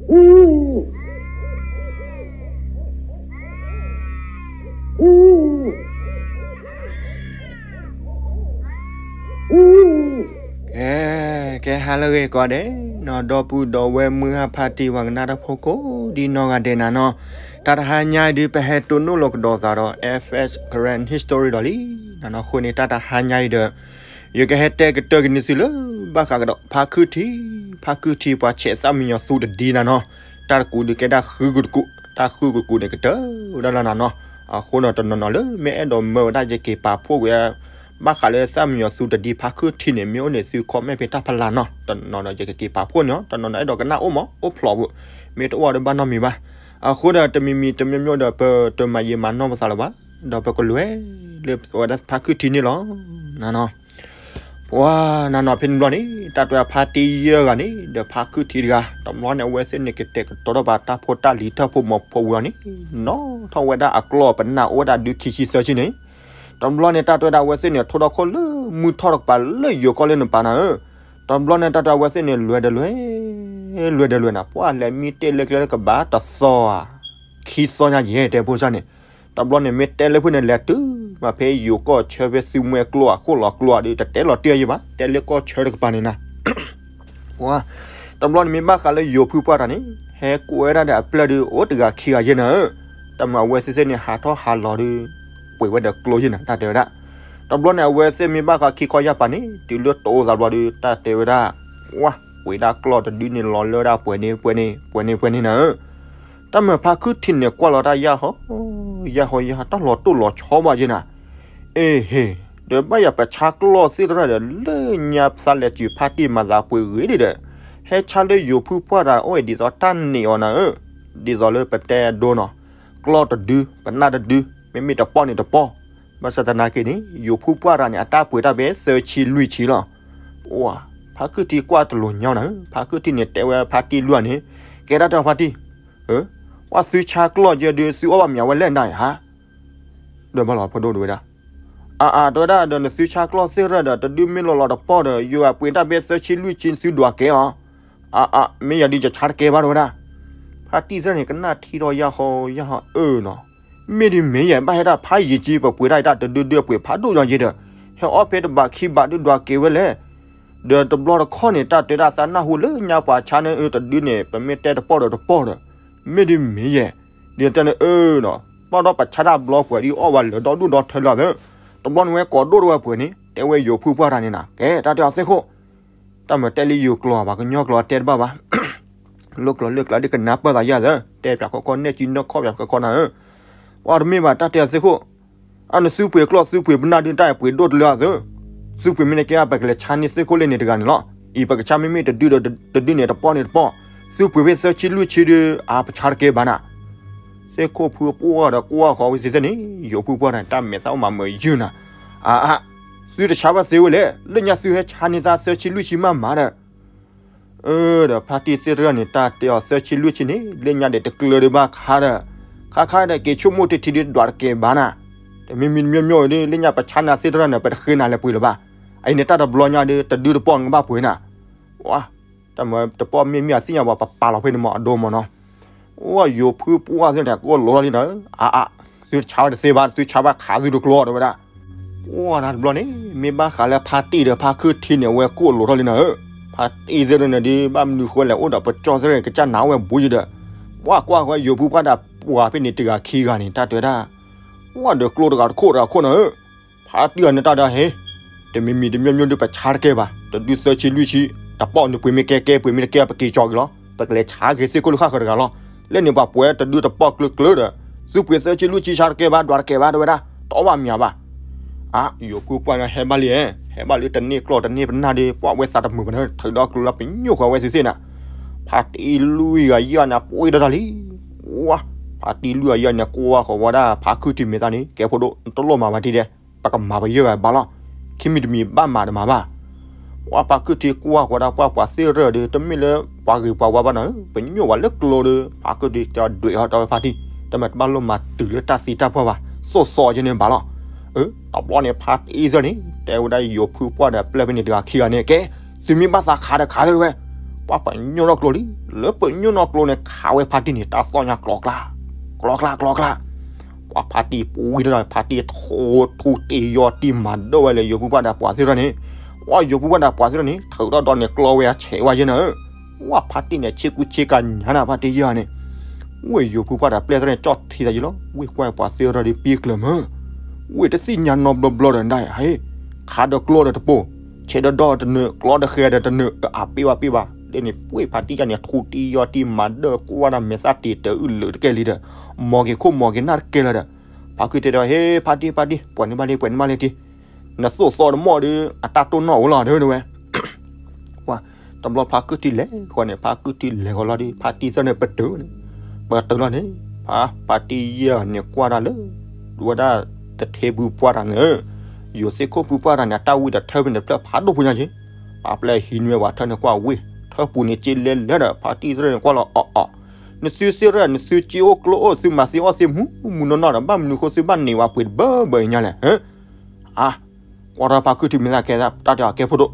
ကဲ ကဲ ဟါလၢအဂ့ၤကိးဂၤဒဲးနီၤ, ဒီပုၢ်ဒီဝဲၢ်မုၢ်ဟါဖါတံၢ် ပှၤကနၣ်တၢ်ဖိကိးဒံနီၢ်ဂၤဒဲးနၤနီၤ, တၢ်တဟါညါအံၤဒုး ပဟဲတိၢ်နီၣ်လီၤကဒီးသးဒီး F S Karen History ဒီးလံနၤနီၤ. အဃိန့ၣ် တၢ်တဟါညါအံၤဒီး ယကဟဲတဲကတၢၢ်က့ၤန့ၢ်သုလၢ ဘၣ်ဃးကဒီးဖါခုထံး, ဖါခုထံးပှၤဆဲးသၣ်မံညီၤသူတဒံနၤနီၤ. တၢ်တကူးဒုးကဲဒၣ်ဃုကတကူး, တၢ်ဃုကတကူးန့ၣ် ကတၢၢ်ဝဲဒၣ်လီၤနၤနီၤ. အဃိဒီးတနီၤနီၤလၢမ့ၢ်အဲၣ်ဒိးမၢဝဲဒၣ် ယက့ၤပာ်ဖှိၣ်ကွံာ် ဘၣ်ဃးလၢသၣ်မံညီၤသူတဒံဖါခုထံးန့ၣ် မ့ၢ်အိၣ်န့ၣ် သု comment ဖဲတၢ်ဖီလာ်နီၤ. တနီၤနီၤယကက့ၤပာ်ဖှိၣ်န့ၢ်အီၤ, တနီၤနီၤအဲၣ်ဒိးကနၣ်အိၣ်မး အိၣ်ဖျိးဘၣ်, မ့ၢ်တအိၣ်ဒီးဘၣ်နီတမံၤဘၣ်. အဃိဒီးတမံၤမံၤတမံၤမံၤဒီး ပတမၤယံာ်မၤနီၢ်ပသးလၢၤဘၣ်, ဒီးပကလဲၤလၢဝဲဒၣ်ဖါခုထံးန့ၣ်လီၤနၤနီၤ. ပှၤနၤနီၤ ဖဲန့ၣ်တဘျီန့ၣ် တၢ်တဲဝဲဒၣ်ဖါတံၢ်ယဲၢ်ဂၤန့ၣ် ဒီးဖါခုထံးတဂၤ, တဘျီန့ၣ် အဝဲသ့ၣ်န့ၣ် ကတဲာ်ကတီၤထီၣ်ဘၣ်တၢ်ဖိတၢ်လံၤ တၢ်ဖိမီၤဖိဝံၤလီၤန့ၣ်, နီၣ်ထီၣ်ဝဲဒၣ်အကျီၢ်ပနၢ် အိၣ်ဝဲဒၣ်ဒုခံဆံသၢဆံန့ၣ်, တဘျီန့ၣ် တၢ်တဲဝဲဒၣ်အဝဲသ့ၣ်န့ၣ် ထိၣ်ထီၣ်ခီၣ်လၢမုၢ်ထီၣ်တကပၤလၢယိၤကီၢ်လၢနပၤနၤဧၢ. တဘျီန့ၣ် တၢ်တဲဝဲသ့ၣ်န့ၣ် လဲၤဒီးလဲၤ, လဲၤဒီးလဲၤနၤ, ပှၤလဲၤမံတဲာ်လၢကျဲလၢကဘၣ်တသီဧါ, ခံသီညါယဲၢ် တဲဖိစၢ်န့ၣ်, တဘျီန့ၣ် မ့ၢ်တဲလၢဖုန့ၣ် လဲၤတုၤမးဖဲယိၤကီၢ်ဆၢ ဖဲသုမှဲကျိအခိၣ်လီၤကျိဒီး တတဲလီၤတံၢ်အယံၤဘၣ်, တဲလၢကီၢ်ဆၢတကပၤန့ၣ်နၤ ပှၤ, တဘျီန့ၣ်မ့ၢ်ဘၣ်ဃးလၢယိၤဖုပှၢ်တၢ်န့ၣ် ဟဲကိးဝဲဒၣ်ဒီးအပျဲၢ်ဒုး အိၣ်တဂၤခံဂၤယဲၢ်နၤဧၢ. တၢ်မၤအဝဲသ့ၣ်သ့ၣ်န့ၣ် ဟးထီၣ်ဟးလီၤဒီး ပှ့ၤဝဲဒီးကျိယဲၢ်နၤ တၢ်တဲဝဲဒၣ်. တဘျီန့ၣ် အဝဲသ့ၣ်မ့ၢ်ဘၣ်ဃးခံခီယၢ်ပၤန့ၣ် တုၤလၢတအိၣ်သးဘျီဒီး တၢ်တဲဝဲဒၣ်, ဝါ, ပှ့ၤဒၣ်ကျီၢ်တဒုန့ၣ်လီၤလၢဒၣ်ပှဲၤန့ၣ်ပှဲၤန့ၣ် ပှဲၤန့ၣ်ပှဲၤန့ၣ်နၤဧၢ. တၢ်မၤဖါခုထံးန့ၣ် ကွၢ်လီၤတၢ်ယၢ်ဟီ, ယၢ်ဟီ ယၢ်ဟီ တၢ်လီၤတိၢ်လီၤဆီဘၣ်ယဲၢ်နၤ. အ့ဟ့, ဒီးဘၣ်ယၤပဆါကျီၢ်သ့ၣ်တဖၣ်ဒီး လၢညါပသးလဲၤစုၤဖါတံၢ်မၤသးပှ့ၤဂ့ၤဒံးဒီး ဟဲဆါလၢယိၤဖုပှၢ်တၢ်အိၣ်အံၤ ဒ်သိးတၢ်န့ၢ်အီၤနၤဧၢ. ဒ်သိးလၢပတဲအဒိနီၤ, ကျီၢ်တဒု ပနၢ်တဒု မ့မ့ၢ်တပီၢ်န့ၣ်တပီၢ်, ဘၣ်ဆၣ်သနာ်က့န့ၣ် ယိၤဖုပှၢ်တၢ်န့ၣ် အတၢ်ပှ့ၤတၢ်ဖဲသၢဆံလွံၢ်ဆံလီၤ. ပှၤ, ဖါခုထံးကွၢ်တလိၤညီနၤဧၢ. ဖါခုထံးန့ၣ် တဲဝဲဖါတံၢ်လွံၢ်န့ၣ်, ကဲဒၣ်တၢ်ဖါတံၢ်, ပှၤသုဆါကျီၢ်ယဲၢ်ဒုး သုအီၣ်ဘၣ်မ့ၤဝဲလဲၣ်နၤဧါ. ဒီးဘၣ်လီၤဖိဒိၣ်တဲဝဲဒၣ်, အအ တဲဝဲဒၣ်ဒီး နသုဆါကျီၢ်သ့ၣ်တဖၣ်ဒီး တဒုမ့ၢ်လီၤလီၤတပီၢ်ဒီး ယိၤအပှ့ၤတၢ်ဖဲသၢဆံလွံၢ်ဆံ သုဒွးကဲအီၤ. အအ မ့ၢ်ယၤဒုးယဆါတကဲဘၣ်တဲဝဲဒၣ်. ဖါတံၢ်သ့ၣ်န့ၣ် ကနၣ်ထံထီၣ်ယၢ်ဟီယၢ်ဟီအၢနီၤ, မ့ၢ်ဒ်မ့ၢ်ယဲၢ် ဘၣ်ဟဲဒၣ်ဖးယံာ်ကံ ပပှ့ၤတၢ်အံၤတၢ်တဒုဒုအပှ့ၤဖးဒိၣ်ညါက့ဒီး ဟဲအီၣ်ဖဲတဘးခံဘးဒုးဒွးကဲဝဲလဲၣ်. ဒီးတဘျီတခီၣ်န့ၣ် တၢ်တဲဒၣ်သးနၢ်ဟူလၢညါပှၤဆါန့ၣ် အၢ တဒုန့ၣ် ပမ့ၢ်တဲတပီၢ်ဒီးတပီၢ်ဒီး, မ့ၢ်ဒ်မ့ၢ်ယဲၢ်, ဒ်တဲန့ၣ်အၢနီၤ, ဘၣ်ဒီးပဆါတၢ်ဘျီပှဲၤဒ်အီၣ်ဝဲလၢဒီဒူၣ်ဒီထၢလၢာ်သၢ, တဘျီန့ၣ်ဝဲကိးဒိၣ်ထီၣ်ဝဲပှဲၤန့ၣ် တဲဝဲယိၤဖုပှၢ်တၢ်န့ၣ်နၤ, ကဲတၢ်တဲအီၤသ့ၣ်ခိၣ် တၢ်မၤတဲလၢယိၤကျိာ် ပှၤကညီကျိာ်တဲတဘၣ်ဘၣ်, လၢကျိာ်လၢကျါဒ်ကနၣ်ပၢၢ်သးယၤသၢ, တဲပၠးခီခီ နဲၣ်ကံနီၢ်ခီၣ်ပၠးခီခီနၤဧၢ, ပှၤတမ့ၢ်ဘၣ်တၢ်တဲအီၤသ့ၣ်ခိၣ်, အန့ၣ်သုပှ့ၤကျီၢ်သုပှ့ၤပနၢ်ဒုး တၢ်အံၤပှ့ၤဒိၣ်တလၢအသၢ, သုပှ့ၤမ့ၢ်တကဲ ပကလဲၤဆါန့ၢ်သ့ၣ်ခိၣ်လၢန့ၣ်တဂၤန့ၣ်လီၤ, အံၤပကဆါမ့မ့ၢ်တဒုဒီးတဒုန့ၣ် တပီၢ်န့ၣ်တပီၢ်, သုပှ့ၤဖဲသၢဆံလွံၢ်ဆံဒုး အါပဆါတကဲဘၣ်နၤ သ့ၣ်ခိၣ်ဖုပှၢ်ဒီးကွၢ်ဃီၤဝဲသ့ၣ်သ့ၣ်န့ၣ် ယိၤဖုပှၢ်တၢ်န့ၣ် တၢ်မဲာ်သၣ်အိၣ်မးမုာ်ယုၢ်နၤ, အါအါ, သုတဆါဘၣ်သ့ဝဲလဲၣ်, လၢညါသုဟဲဆါန့ၢ်သးသၢဆံလွံၢ်ဆံမးမးဒီး, အၢ ဒီးဖါတံၢ်သ့ၣ်တဖၣ်န့ၣ် တၢ်တဲအီၤသၢဆံလွံၢ်ဆံန့ၣ် လၢညါဒီးတကျၢၤဒံးဘၣ်ခါဒီး, ခါခါဒီးက့ၤဆိကမိၣ်တထံၣ်ဒုးဒွးတကဲဘၣ်နၤ, တမံၤမံၤတမံၤမံၤဒုး လၢညါပဆါနၤသ့ၣ်တဖၣ်န့ၣ် ပတဃ့နၤလၢၤပှဲၤလၢၤဘၣ်, အအံၤန့ၣ်တၢ်တဘျီညါဒုး တဒုတပီၢ်နကဘၣ်ပှ့ၤနၤ ဝါ, တၢ်မၤတပီၢ်မ့ၢ်မ့ၢ်အသ့ၣ်ညါဘၣ် ပပာ်လီၤဖဲန့ၣ်မးအဒိမးနီၤ, အိၣ်ယိၤဖုပှၢ်သ့ၣ်န့ၣ် ကိၣ်လိာ်ထီၣ်လံနၤ, အါအါ, သုတဆါဘၣ်တသ့ဘၣ် သုဆါဘၣ်ခးသုတကျိၤတဲဝဲဒၣ်, ပှၢ်တၢ်တဘျီန့ၣ် မ့ၢ်ဘၣ်ဃးလၢဖါတံၢ်ဒီးဖါခုထံးန့ၣ် အဝဲကိၣ်လိာ်ထီၣ်လံနၤဧၢ, ဖါတံၢ်သ့ၣ်တဖၣ်န့ၣ်ဒုး ဘၣ်မနုၤဃိလဲၣ် အိၣ်ဒီးပကၠီၣ်သ့ၣ်တဖၣ်န့ၣ် ကစၢ်နာ်ဝဲဘူးယံၤဒီး, ပှၢ်ကွၢ်ဃီယိၤဖုပှၢ်တၢ်ပှၤဖဲန့ၣ်တဂၤခံဂၤန့ၣ် တၢ်တဲဝဲဒၣ်, ပှၢ်ဒီးကျိတဂၤတခိၣ်တဂၤခိၣ်နၤဧၢ, ဖါတံၢ်အန့ၣ်တၢ်ဒီးဟ့ၣ်, တမံၤမံၤတမံၤမံၤဒုး ပဆါတကဲဘၣ် တဒုသၢဆံလွံၢ်ဆံ, တပီၢ်န့ၣ်ပှ့ၤမ့ၢ်ကဲကဲ ပှ့ၤမ့ၢ်တကဲ ပက့ၤကၠီက့ၤလီၤ, ပကလဲၤဆါက့ၤသ့ၣ်ခိၣ်လၢဃၣ်ဃၢၤတဂၤလီၤ, လၢန့ၣ်ပှၤပှဲၤတဒုတပီၢ်ကျၢၤကျၢၤဒီး, သုပှ့ၤသၢဆံလွံၢ်ဆံဆါတကဲဘၣ် ဒွးတကဲဘၣ်တဲဝဲဒၣ်, တအီၣ်ဘၣ်မ့ၤဘၣ် အါ, ယိၤဖုပှၢ်န့ၣ်ဟဲဘၣ်လံ, ဟဲဘၣ်လၢတန့ၢ်ကျီၢ်တန့ၢ်ပနၢ်ဒီး ပှၢ်ဝဲသးတမုာ်ဘၣ်န့ၣ် ထုးဒီကျိၤလၢပညိၣ်ဃီဝဲသ့ၣ်သ့ၣ်နၤ, ဖါတံၢ်လွံၢ်ဂၤယဲၢ်န့ၣ် ပှ့ၤဒီးတၢ်လံ, ဝါ, ဖါတံၢ်လွံၢ်ဂၤယဲၢ်န့ၣ် ကွၢ်ဃီၤဝဲဒၣ်ဖါခုထံးမဲာ်သၣ်န့ၣ် ကဲဖိဒိၣ် တလိၣ်မၤဘၣ်ထံဒဲး, ပကမၤပယဲၢ်ဂၤဘၣ်လီၤ, ခံမံၤတမံၤဘၣ်မၤတမၤဘၣ် ပှၤဖါခုထံးကွၢ်ဃီၤဒၣ်ပှၢ်ပှၤသ့ၣ်ရၢၣ်ဒီး တမ့ၢ်လၢပှၤဂ့ၤပှၤဝါဘၣ်နီၤ, ပညိၣ်ဝဲလၢကျိဒီး ဖါခုထံးတဲဒွဲၣ်ဟီၣ်တၢ်ဝဲဖါတံၢ်, တမ့ၢ်တဘၣ်လိၣ်မၤတုၤလၢတၢ်သံတၢ်ပှၢ်ဘၣ်, သိၣ်သီယဲၢ်န့ၣ်ဘၣ်လီၤ. တဘျီန့ၣ် ဖါတံၢ်သ့ၣ်န့ၣ် တဲဝဲဒၣ်ယိၤဖုပှၢ်ဒီးပျဲၢ်ဖဲန့ၣ်တဂၤခံဂၤန့ၣ် ကဲ, သုမ့ၢ်ဘၣ်သးခးဒီးခးသ့ဝဲ, ပှၤပညိၣ်ထီၣ်ကျိလံ, လၢပညိၣ်နီၢ်ကျိန့ၣ် ခးဝဲဖါတံၢ်န့ၣ် တၢ်သီၣ်ညါကျီကျါ, ကျီကျါ ကျီကျါ, ပှၤဖါတံၢ်ပူၤဝံၤဒီး ဖါတံၢ်ထိတ့ယီၤတံၢ်မၤဒၢၣ်ဝဲလၢယိၤဖုပှၢ်ဒီးပှၤသ့ၣ်ထီၣ်န့ၣ်, ဝဲယိၤဖုပှၢ်ဒီးပှၤသ့ၣ်ထီၣ်န့ၣ် ထုးထီၣ်ဒီးန့ၣ်ကျီဝဲအဆဲးဝဲယဲၢ်နၤဧၢ, ဝဲဖါတံၢ်န့ၣ် ဆ့ကူဆ့ကၤညါနၤ ဖါတံၢ်ယဲၢ်န့ၣ်, ဝဲယိၤဖုပှၢ်ဒီးပျဲၢ်သ့ၣ်ထီၣ်န့ၣ် ကၠီၣ်ထံသးယံၤလီၤ, ဝဲကွၢ်ပှၤသ့ၣ်ထီၣ်ဒီးပံၢ်ကျၢၤမၢ ဝဲတသ့ၣ်ညါနီတဘျီဘျီဒီးဒၣ်, ဟဲ, ခးဒီးကျီဒီးတပိၢ်, ဆဲးဒီးဒီးတနၢၤ, ကျီဒီးဃဲဒီးတနၢၤ, အပ့ၢ်ဘၣ်ပ့ၢ်ဘၣ်, ဒ်န့ၣ်ပှ့ၤဖါတံၢ်ယဲၢ်န့ၣ် ထိတ့ယီၤတံၢ်မၤဒၢၣ်ကွၢ်ဒၣ်မဲာ်သၣ်တ့ၤတအုၣ်လၢာ်တကဲလံဒီး, မီၤက့ၤခိၣ်မီၤက့ၤနၢ်တကဲလၢၤဒီး, ဖါခုၣ်ထံဒီး ဟဲ ဖါတံၢ် ဖါတံၢ် ပှဲၤန့ၢ်ဘၣ်လံ ပှဲၤန့ၢ်ဘၣ်လံတံၢ်, နသိၣ်သီတမီၢ်ဒီး အတၢ်တိၢ်နီၣ်အိၣ်လီၤဒီးဝဲ တဘျီဖါခုၣ်ထံလဲၤဃီန့ၣ် ဖါခုၣ်ထံလဲၤဃီလီၤဒီး ဖါတံၢ်သ့ၣ်န့ၣ်ပတုာ်န့ၣ်, ပတုာ်လီၤန့ၣ်, ဖါ ဖါတံၢ်ယဲၢ်န့ၣ်ကွၢ်တၢ်လၢ ဝဲဒၣ်တထ့ဖုပှၢ်တၢ်န့ၣ်, ယိၤသ့ၣ်ခိၣ်ဖုပှၢ်တၢ်န့ၣ် အတၢ်ဝံၣ်ဒီးထၢဖဲန့ၣ်တဖျၢၣ်ဖးဒိၣ်ဖိညါက့ၤ, ပှၤပျဲၢ်ဟံးနွဲၣ်ပှၤထၢန့ၣ်ကွၢ်ဝံၣ်, ထၢပူၤန့ၣ်က့ၤလဲၤလဲၤဒီး ဖါတံၢ်သ့ၣ်န့ၣ်ကွၢ်လီၤအီၣ်အီၣ်, နသုသ့ၣ်ရၣ် နသုက့ၤအိၣ်ကျိအိၣ် သုမၤသ့အီၣ်သ့မူမူနီၢ်နီၢ်ဒီး ဘၣ်မနုၤဃိသုဘၣ်န့ၢ်ဝဲပှ့ၤတဘၢဘၢအံၤညါလဲၣ်, အါ ကွၢ်ထီၣ်ဖါခုၣ်ထံမ့ၢ်သးကဲ တၢ်တဲအီၤကဲဖိဒိၣ်,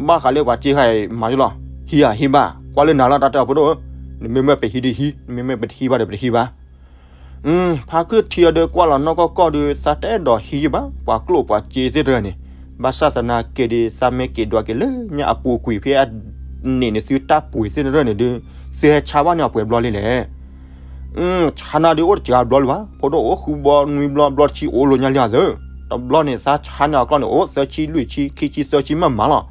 ဘၣ်ဃးလၢပှၤစ့ဟါအံၤမၤယလီၤ, ဟံးဧါဟံးဘၣ်, ကွၢ်လၢနၤလီၤ တၢ်တဲအီၤဖိဒိၣ်, နမ့မ့ၢ်ပဟံးဒီးဟံး, နမ့မ့ၢ်ပတဟံးဘၣ်ဒီးပတဟံးဘၣ်, ဖါခုၣ်ထံအီၤဒီးကွၢ်လီၤနီၢ်ကီၢ်ကီၢ်ဒီး သးတအဲၣ်ဒိးဟံးယဘၣ် ပှၤကျိၣ်ပှၤစ့သ့ၣ်တဖၣ်န့ၣ်, ဘၣ်ဆၣ်သနာ်က့ဒီး သးမ့ၢ်က့ၤဒွးက့ၤလၢညါအပူၤကွံာ်ဖဲအန့ၣ်န့ၣ် သုတၢ်ပှ့ၤသ့ၣ်တဖၣ်န့ၣ်ဒီး, သုဟဲဆါဘၣ်န့ၢ်အီၤပှဲၤဘျီလံလဲၣ် ဆါနၤဒီးအိၣ်တစှၤဘျီလံဘၣ်, ဖိဒိၣ်အိၣ်ဃုဘျီနွံဘျီဘျီတဆံအိၣ်လိာ်ညါလံအီၤသၢ, တဘျီန့ၣ် သးဆါန့ၢ်အီၤကျီၢ်န့ၣ် အိၣ်သၢဆံလွံၢ်ဆံ ခံဆံသၢဆံမးမးလီၤ,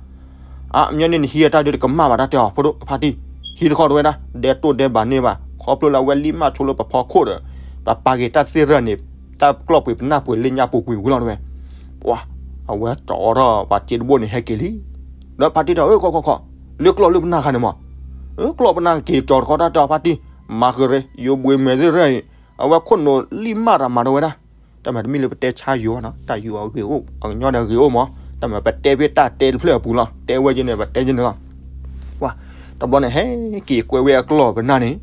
အါ မ့ၢ်န့ၣ်နဟံးအတၢ်ဒုးတကမၣ်ဘၣ် တၢ်တဲအီၤဖိဒိၣ်ဖါတံၢ်, ဟံးတခီတဝဲဒၣ် ဒဲတိၣ်ဒဲဘၣ်န့ၢ်ဘၣ် ခီဖျိလၢအဝဲလံၣ်မၢ်ဆိလၢပဖီခိၣ်ဒီး, ပပာ်က့ၤတၢ်သ့ၣ်တဖၣ်န့ၣ်, တၢ်ကျီၢ်ပှ့ၤပနၢ်ပှ့ၤလၢညါပူၤကွံာ်ဝံၤလီၤတဝဲ, ပှၤ, အဝဲကၠီထီၣ်ပှၤစ့တဘိန့ၣ်ဟဲက့ၤလံ, ဒီးဖါတံၢ်တဲအီၤ ခီခီခီ, လၢကျီၢ်လၢပနၢ်ခါန့ၣ်မး, ကျီၢ်ပနၢ်က့ၤကၠီတခီ တၢ်တဲအီၤဖါတံၢ်, မၤဃ့ရ့ ယိၤဘှံးမဲာ်သ့ၣ်တဖၣ်အံၤ, အဝဲခိၣ်နူာ်လံၣ်မၢ်တၢ်မၤတဝဲဒၣ်, တၢ်မၤတမ့ၢ်လၢပတဲဆါယိၤနီၤ တၢ်ယိၤအဂ့ၤအိၣ် အကညီဒီးဂ့ၤအိၣ်မး, တၢ်မၤပတဲဖဲတၢ်တဲတဖျၢၣ်အပူၤလီၤ တဲဝဲက့ၤန့ၣ် ပတဲက့ၤန့ၣ်လီၤ, ပှၤ, တဘျီန့ၣ် ဟဲက့ၤကွဲဝဲအကျီၢ်ပနၢ်န့ၣ်,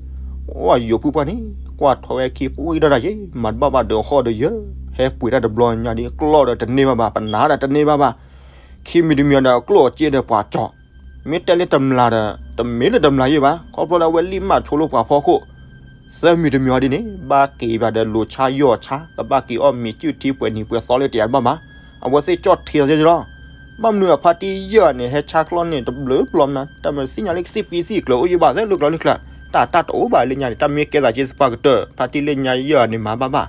ဝဲယိၤဖုပှၢ်န့ၣ်, ကွၢ်ထီၣ်ဝဲခံပူၤအံၤဒီးတၢ်ယဲ, မၤတဘၣ်ဘၣ်ဒီးဃီဒီးယဲ, ဟဲပှ့ၤတၢ်တဘျီညါဒီး ကျီၢ်ဒီးတန့ၢ်ဘၣ်ဘၣ် ပနၢ်ဒီးတန့ၢ်ဘၣ်ဘၣ်, ခံမံၤတမံၤဒီးကျိၣ်အစ့ဒီးပှၤကၠီ မ့ၢ်တဲလၢတမျၢ်ဒီး, တမ့ၢ်လၢတမျၢ်ယဲဘၣ် ခီဖျိလၢအဝဲလံၣ်မၢ်ဆိလၢပှၤဖီခိၣ်, သၢမံၤတမံၤအီၤဒ်န့ၣ် ဘၣ်က့ၤဘၣ်ဒီးလိၤဆါယီၢ်ဆါ ကဘၣ်က့ၤအီၣ်မ့ၤစုၣ်ထံပှဲၤနံၤပှဲၤသီလၢတယၤတဘၣ်ဘၣ်, အဝဲသ့ၣ်ကၠီၣ်ထံသးယဲလီၤ, ဘၣ်မနုၤအဖါတံၢ်ယဲၢ်န့ၣ် ဟဲဆါကျီၢ်န့ၣ် တဘျုးဘျီမနုၤ တၢ်မၤသ့ၣ်ညါလၢကသံၣ်ပံသံၣ်ကျၢၤအိၣ်ယဲဘၣ်သ့လၢကျီလၢကျါ, တၢ်တၢ်တအိၣ်ဘၣ်လၢညါန့ၣ် တၢ်မ့ၢ်ကဲသးက့သပှၢ်ကတၢၢ် ဖါတံၢ်လၢညါယဲၢ်န့ၣ်မၤဘၣ်ဘၣ်,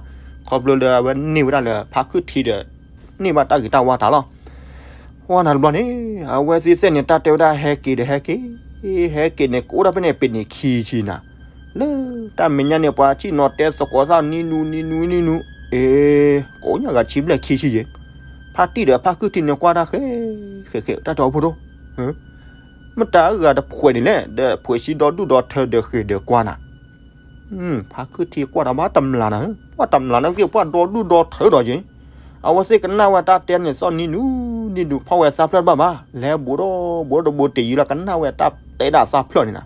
ခီဖျိလၢအဝဲန့ၢ်ဝဲဒၣ်လၢဖါခုၣ်ထံဒီး န့ၢ်ဘၣ်တၢ်ဂ့ၤတၢ်ဝါတၢ်လီၤ ဝဲနၤတဘျီန့ၣ်, အဝဲသ့ၣ်သ့ၣ်န့ၣ် တၢ်တဲဝဲဒၣ်ဟဲက့ၤဒီးဟဲက့ၤ, ဟဲက့ၤန့ၣ် ကအိၣ်ဒၣ်ဖဲန့ၣ် ပ့ၤန့ၣ်ခံဆံနၤ, လၢတၢ်မဲာ်ညါန့ၣ် ပှၤဆံၣ်နီၤတဲသကိးသၣ်နံၤနူနံၤနူနံၤနူ, အ့, ကိးညါဂၤဆံဘျဲၣ်ခံဆံယဲ, ဖါတံၢ်ဒီးဖါခုၣ်ထံန့ၣ်ကွၢ်တၢ်ဃဲ, ဃဲဃဲ တၢ်တဲအီၤဖိဒိၣ်, မတၤဂၤတဖှဲးန့ၣ်လဲၣ် ဒီးဖှဲးဆံဒီဒူၣ်ဒီထၢဒီးဃ့ၢ်ဒီးကွၢ်နၤ ဖါခုၣ်ထံကွၢ်တၢ်ဘၣ်တမျၢ်နၤ, ပှၤတမျၢ်နၤသ့ၣ်ပှၤဒီဒူၣ်ဒီထၢဒီးက့ၤ, အဝဲသ့ၣ်ကနၣ်ဝဲတၢ်တဲန့ၣ်သီၣ်နံၤနူနံၤနူ ဖီၣ်ဝဲသးဖျၢၣ်တဘၣ်ဘၣ် လဲၤဘူးဒီးဘူးဒီးဘူးတ့ၢ်ယံၤလီၤ ကနၣ်ဝဲတၢ်တဲဒၣ်သးဖျၢၣ်န့ၣ်နၤ,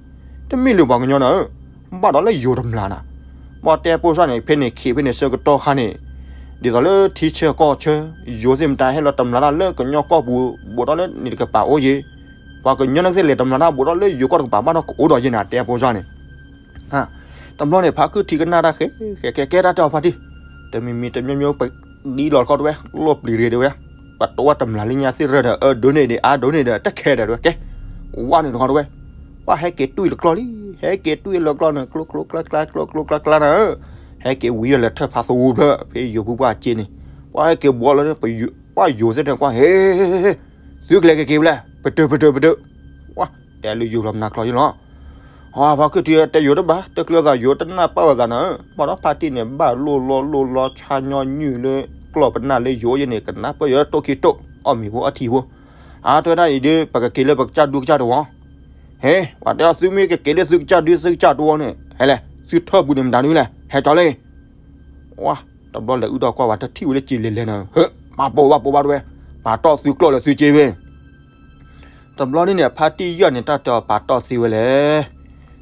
တမ့ၢ်လၢပှၤကညီနၤဧၢ, ဘၣ်ဒီးလၢယိၤတမျၢ်နၤ, ဘၣ်တဲဖိစၢ်န့ၣ် ဖဲန့ၣ်ခံးဖဲန့ၣ်ဆၢကတီၢ်ခါန့ၣ်, ဒ်သိးလၢထံဆၢကီၢ်ဆၢ, ယိၤသ့ၣ်မတၤဟဲလီၤတမျၢ်တၢ်လၢကညီကီၢ်ပူၤ ဘူးဒီးလၢန့ၣ်တကပၤအိၣ်ယဲ, ပှၤကညီန့ၣ်သ့ၣ်လဲၤတမျၢ်တၢ်ဘူးဒီးလၢယိၤကီၢ်တကပၤဘၣ်ဒီးကအိၣ်ဒီးယဲနၤ တဲဖိစၢ်န့ၣ် တဘျီန့ၣ် ဖါခုၣ်ထံကနၣ်တၢ်ဃဲ, ဃဲကဲကဲတၢ်တဲအီၤဖါတံၢ်, တမံၤမံၤတမံၤမံၤ ပဒ်လီၤတခီတဝဲ လီၢ်ပျံၤရ့တဝဲ, ပတဝဲတမျၢ်လၢညါသ့ၣ်ရၢဒီး အဒိးန့ၢ်ဒံး အဒိးန့ၢ်ဒီး တခဲဒီးတဝဲကဲ, ဝါန့ၣ်တခီတဝဲ, ပှၤဟဲက့ၤတွံၢ်လၢကျီၢ်လံ, ဟဲက့ၤတွံၢ်လၢကျီၢ်န့ၣ် ကျိကျိကျါကျါ ကျိကျိကျါကျါနၤဧၢ, ဟဲက့ၤဝံၤလၢထၢၣ်ဖးသဝူဖျၢၣ် ဖဲယိၤဖုပှၢ်စ့န့ၣ်, ပှၤဟဲက့ၤဘှီလီၤန့ၣ် ပှၤယိၤသ့ၣ်န့ၣ်ကွၢ် ဟ့ သုကလဲၤက့ၤက့ၤဖဲလဲၣ် ပတုာ်ပတုာ်ပတုာ်, ဝါ, တဲလၢယိၤလီၤမနၤကျီယလီၤ, ဟီ ဖါခုၣ်ထံတဲယိၤတဘၣ် တကျၢၤသးယိၤတနၢ်ပၢၢ်ဝဲသးနၤဧၢ, ဘၣ်ဒီးဖါတံၢ်န့ၣ် ဘၣ်လိၣ်လီၤလိၣ်လီၤဆါညီနုၢ်လၢကျီၢ်ပနၢ်လၢယိၤယဲန့ၣ် ကနၢ်ပၢၢ်ယိၤတိၢ်ခံတိၢ် အီၣ်မ့ၤဖိအီထံဖိ, အါ တဲဝဲဒၣ်အံၤဒီး ပကက့ၤလၢပကစၢ်ဒူကစၢ်တဝီ ဟ့ ပှၤတဲအီၤသုမ့ၢ်ကက့ၤလၢသုကစၢ်ဒူသုကစၢ်တဝီန့ၣ် ဟဲလဲၣ် သုထၢၣ်ပူၤန့ၣ်မတၤဒုလဲၣ် ဟဲကၠီလံ, ဝါ, တဘျီလဲၤအုၣ်ဒီးကွၢ်ဝဲတထံၣ်ဝဲလၢစံာ်လဲၤလဲၤနၤ, ဟ့ ပာ်ပိာ်ဘၣ်ပိာ်ဘၣ်တဝဲ, ပာ်တီၢ်သုကျီၢ်လၢသုစ့ဝဲ တဘျီဒ်န့ၣ် ဖါတံၢ်ယဲၢ်န့ၣ် တၢ်တဲအီၤပာ်တီၢ်သ့ဝဲလဲၣ်,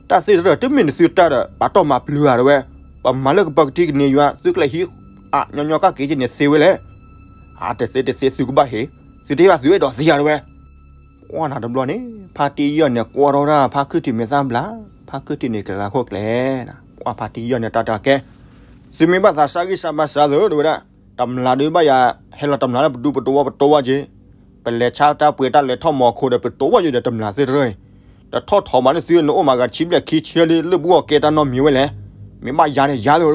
တၢ်သ့ၣ်တဖၣ်တမ့ၢ်နသုတၢ်ဒီး ပာ်တီၢ်မၤပျုၤဧါတဝဲ, ပမၤလၢကပၢကထံကန့ၢ်ယွၤ သုကလဲၤဟံးအညီညီကၣ်က့ၤက့ၤန့ၣ်သ့ဝဲလဲၣ်, အါ တသ့တသ့သုကဘၣ်ဟ့ၣ်, သုတဟ့ၣ်ဘၣ်သုအဲၣ်ဒိးသ့ဧါတဝဲ, ပှၢ်နၤတဘျီန့ၣ် ဖါတံၢ်ယီၢ်န့ၣ် ကွၢ်ထီၣ်ဝဲဒၣ်ဖါခုထံးမဲာ်သၣ်ဘျါ, ဖါခုထံးန့ၣ် ကလဲၤလၢခိၣ်ကျဲနၤ, ပှၢ်ဖါတံၢ်ယီၢ်န့ၣ် တၢ်တဲအီၤကဲ, သုမ့ၢ်ဘၣ်သးစၢ်ဂံၢ်စၢ်ဘါစၢ်သု တဲဝဲဒၣ်, တမျးဒုးဘၣ်ယၤ, ဟဲလီၤတမျးလၢပဒူပတဝီပတဝီက့ၤ, ပလဲၤဆါတၢ်ပှ့ၤတၢ်လဲၤထီၣ်မီၤခိၣ်ဒီး ပတဝီယိာ်ဒီးတမျးသ့ၣ်တရၢၢ်, ဒီးထီၣ်ထီၣ်မးန့ၣ် သုနအိၣ်မးဂၤတဆံဘျဲၣ်ခံဆံလံ လၢပဂီၢ်ကဲတၢ်နီတမံၤဝဲလဲၣ်, မ့ၢ်ဘၣ်ယၤန့ၣ် ယၤသ့ဝဲ,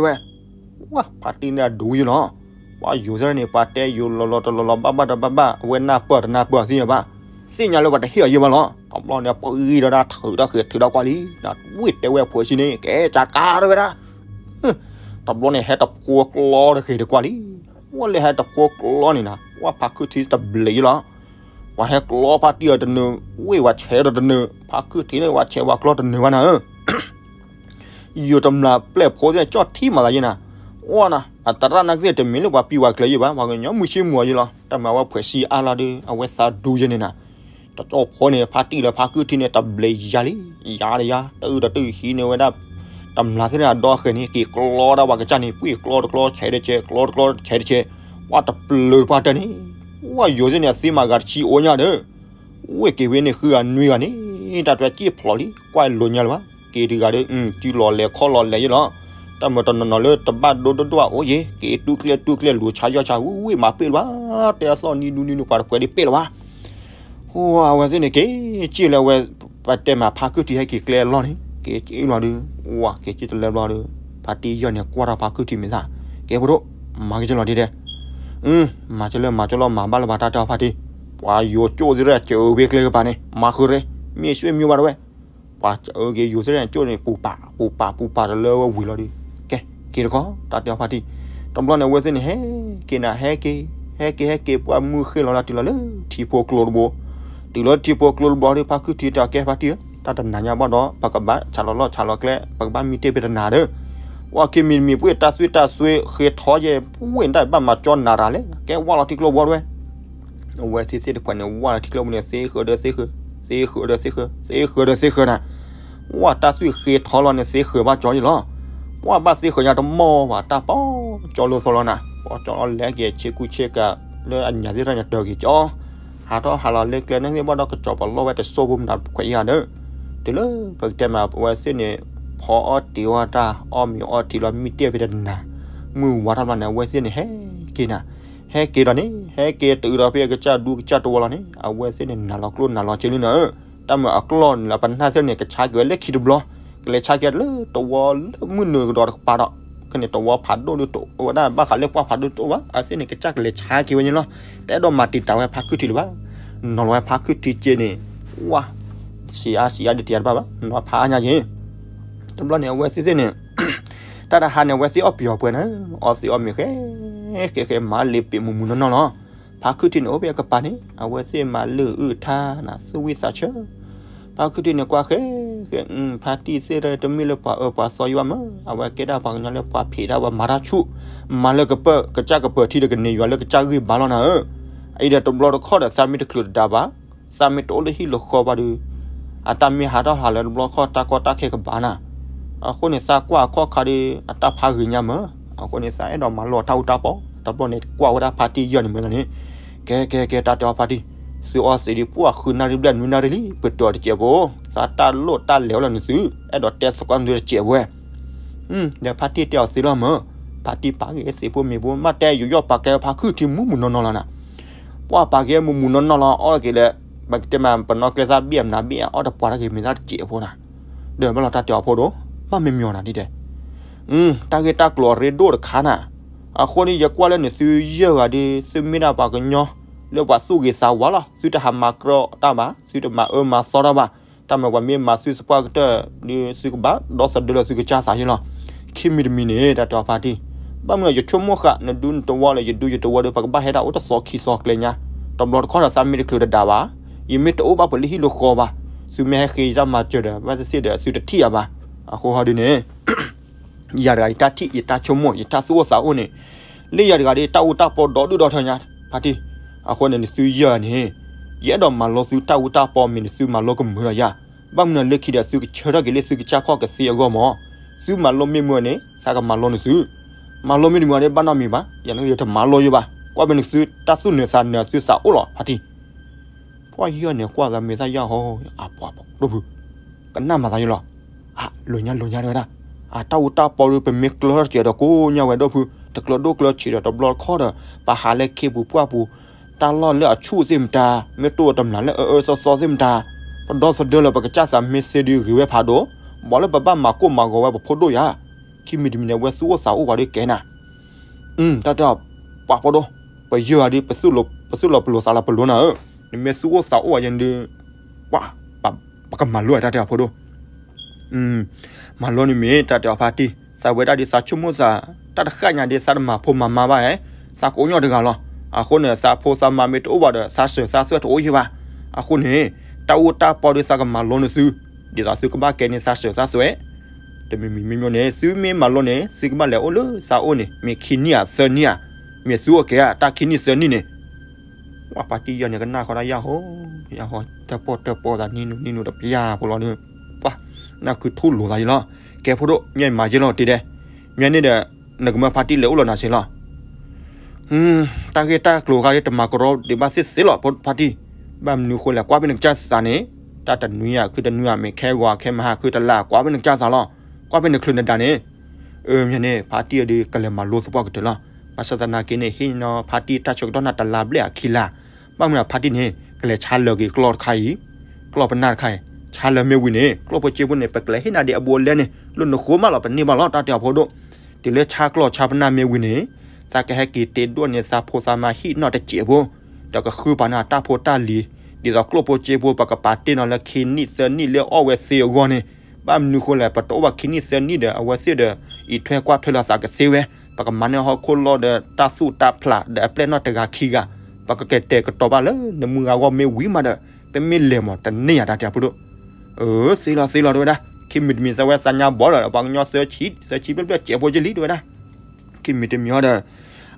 ဝဲ ဖါတံၢ်န့ၣ်အဒိယိာ်လီၤ. ပှၢ်ယိာ်သ့ၣ်န့ၣ် ပှၤတဲယိာ်လီၤလီၤတလီၤလီၤဘၣ်ဘၣ်တဘၣ်ဘၣ် အဝဲနၢ်ပၢၢ်တနၢ်ပၢၢ်သ့ၣ်ညါဘၣ်, သ့ၣ်ညါလၢပှၤတဟ့ၣ်အီၤယဲၢ်ဘၣ်လီၤ. တဘျီန့ၣ် ပှၢ်ဂံၢ်ဒီးဒၣ်ထုးဒီးဃ့ထုးဒီးကွၢ်လံ, ဝ့ၢ်တဲဝဲအဖိဆံးန့ၣ် ကဲကးတၢ်ဝဲဒၣ်, တဘျီန့ၣ် ဟဲတဖိကျီတဃ့တကွၢ်လံ, ဝဲလဲၤဟဲတဖိကျီန့ၣ်နၤ ပှၢ်ဖါခုထံးတဘျဲးယိာ်လီၤ. ပှၤဟဲကျီဖါတံၢ်အီၤတနုာ်, ဝ့ၢ်ဝဲဆဲးဒီးတနုာ်, ဖါခုထံးန့ၣ် ဝဲဆဲးဝဲကျီတနုာ်ဘၣ်နၤဧၢ ယိာ်တမျးပျဲၢ်ဖိသ့ၣ်န့ၣ် ကၠီၣ်ထံမၤသးယဲၢ်နၤ, အီၣ်နၤ အသရၣ်နာ်ကသ့ၣ်တမ့ၢ်လၢပှၤပံၤဝဲကျဲယဲၢ်ဘၣ်, ပှၤကညီမုၢ်ဆ့မုၢ်အီၤယဲၢ်လီၤ, တၢ်မၤဝဲဖှဲးဆံအါလီၤဒီး အဝဲသးဒူယဲၢ်န့ၣ်နၤ, တကၠီၣ်ဖိန့ၣ် ဖါတံၢ်လၢဖါခုထံးန့ၣ် တဘျဲးယၤလံ, ယၤဒီးယၤ တအုၣ်ဒီးတအုၣ်ဟံးန့ၢ်ဝဲဒၣ်, တမျးသ့ၣ်န့ၣ် အဒီအဃဲၤန့ၣ် က့ၤကျီဒၣ်ပှၤကစၢ်န့ၣ် ပှ့ၤကျီတကျီဆဲးတဆဲး ကျီတကျီဆဲးတဆဲး, ပှၢ်တပျုာ်တပှၢ်တၢၢ်န့ၣ်, ပှၢ်ယိာ်သ့ၣ်န့ၣ် အသ့မးဂၤတဆံအိၣ်ညါဒီး ဝ့ၢ်က့ၤဝဲန့ၣ်ဃုဂၤနွံဂၤန့ၣ် တၢ်တြဲၤစ့ၢ်ဖျိးလံ ကွၢ်လိာ်ညါလၢၤဘၣ်, က့ၤတဂၤဒီး စုလီၤလဲၤခီလီၤလဲၤယဲၢ်လီၤ, တၢ်မၤတနီၤနီၤလၢတဘၣ်ဒိဒိဒိၣ်အိၣ်ယဲၢ် က့ၤတူၢ်ကျဲတူၢ်ကျဲလိၤဆါယီၢ်ဆါ ဝ့ၢ်မၤပ့ၢ်လၢၤဘၣ်, တဲအသီၣ်နံၤဒူနံၤနူၤပှၤတပှဲၤဒ်ပ့ၢ်လၢၤဘၣ်, အဝဲသ့ၣ်န့ၣ်က့ၤစ့ၢ်လၢအဝဲ, ပတဲမးဖါခုထံးဟဲက့ၤကျဲအလီၢ်န့ၣ် က့ၤစ့ၢ်လီၤဒီး, ဝ့ၢ်က့ၤစ့ၢ်တလၢဘျီဒီး, ဖါတံၢ်ယီၢ်န့ၣ် ကွၢ်ထီၣ်ဖါခုထံးမဲာ်သၣ်, ကဲဖိဒိၣ်, မၤက့ၤကလီၤဒ်ဒဲး မၤကလၢမၤကလီမၤဘၣ်လၢၤဘၣ်တၢ်တဲအီၤဖါတံၢ်, ပှၤယိာ်ကၠိၣ်သ့ၣ်တဖၣ်ကၢဝ့ၢ်ကျဲကပၤန့ၣ် မၤဃုာ်ရ့ မ့ၢ်ဆွေမျိုးဘၣ်တဝဲ, ပှၤကၢက့ၤယိာ်သ့ၣ်တဖၣ်န့ၣ် ကၠိၣ်န့ၣ် ပူၤပာ်ပူၤပာ်ပူၤပာ်တလၢဝဲဝံၤလီၤဒီး, ကဲ, က့ၤတခီ တၢ်တဲအီၤဖါတံၢ်, တဘျီန့ၣ် အဝဲသ့ၣ်န့ၣ် ဟဲက့ၤနၤ ဟဲက့ၤ, ဟဲက့ၤဟဲက့ၤ ပှၢ်မုၢ်ဃ့ၢ်လီၤလၢတုၤလီၤလၢထံဖိကျိတဘိ, တုၤလၢထံဖိကျိတဘိဒီး ဖါခုထံးတဲအီၤကဲဖါတံၢ်ဧၢ, တၢ်တနၤညါဘၣ်ဒီး ပကဘၣ်ဆးလီၤလီၢ်ဆးလီၤကျဲ ပကဘၣ်မံတ့ၢ်ဖဲတနၤဒီး, ပှၢ်ခံမံၤတမံၤ ပှ့ၤတၢ်သွံၣ်တၢ်သွဲဃ့ထီယဲၢ် ပှ့ၤနတၢ်ဘၣ်မၤကၠီနၤတၢ်လဲၣ် ကဲဝၢ်လီၤထံကျိဘိတဝဲ အဝဲသ့ၣ်သ့ၣ်တဖၣ်န့ၣ် ဝၢ်လီၤထံကျိဘိန့ၣ် သ့ဃၢၤဒီးသ့ဃၢၤ, သ့ဃၢၤဒီးသ့ဃၢၤ, သ့ဃၢၤဒီးသ့ဃၢၤနၤ, ဝၢ်တၢ်သွံၣ်ဃ့ထီလီၤန့ၣ်သ့ဃၢၤဘၣ်ကၠီယဲၢ်လီၤ, ပှၢ်ဘၣ်သ့ဃၢၤညါတမီၢ်ဘၣ် တၢ်ပီကၠီလိာ်သီလီၤနၤ, ပီကၠီလီၤလဲၤက့ၤဆ့ကူဆ့ကၤ လၢအညၣ်သ့ၣ်တဖၣ်န့ၣ်တၢ်က့ၤကၠီ ဟးထီၣ်ဟးလီၤလၢကျဲန့ၣ်သ့ၣ်ဘၣ်ဒီး ကစီၤပလီၢ်ဝဲတစိၢ်ဖိမနုၤခွဲးအံၤဧါဒီး, တုၤလၢပကတဲမး အဝဲသ့ၣ်န့ၣ် ဖီအီၣ်တ့ၤအီၣ်တၢ် အီၣ်မ့ၤအီထံလီၤ မံတ့ၢ်ဖဲတနၤ, မုၢ်ဝါထီၣ်ဘျီန့ၣ် အဝဲသ့ၣ်န့ၣ်ဟဲက့ၤနၤ, ဟဲက့ၤဒီးန့ၣ် ဟဲက့ၤတုၤဒီးဖဲအကစၢ်ဒူကစၢ်တဝီလီၤန့ၣ် အဝဲသ့ၣ်န့ၣ် နၤလီၤကျိၣ်နၤလီၤစ့လံနၤဧၢ, တၢ်မၤအကျီၢ်န့ၣ်လီၤ ပနၢ်သ့ၣ်န့ၣ် ကဆါက့ၤဝဲလၢခံတဘျီ, ကလဲၤဆါက့ၤလၢတဝီလၢမုၢ်နုာ်ကဒီးတကပၤဒီး, ခဲန့ၣ်တဝီဖးဒိၣ်ဒုးတအိၣ်ဝဲဒၣ် ဘၣ်ဃးလၢပှၢ်ဖးဒိၣ်တအိၣ်ဘၣ် အဝဲသ့ၣ်န့ၣ် ကစၢ်ကလဲၤဆါက့ၤဝဲန့ၣ်လီၤ, တအဲၣ်ဒိးမၤတံာ်တာ်ဝဲဖါခုထံးလၢၤဘၣ်, နီၤလီၤဝဲဖါခုထံးက့ၤန့ၣ်, ဝၢ်, စံးအါစံးအါဒ်တယၤတဘၣ်ဘၣ် နီၤဖးအါညါက့ၤ, တဘျီန့ၣ် အဝဲသ့ၣ်သ့ၣ်န့ၣ် တၢ်တဟါန့ၣ် အဝဲသ့ၣ်အီၣ်ပယီၤပှဲၤနၤ, အီၣ်သ့ၣ်အီၣ်မ့ၤဃဲ, ဃဲဃဲမၤလ့ၤပ့ၤမုၢ်မုၢ်နီၢ်နီၢ်လီၤ, ဖါခုထံးန့ၣ်အိၣ်ဖဲအကပၤန့ၣ် အဝဲသ့ၣ်မၤလၢအုၣ်ထါနၤ သူၣ်ဝံၣ်သးဆၢ, ဖါခုထံးန့ၣ်ကွၢ်ဃဲ, ဃဲ, ဖါတံၢ်သ့ၣ်တမ့ၢ်လၢပှၤအၢပှၤသီယိဘၣ်မး, အဝဲကဲဒၣ်ပှၤကညီလၢပှၤဖံးတၢ်ပှၤမၤတၢ်ဆူၣ်, မၤလၢကပၢၢ်ကစၢ်ကပၢၢ်ထံဒီးကန့ၢ်ယွၤလၢကစၢ်ဂံၢ်ဘါလီၤနၤဧၢ, အအံၤဒီးတဘျီတခီၣ်ဒီးသးမ့ၢ်တချုးတဒါဘၣ် သးမ့ၢ်တအိၣ်လၢဟံၣ်လၢဃီဘၣ်ဒီး, အတၢ်မ့ၢ်ဟးထီၣ်ဟးလၢၤတဘျီခီၣ် တၢ်ကီတၢ်ခဲကဘၣ်နၤ, အဃိန့ၣ် သးကွၢ်အခီၣ်ခါဒီး အတၢ်ဖးဂ့ၤညါမး, အဃိန့ၣ် သးအဲၣ်ဒိးမၤလိတၢ်အူတၢ်ပီ, တဘျီန့ၣ် ကွၢ်ဝဲဒၣ်ဖါတံၢ်ယီၢ်န့ၣ်မးလီၤန့ၣ်, ကဲကဲကဲ တၢ်တဲအီၤဖါတံၢ်, သုအီၣ်သ့ၣ်ဒုးပှၢ်ဃုနၣ်ရံၣ်ဘျဲၣ်နွံနၣ်ရံၣ်လံ ပတုာ်တစဲးဖိ, သးတၢ်လိၣ်တၢ်လဲၤအိၣ်လၢနသု, အဲၣ်ဒိးတဲသကိးနသုတစဲးဖိဝဲ ဒီးဖါတံၢ်တဲအီၤသ့လီၤမး, ဖါတံၢ်ပာ်က့ၤသ့ၣ်ဖိမ့ၤဖိ မ့ၢ်တဲယိာ်ယီၢ်ပာ်ကဲဖါခုထံးမုၢ်မုၢ်နီၢ်နီၢ်လီၤနၤ, ပှၢ်ပာ်က့ၤမုၢ်မုၢ်နီၢ်နီၢ်လီၤ အီၣ်က့ၤလၢ, ပကတဲမး ပနီၢ်ကျဲသၣ်ဘ့ၣ်အမနၤဘ့ၣ်အအီၣ်တပှၢ်တၢ်က့ၤမ့ၢ်သၣ်တစဲးဖိနၤ, ဒီးဘၣ်လီၤတၢ်တဲအီၤဖိဒိၣ်, ဘၣ်မ့ၢ်မ့ၢ်အီၤနၤဒ်တဲ, တၢ်ဂ့ၢ်တၢ်ကျိၤအရ့ဒိၣ်တခါနၤ, အဃိန့ၣ် ယကွၢ်လၢနသုယဲၢ်ဂၤဒီး သုမ့ၢ်ဒၣ်ပှၤကညီ, လၢပှၤသူၣ်ဂ့ၤသးဝါလီၤ သုတဟးမၤကြၢးတၢ်ဘၣ် သုတမၤအၢမၤသီတၢ်ဘၣ်, တၢ်မၤပှၤမ့ၢ်မၤသုသပှၢ်ကတၢၢ်ဒီး သုကဘၣ်ဒီသဒၢလၢသုကစၢ်သးယ့လီၤ, ခံမံၤတမံၤန့ၣ် တၢ်တဲအီၤဖါတံၢ်, ဘၣ်မနုၤယဆိကမိၣ်ဃာ် နဒူနတဝီလၢယဒူယတဝီဒီး ပကဘၣ်ဟဲဒၣ်အိၣ်တသီခံသီကျဲညါ, တဘျီတခီၣ်ဒီးသးမ့ၢ်တချုးတဒါဘၣ်, ယမ့ၢ်တအိၣ်ဘၣ်ပှၤလၢဟံၣ်လၢဃီဘၣ်, သုမ့ၢ်ဟဲဃ့ယတၢ်မၤစၢၤဒီး ဘၣ်သ့ၣ်သ့ၣ်ဒီး သုတထံၣ်ယၤဘၣ်, အဃိဟီဒ်န့ၣ် ယၤတဂၤယတၢ်ထံၣ် ယတၢ်ဆိကမိၣ် ယတၢ်သူၣ်အိၣ်သးအိၣ်န့ၣ်, လၢယၤတဂၤဒီးတၢ်အူတၢ်ပီဒီဒူၣ်ဒီထၢညါ, ဖါတံၢ်, အဃိန့ၣ်နသုယဲၢ်ဂၤန့ၣ်, ယအဲၣ်ဒိးမၤလိသုတၢ်အူတၢ်ပီမ့ၢ်နသုမၤလိကမုာ်ဒီးယၤ, ဘၣ်မနုၤလၢခံဒီး သုကဆၢထၢၣ်က့ၤလၢသုကစၢ်ခီၣ်ကသ့အဂီၢ်မး, သုမၤလိမ့ၢ်မုာ်န့ၣ် သးကမၤလိနသု, မၤလိမ့ၢ်တမုာ်န့ၣ် ဘၣ်နီတမံၤဘၣ်, ယၤန့ၣ်ယတမၤလိယိဘၣ်, ကွၢ်ဖဲနသုတၢ်သူၣ်နုာ်သးနုာ်သုသးအိၣ်လီၤ ဖါတံၢ် ပှၢ်ယီၢ်န့ၣ်ကွၢ်သးမ့ၢ်သၣ်ယၢ်ဟီ, အပှၤဒိၣ်ဖု, ကနၣ်မၤသးယလီၤ, အလိာ်ညါလိာ်ညါတဲဝဲဒၣ်, အတၢ်အူတၢ်ပီဒီး ပမ့ၢ်ကျၢထီၣ်တစဲးဒီးကိးညါဝဲဒိၣ်ဖု, တကျၢဒိၣ်ကျၢဆံးဒီးတဘျီတခီၣ်ဒီး ပဟးလၢခ့ပူၤပှၢ်ပူၤ, တၢ်လီၢ်လၢအဆူၣ်သ့ၣ်မတၤ, မ့ၢ်တအိၣ်တမျၢ်လၢအအၢသီသီသ့ၣ်မတၤ, ပဒီသဒၢလၢပကစၢ်သးမ့ၢ်သ့ဒုးဂ့ၤဝဲဖးဒိၣ်, ဘၣ်လၢပဘၣ်မၤကိၢ်မၤဂီၤဝဲပဖိဒိၣ်ယၤ, ခံမံၤတမံၤန့ၣ် အဝဲသူၣ်အိၣ်သးအိၣ်ပှၤဒီးကဲနၤ တၢ်တဲအီၤ, ပှၤဖိဒိၣ်, ပယၢၢ်အီၤဒီး ပသူၣ်လီၤပလိာ်သးလီၤပလိာ်နၤဧၢ, နမ့ၢ်သူၣ်အိၣ်သးအိၣ်ဝဲယဲန့ၣ်ဒီး, ပှၤ, ပကမၤလိတၢ်တဲအီၤဖိဒိၣ်, မၤလိန့ၣ်မ့ၢ်တၢ်တဲအီၤဖါတံၢ်, သးဝဲဒၣ်ဒီးသးဆိကမိၣ်သး, တၢ်တဃၣ်ညါဒီး သးတမၤဖိမၤမါဘၣ်ဧဲ, သးကအိၣ်ညီတဂၤလီၤ, အဃိန့ၣ် သးဖိသးမါမ့ၢ်တအိၣ်ဘၣ်ဒီး သးစၢၤသးသွဲၣ်တအိၣ်ယဲၢ်ဘၣ်, အဃိန့ၣ်, တၢ်အူတၢ်ပီဒီးသးကမၤလိနသု, ဒ်သိးသုကဘၣ်ကဲန့ၢ်သးစၢၤသးသွဲၣ် တမံၤမံၤမ့ၢ်မ့ၢ်န့ၣ် သုမ့ၢ်မၤလိန့ၣ် သုကဘၣ်လဲၤအိၣ်လၢသးအိၣ်န့ၣ် မ့ၢ်ခံနံၣ်ဧါသၢနံၣ်ဧါ, မ့ၢ်သုအိၣ်ကဲဧါ တၢ်ခံနံၣ်သၢနံၣ်န့ၣ်, ပှၤဖါတံၢ်ယီၢ်န့ၣ်ကနၣ်ဃီတၢ်ယၢ်ဟီ, ယၢ်ဟီတၢၣ်ပီၣ်တၢၣ်ပီသးနံၤနူၤနံၤနူၤတပျၢ်ဖိလီၤဒီး, ပှၤ, နၢ်ခုထူၣ်လိာ်သးယလီၤ, ကဲဖိဒိၣ် မ့ၢ်မၤယဲလီၤတ့ဒဲး, မ့ၢ်န့ၣ်ဒီး, နကမၢဖါတံၢ်လဲၤအိၣ်လီၤနၤစ့လီၤ တၢ်ဂ့ၢ်တၢ်ကျိၤဃါဒီးတမၤကရီဒံးဘၣ်သ့ၣ်သ့ၣ်လီၤ ဖါတံၢ်, ဘၣ်မနုၤဃိလဲၣ် ကွၢ်ဖဲနကစၢ်သးန့ၣ်, တၢ်တနွံအံၤခုတနွံအံၤ မ့ၢ်ခဲဂီၤခဲမဟါခုတလါ ကွၢ်ဖဲနကစၢ်သးလီၤ, ကွၢ်ဖဲနချုးနဒါန့ၣ်, အမ့ၢ်န့ၣ် ဖါတံၢ်အံၤဒီးကလဲၤမၤလိသပှၢ်ကတၢၢ်လီၤ, ဘၣ်ဆၣ်သနာ်က့န့ၣ် ဟ့ၣ်နီၤဖါတံၢ်တၢ်ဆၢကတီၢ်နၤတလါဘျဲၣ်အခံလါ, ဘၣ်မနုၤဖါတံၢ်န့ၣ် ကလဲၤဆါလၢက့ၤကျီၢ်တခါအံၤ, ကျီၢ်ပနၢ်တခါအံၤ, ဆါလၢမ့ၢ်ဝံၤန့ၣ် ကျီၢ်ဖိစ့ဖိန့ၣ် ပကလဲၤဟ့ၣ်နၤဒံးအဘူးအလဲန့ၣ် လၢနဃိမးလီၤ ပန့ၢ်ဘၣ်လီၤ တၢ်တဲအီၤဖိဒိၣ်, တုၤလၢဆါကျီၢ်ဆါပနၢ်မ့ၢ်ဝံၤန့ၣ်, သးကဟဲက့ၤတ့ဒိၣ်န့ၢ်သးဖိသးမါဟံၣ်နီၢ်တစဲးဖိ, ဒီးကဃုပာ်န့ၢ်တၢ်ဖိတၢ်လံၤ, ဒ်သိးကျီၢ်ဖိစ့ဖိ ပကပာ်တ့ၢ်နီၤလၢခံနံၣ်သၢနံၣ်လၢအီၣ်ဝဲသ့အဂီၢ်န့ၣ်, ဘၣ်မနုၤဃိလဲၣ် ပတအိၣ်ဘၣ်ခံနံၣ်သၢနံၣ်ဒီး အဝဲသ့ၣ်ဒီး အံးထွဲကွၢ်ထွဲလီၤသးကသ့ဝဲ, ပကမၤန့ၢ်ဟီၣ်ခိၣ်လီၢ်ဒီးတၢ်သူၣ်တၢ်ဖျးဒီးအပျဲၢ်နီၢ်တဂၤခံဂၤ, ပကကတဲာ်ကတီၤဘၣ်လၢနမုၢ်ဂၤဂီၢ်မ့ၢ်ဝံၤမးဒီး, ပမ့ၢ်လဲၤမးတန့ၢ်ယၤတၢ်တဲအီၤဖိဒိၣ်, အၢ သ့လီၤသ့လီၤတဲဝဲဒၣ်, ခံမံၤတမံၤသးဝဲသးညါဘီလီၤ ပှၤကညီသၢဆံ, သၢဆံဘျဲၣ်ဘျဲၣ်စဲးဖိကလံတဲဝဲဒၣ်, ခံမံၤတမံၤဟီဒီး,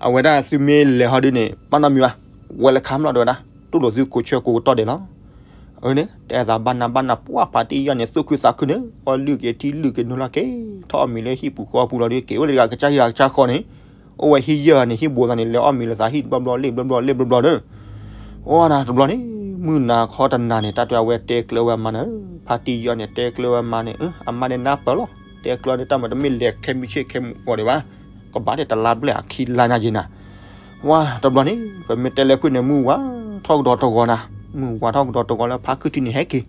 အဝဲဒၣ်သုမ့ၢ်လဲၤဟီဒုန့ၣ် ဘၣ်နီတမံၤဘၣ်, welcome လီၤတဲဝဲဒၣ်, တူၢ်လိာ်သုကိးဆၢကိးကတီၢ်ဒဲးလီၤ အန့ၣ် တဲသးဘၣ်နၤဘၣ်နၤ ပှၢ်ဖါတံၢ်ယီၢ်န့ၣ် သူၣ်ခုသးခုန့ၣ် အီၣ်လုၢ်က့ၤထံလုၢ်က့ၤနိလီၤက့ၤ ထီၣ်အီၣ်မ့ၤလၢဟံၣ်ပူၤဃီပူၤလီၤဒီး က့ၤအိၣ်လၢတဂၤကစၢ်ဟံၣ်တဂၤကစၢ်ဃီန့ၣ်, အိၣ်ဝဲဟံၣ်ယဲၢ်ဂၤန့ၣ် ဟံၣ်ဘိသးန့ၣ် လဲၤအီၣ်မ့ၤလၢသးဟံၣ်တဘျီဘျီလ့ၣ်ဘျီဘျီလ့ၣ်ဘျီဘျီဒီး, အိၣ်ဒၣ်တဘျီန့ၣ် မုၢ်နၤခီတနၤန့ၣ် တၢ်တဲအဝဲတဲကျၢၤဝဲမါန့ၣ်, ဖါတံၢ်ယီၢ်န့ၣ် တဲကျၢၤဝဲမါန့ၣ်, အမါန့ၣ်နၢ်ပၢၢ်လီၤ တဲကျၢၤန့ၣ် တၢ်မၤတမ့ၢ်လဲၤခဲမုၢ်ဆ့ၣ်ခဲမုၢ်ဂီၤဒံးဘၣ်, ကဘၣ်ဒဲးတလါဘျဲၣ်အခံလါညါက့ၤနၤ ဝါ တဘျီန့ၣ် ပမ့ၢ်တဲလၢဖုၣ်န့ၣ် မုၢ်ဝါထီၣ်ကဒီးတဂီၤနၤ, မုၢ်ဝါထီၣ်ကဒီးတဂီၤလၢဖါခုၣ်ထံးန့ၣ်ဟဲက့ၤ,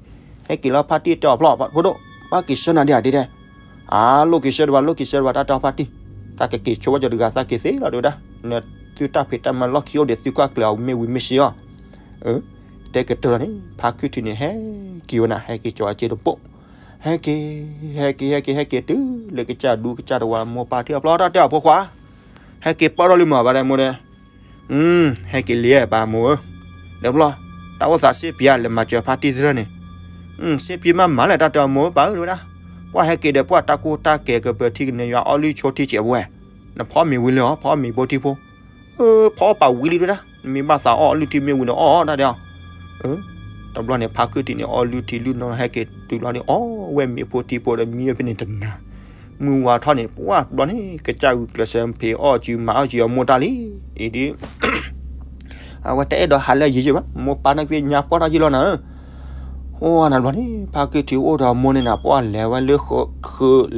ဟဲက့ၤလီၤဖါတံၢ်တဲအီၤဖျီၣ် ဖိဒိၣ်, ဘၣ်က့ၤဆှၢနၤဒံးဧါတဲဒဲး, အါ လိၣ်က့ၤဆှၢဒံးဘၣ် လိၣ်က့ၤဆှၢဒံးဘၣ် တၢ်တဲအီၤဖါတံၢ်, သးကက့ၤဆိဝဲကၠီၤတဂၤသးက့ၤသ့လီၤတဲဝဲဒၣ်, နသုတၢ်ဖံးတၢ်မၤလီၢ်ခံအိၣ်ဒီးသုကွၢ်ကျဲၤအီၤမ့ၢ်ဝံၤမ့ၢ်ဆ့အီၤ, တဲကတၢၢ်လီၤန့ၣ် ဖါခုၣ်ထံးန့ၣ် ဟဲက့ၤဝဲနၤ ဟဲက့ၤကၠီၤအစ့တဘိၣ်, ဟဲက့ၤ, ဟဲက့ၤ ဟဲက့ၤ ဟဲက့ၤတုၤလၢကစၢ်ဒူကစၢ်တဝါမိၢ်ပၢ်ထံၣ်အဖျီၣ် တၢ်တဲအီၤဖိခွါ ဟဲက့ၤပၢၢ်ထီၣ်လံမး ပၢ်ဒဲးမိၢ်ဒဲး, ဟဲက့ၤလံပၢ်မိၢ်ဧၢ, ဒီးဖျီၣ်, တၢ်အိၣ်သးစ့ပံၤဧါ လဲၤမၤစၢၤဖါတံၢ်သ့ၣ်န့ၣ်, စ့ပံၤမးမးလဲၣ် တၢ်တဲအီၤမိၢ်ပၢ်ဧၢ တဲဝဲဒၣ်, ပှၢ်ဟဲက့ၤဒီးပှၢ်တၢ်ကိၢ်တၢ်ကဲၤကပၢၤထံကန့ၢ်ယွၤအီၣ်လုၢ်ဆိထံစဲးပဝဲ, နဖီမ့ၤဝံၤလံဧါ ဖီမ့ၤဖိထံဖိ ဖီအီၣ်ပာ်ဝံၤလံတဲဝဲဒၣ်, နမ့ၢ်ဘၣ်သးအီၣ်အီလုၢ်ထံမ့ၢ်ဝံၤဒီးအီၣ်အီၣ်တၢ်တဲအီၤ, တဘျီန့ၣ် ဖါခုၣ်ထံးန့ၣ် အီၣ်လုၢ်ထံလုၢ်နီၢ်ဟဲက့ၤတုၤလီၤန့ၣ် အီၣ်ဝဲမ့ၤဖိထံဖိဒီးမံဝဲဖဲန့ၣ်တနၤ, မုၢ်ဝါထီၣ်န့ၣ် ပှၢ်တဘျီန့ၣ် ကစၢ်ဂုာ်ကျဲးစၢးဖံးအီၣ်စုမၤအီၣ်စုအမိၢ်တၢ်လံ, အံၤဒ် အဝဲတအဲၣ်ဒိးဟးလၢယံၤယံၤဘၣ် မိၢ်ပၢ်န့ၣ်သ့ၣ်ညါပှၢ်ထီၣ်ယံၤလီၤနၤဧၢ, အိၣ်နဘျီန့ၣ် ဖါခုၣ်ထံးအိၣ်ဒီးအမိၢ်န့ၣ်နၤ ပှၢ်လဲၤဝဲလၢဃု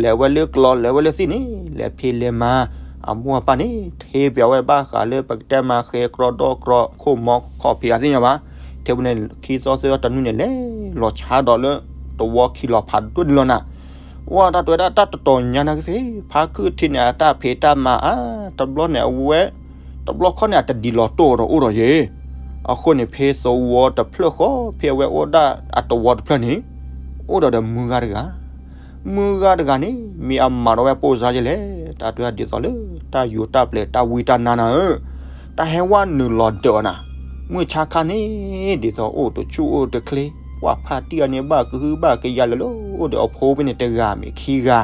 လဲၤဝဲလၢကျီ လဲၤဝဲလၢသ့ၣ်န့ၣ် လဲၤဖံးလဲၤမၤ, အမိၢ်အပၢ်န့ၣ် ထ့ပျီဝဲဘၣ်ဃးလၢပကတဲမၤဃဲၤကြီဒီကြီခိၣ်မီခီၣ်ဖံးအသ့ၣ်ညါဘၣ်, ထဲပူၤန့ၣ် ခံသီသၢသီတနွံန့ၣ် လဲၤလီၤဆါဒီးလၢ တဝီခံလီၤဖးဒိၣ်ဒံးလီၤနၤ, ဝဲတၢ်တဲဝဲဒၣ်တၢ်တတီၤညါနၤကသ့, ဖါခုၣ်ထံးန့ၣ် အတၢ်ဖံးတၢ်မၤအါ, တဘျီန့ၣ် အဝဲ တဘျီခီန့ၣ် အတဒ်လီၤတိၢ်ဒီးအိၣ်ဒီးယဲ, အဃိန့ၣ် ဖဲသဝီတဖျၢၣ်ဃီ ဖဲအဝဲအိၣ်ဒၣ်အတဝီတဖျၢၣ်န့ၣ်, အိၣ်ဒီးဒီးမုၢ်ဂၤတဂၤ, မုၢ်ဂၤတဂၤန့ၣ် မ့ၢ်အမၤဒီးဝဲပိာ်စါယဲလဲၣ်, တၢ်တဲဝဲဒ်သိးလၢ တၢ်ယိၤတၢ်ပျဲၤတၢ်ဝံတၢ်နါနၤဧၢ, တၢ်ဟဲဝဲနုာ်လီၤဒၢးအီၤနၤ, မုၢ်ဆါခါန့ၣ် ဒ်သိးအိၣ်တဆူၣ်အိၣ်တချ့, ပှၢ်ဖါတံၢ်အီၤန့ၣ် ဘၣ်ကဟုဘၣ်ကယာ်လၢလၢအိၣ်ဒီးအဖိဖဲန့ၣ်တဂၤမ့ၢ်ခံဂၤ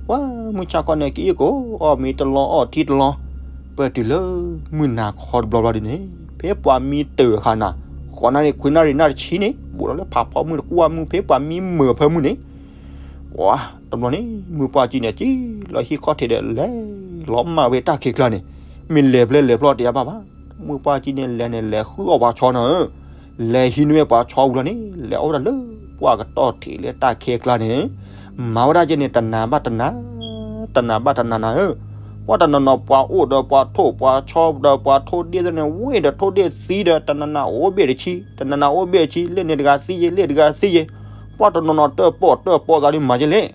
ပှၢ်မုၢ်ဆါခီန့ၣ် ကအံၣ်ကိးအီၣ်မ့ၤတလီၤအီၣ်ထံတလီၤ, ပတုၤလၢ မုၢ်နၤခီတဘျီဘျီဒ်န့ၣ်, ဖဲပှၤမံတၢၢ်အခါနၤ, ဃိးနၣ်ရံၣ်ခွံနၣ်ရံၣ်နၣ်တဆံန့ၣ် ဘူးဒီးလၢဖးဖီမုၢ်တကွၢ်မုၢ် ဖဲပှၤမံမုာ်အဖၢမုၢ်န့ၣ်, ပှၢ်တဘျီန့ၣ် မုၢ်ပှၢ်ကံန့ၣ် ကံလီၤဟံၣ်ခီၣ်ထံးဒီးလဲၤလီၤမၢ်ဝဲတၢ်ခံးကျါန့ၣ်, မ့ၢ်လဲၤဖျဲလဲၤဖျီၣ်တယါဘၣ်ဘၣ်, မုၢ်ပှၢ်ကံန့ၣ်လဲၤန့ၣ် လဲၤဃုအီၣ်ပှၤဆီနၤဧၢ လဲၤဟံးန့ၢ်ဝဲပှၤဆီဝံၤလီၤန့ၣ် လဲၤအီၣ်ဝဲဒၣ်လၢ ပှၢ်ကတီၢ်ထံးလၢတၢ်ခဲကျါန့ၣ် မၤဝဲဒၣ်ကဲန့ၣ် တနၤဘၣ်တနၤ, တနၤဘၣ်တနၤနၤဧၢ, ပှၢ်တနီၤနီၤပှၤအိၣ်ဒီးပှၤထိၣ်ပှၤဆီဒီးပှၤထိၣ်ဒ့ၣ်သ့ၣ်န့ၣ် ဝ့ၢ်ဒီးထိၣ်ဒ့ၣ်သံဒီး တနၤနၤအိၣ်ဘ့ၣ်တဆံ, တနၤနၤအိၣ်ဘ့ၣ်တဆံ, လ့ၣ်န့ၣ်တဂၤသံယဲ လ့ၣ်တဂၤသံယဲ, ပှၢ်တနီၤနီၤတၢၣ်ပီၣ်တၢၣ်ပီသးဒ်မၤယဲလဲၣ်,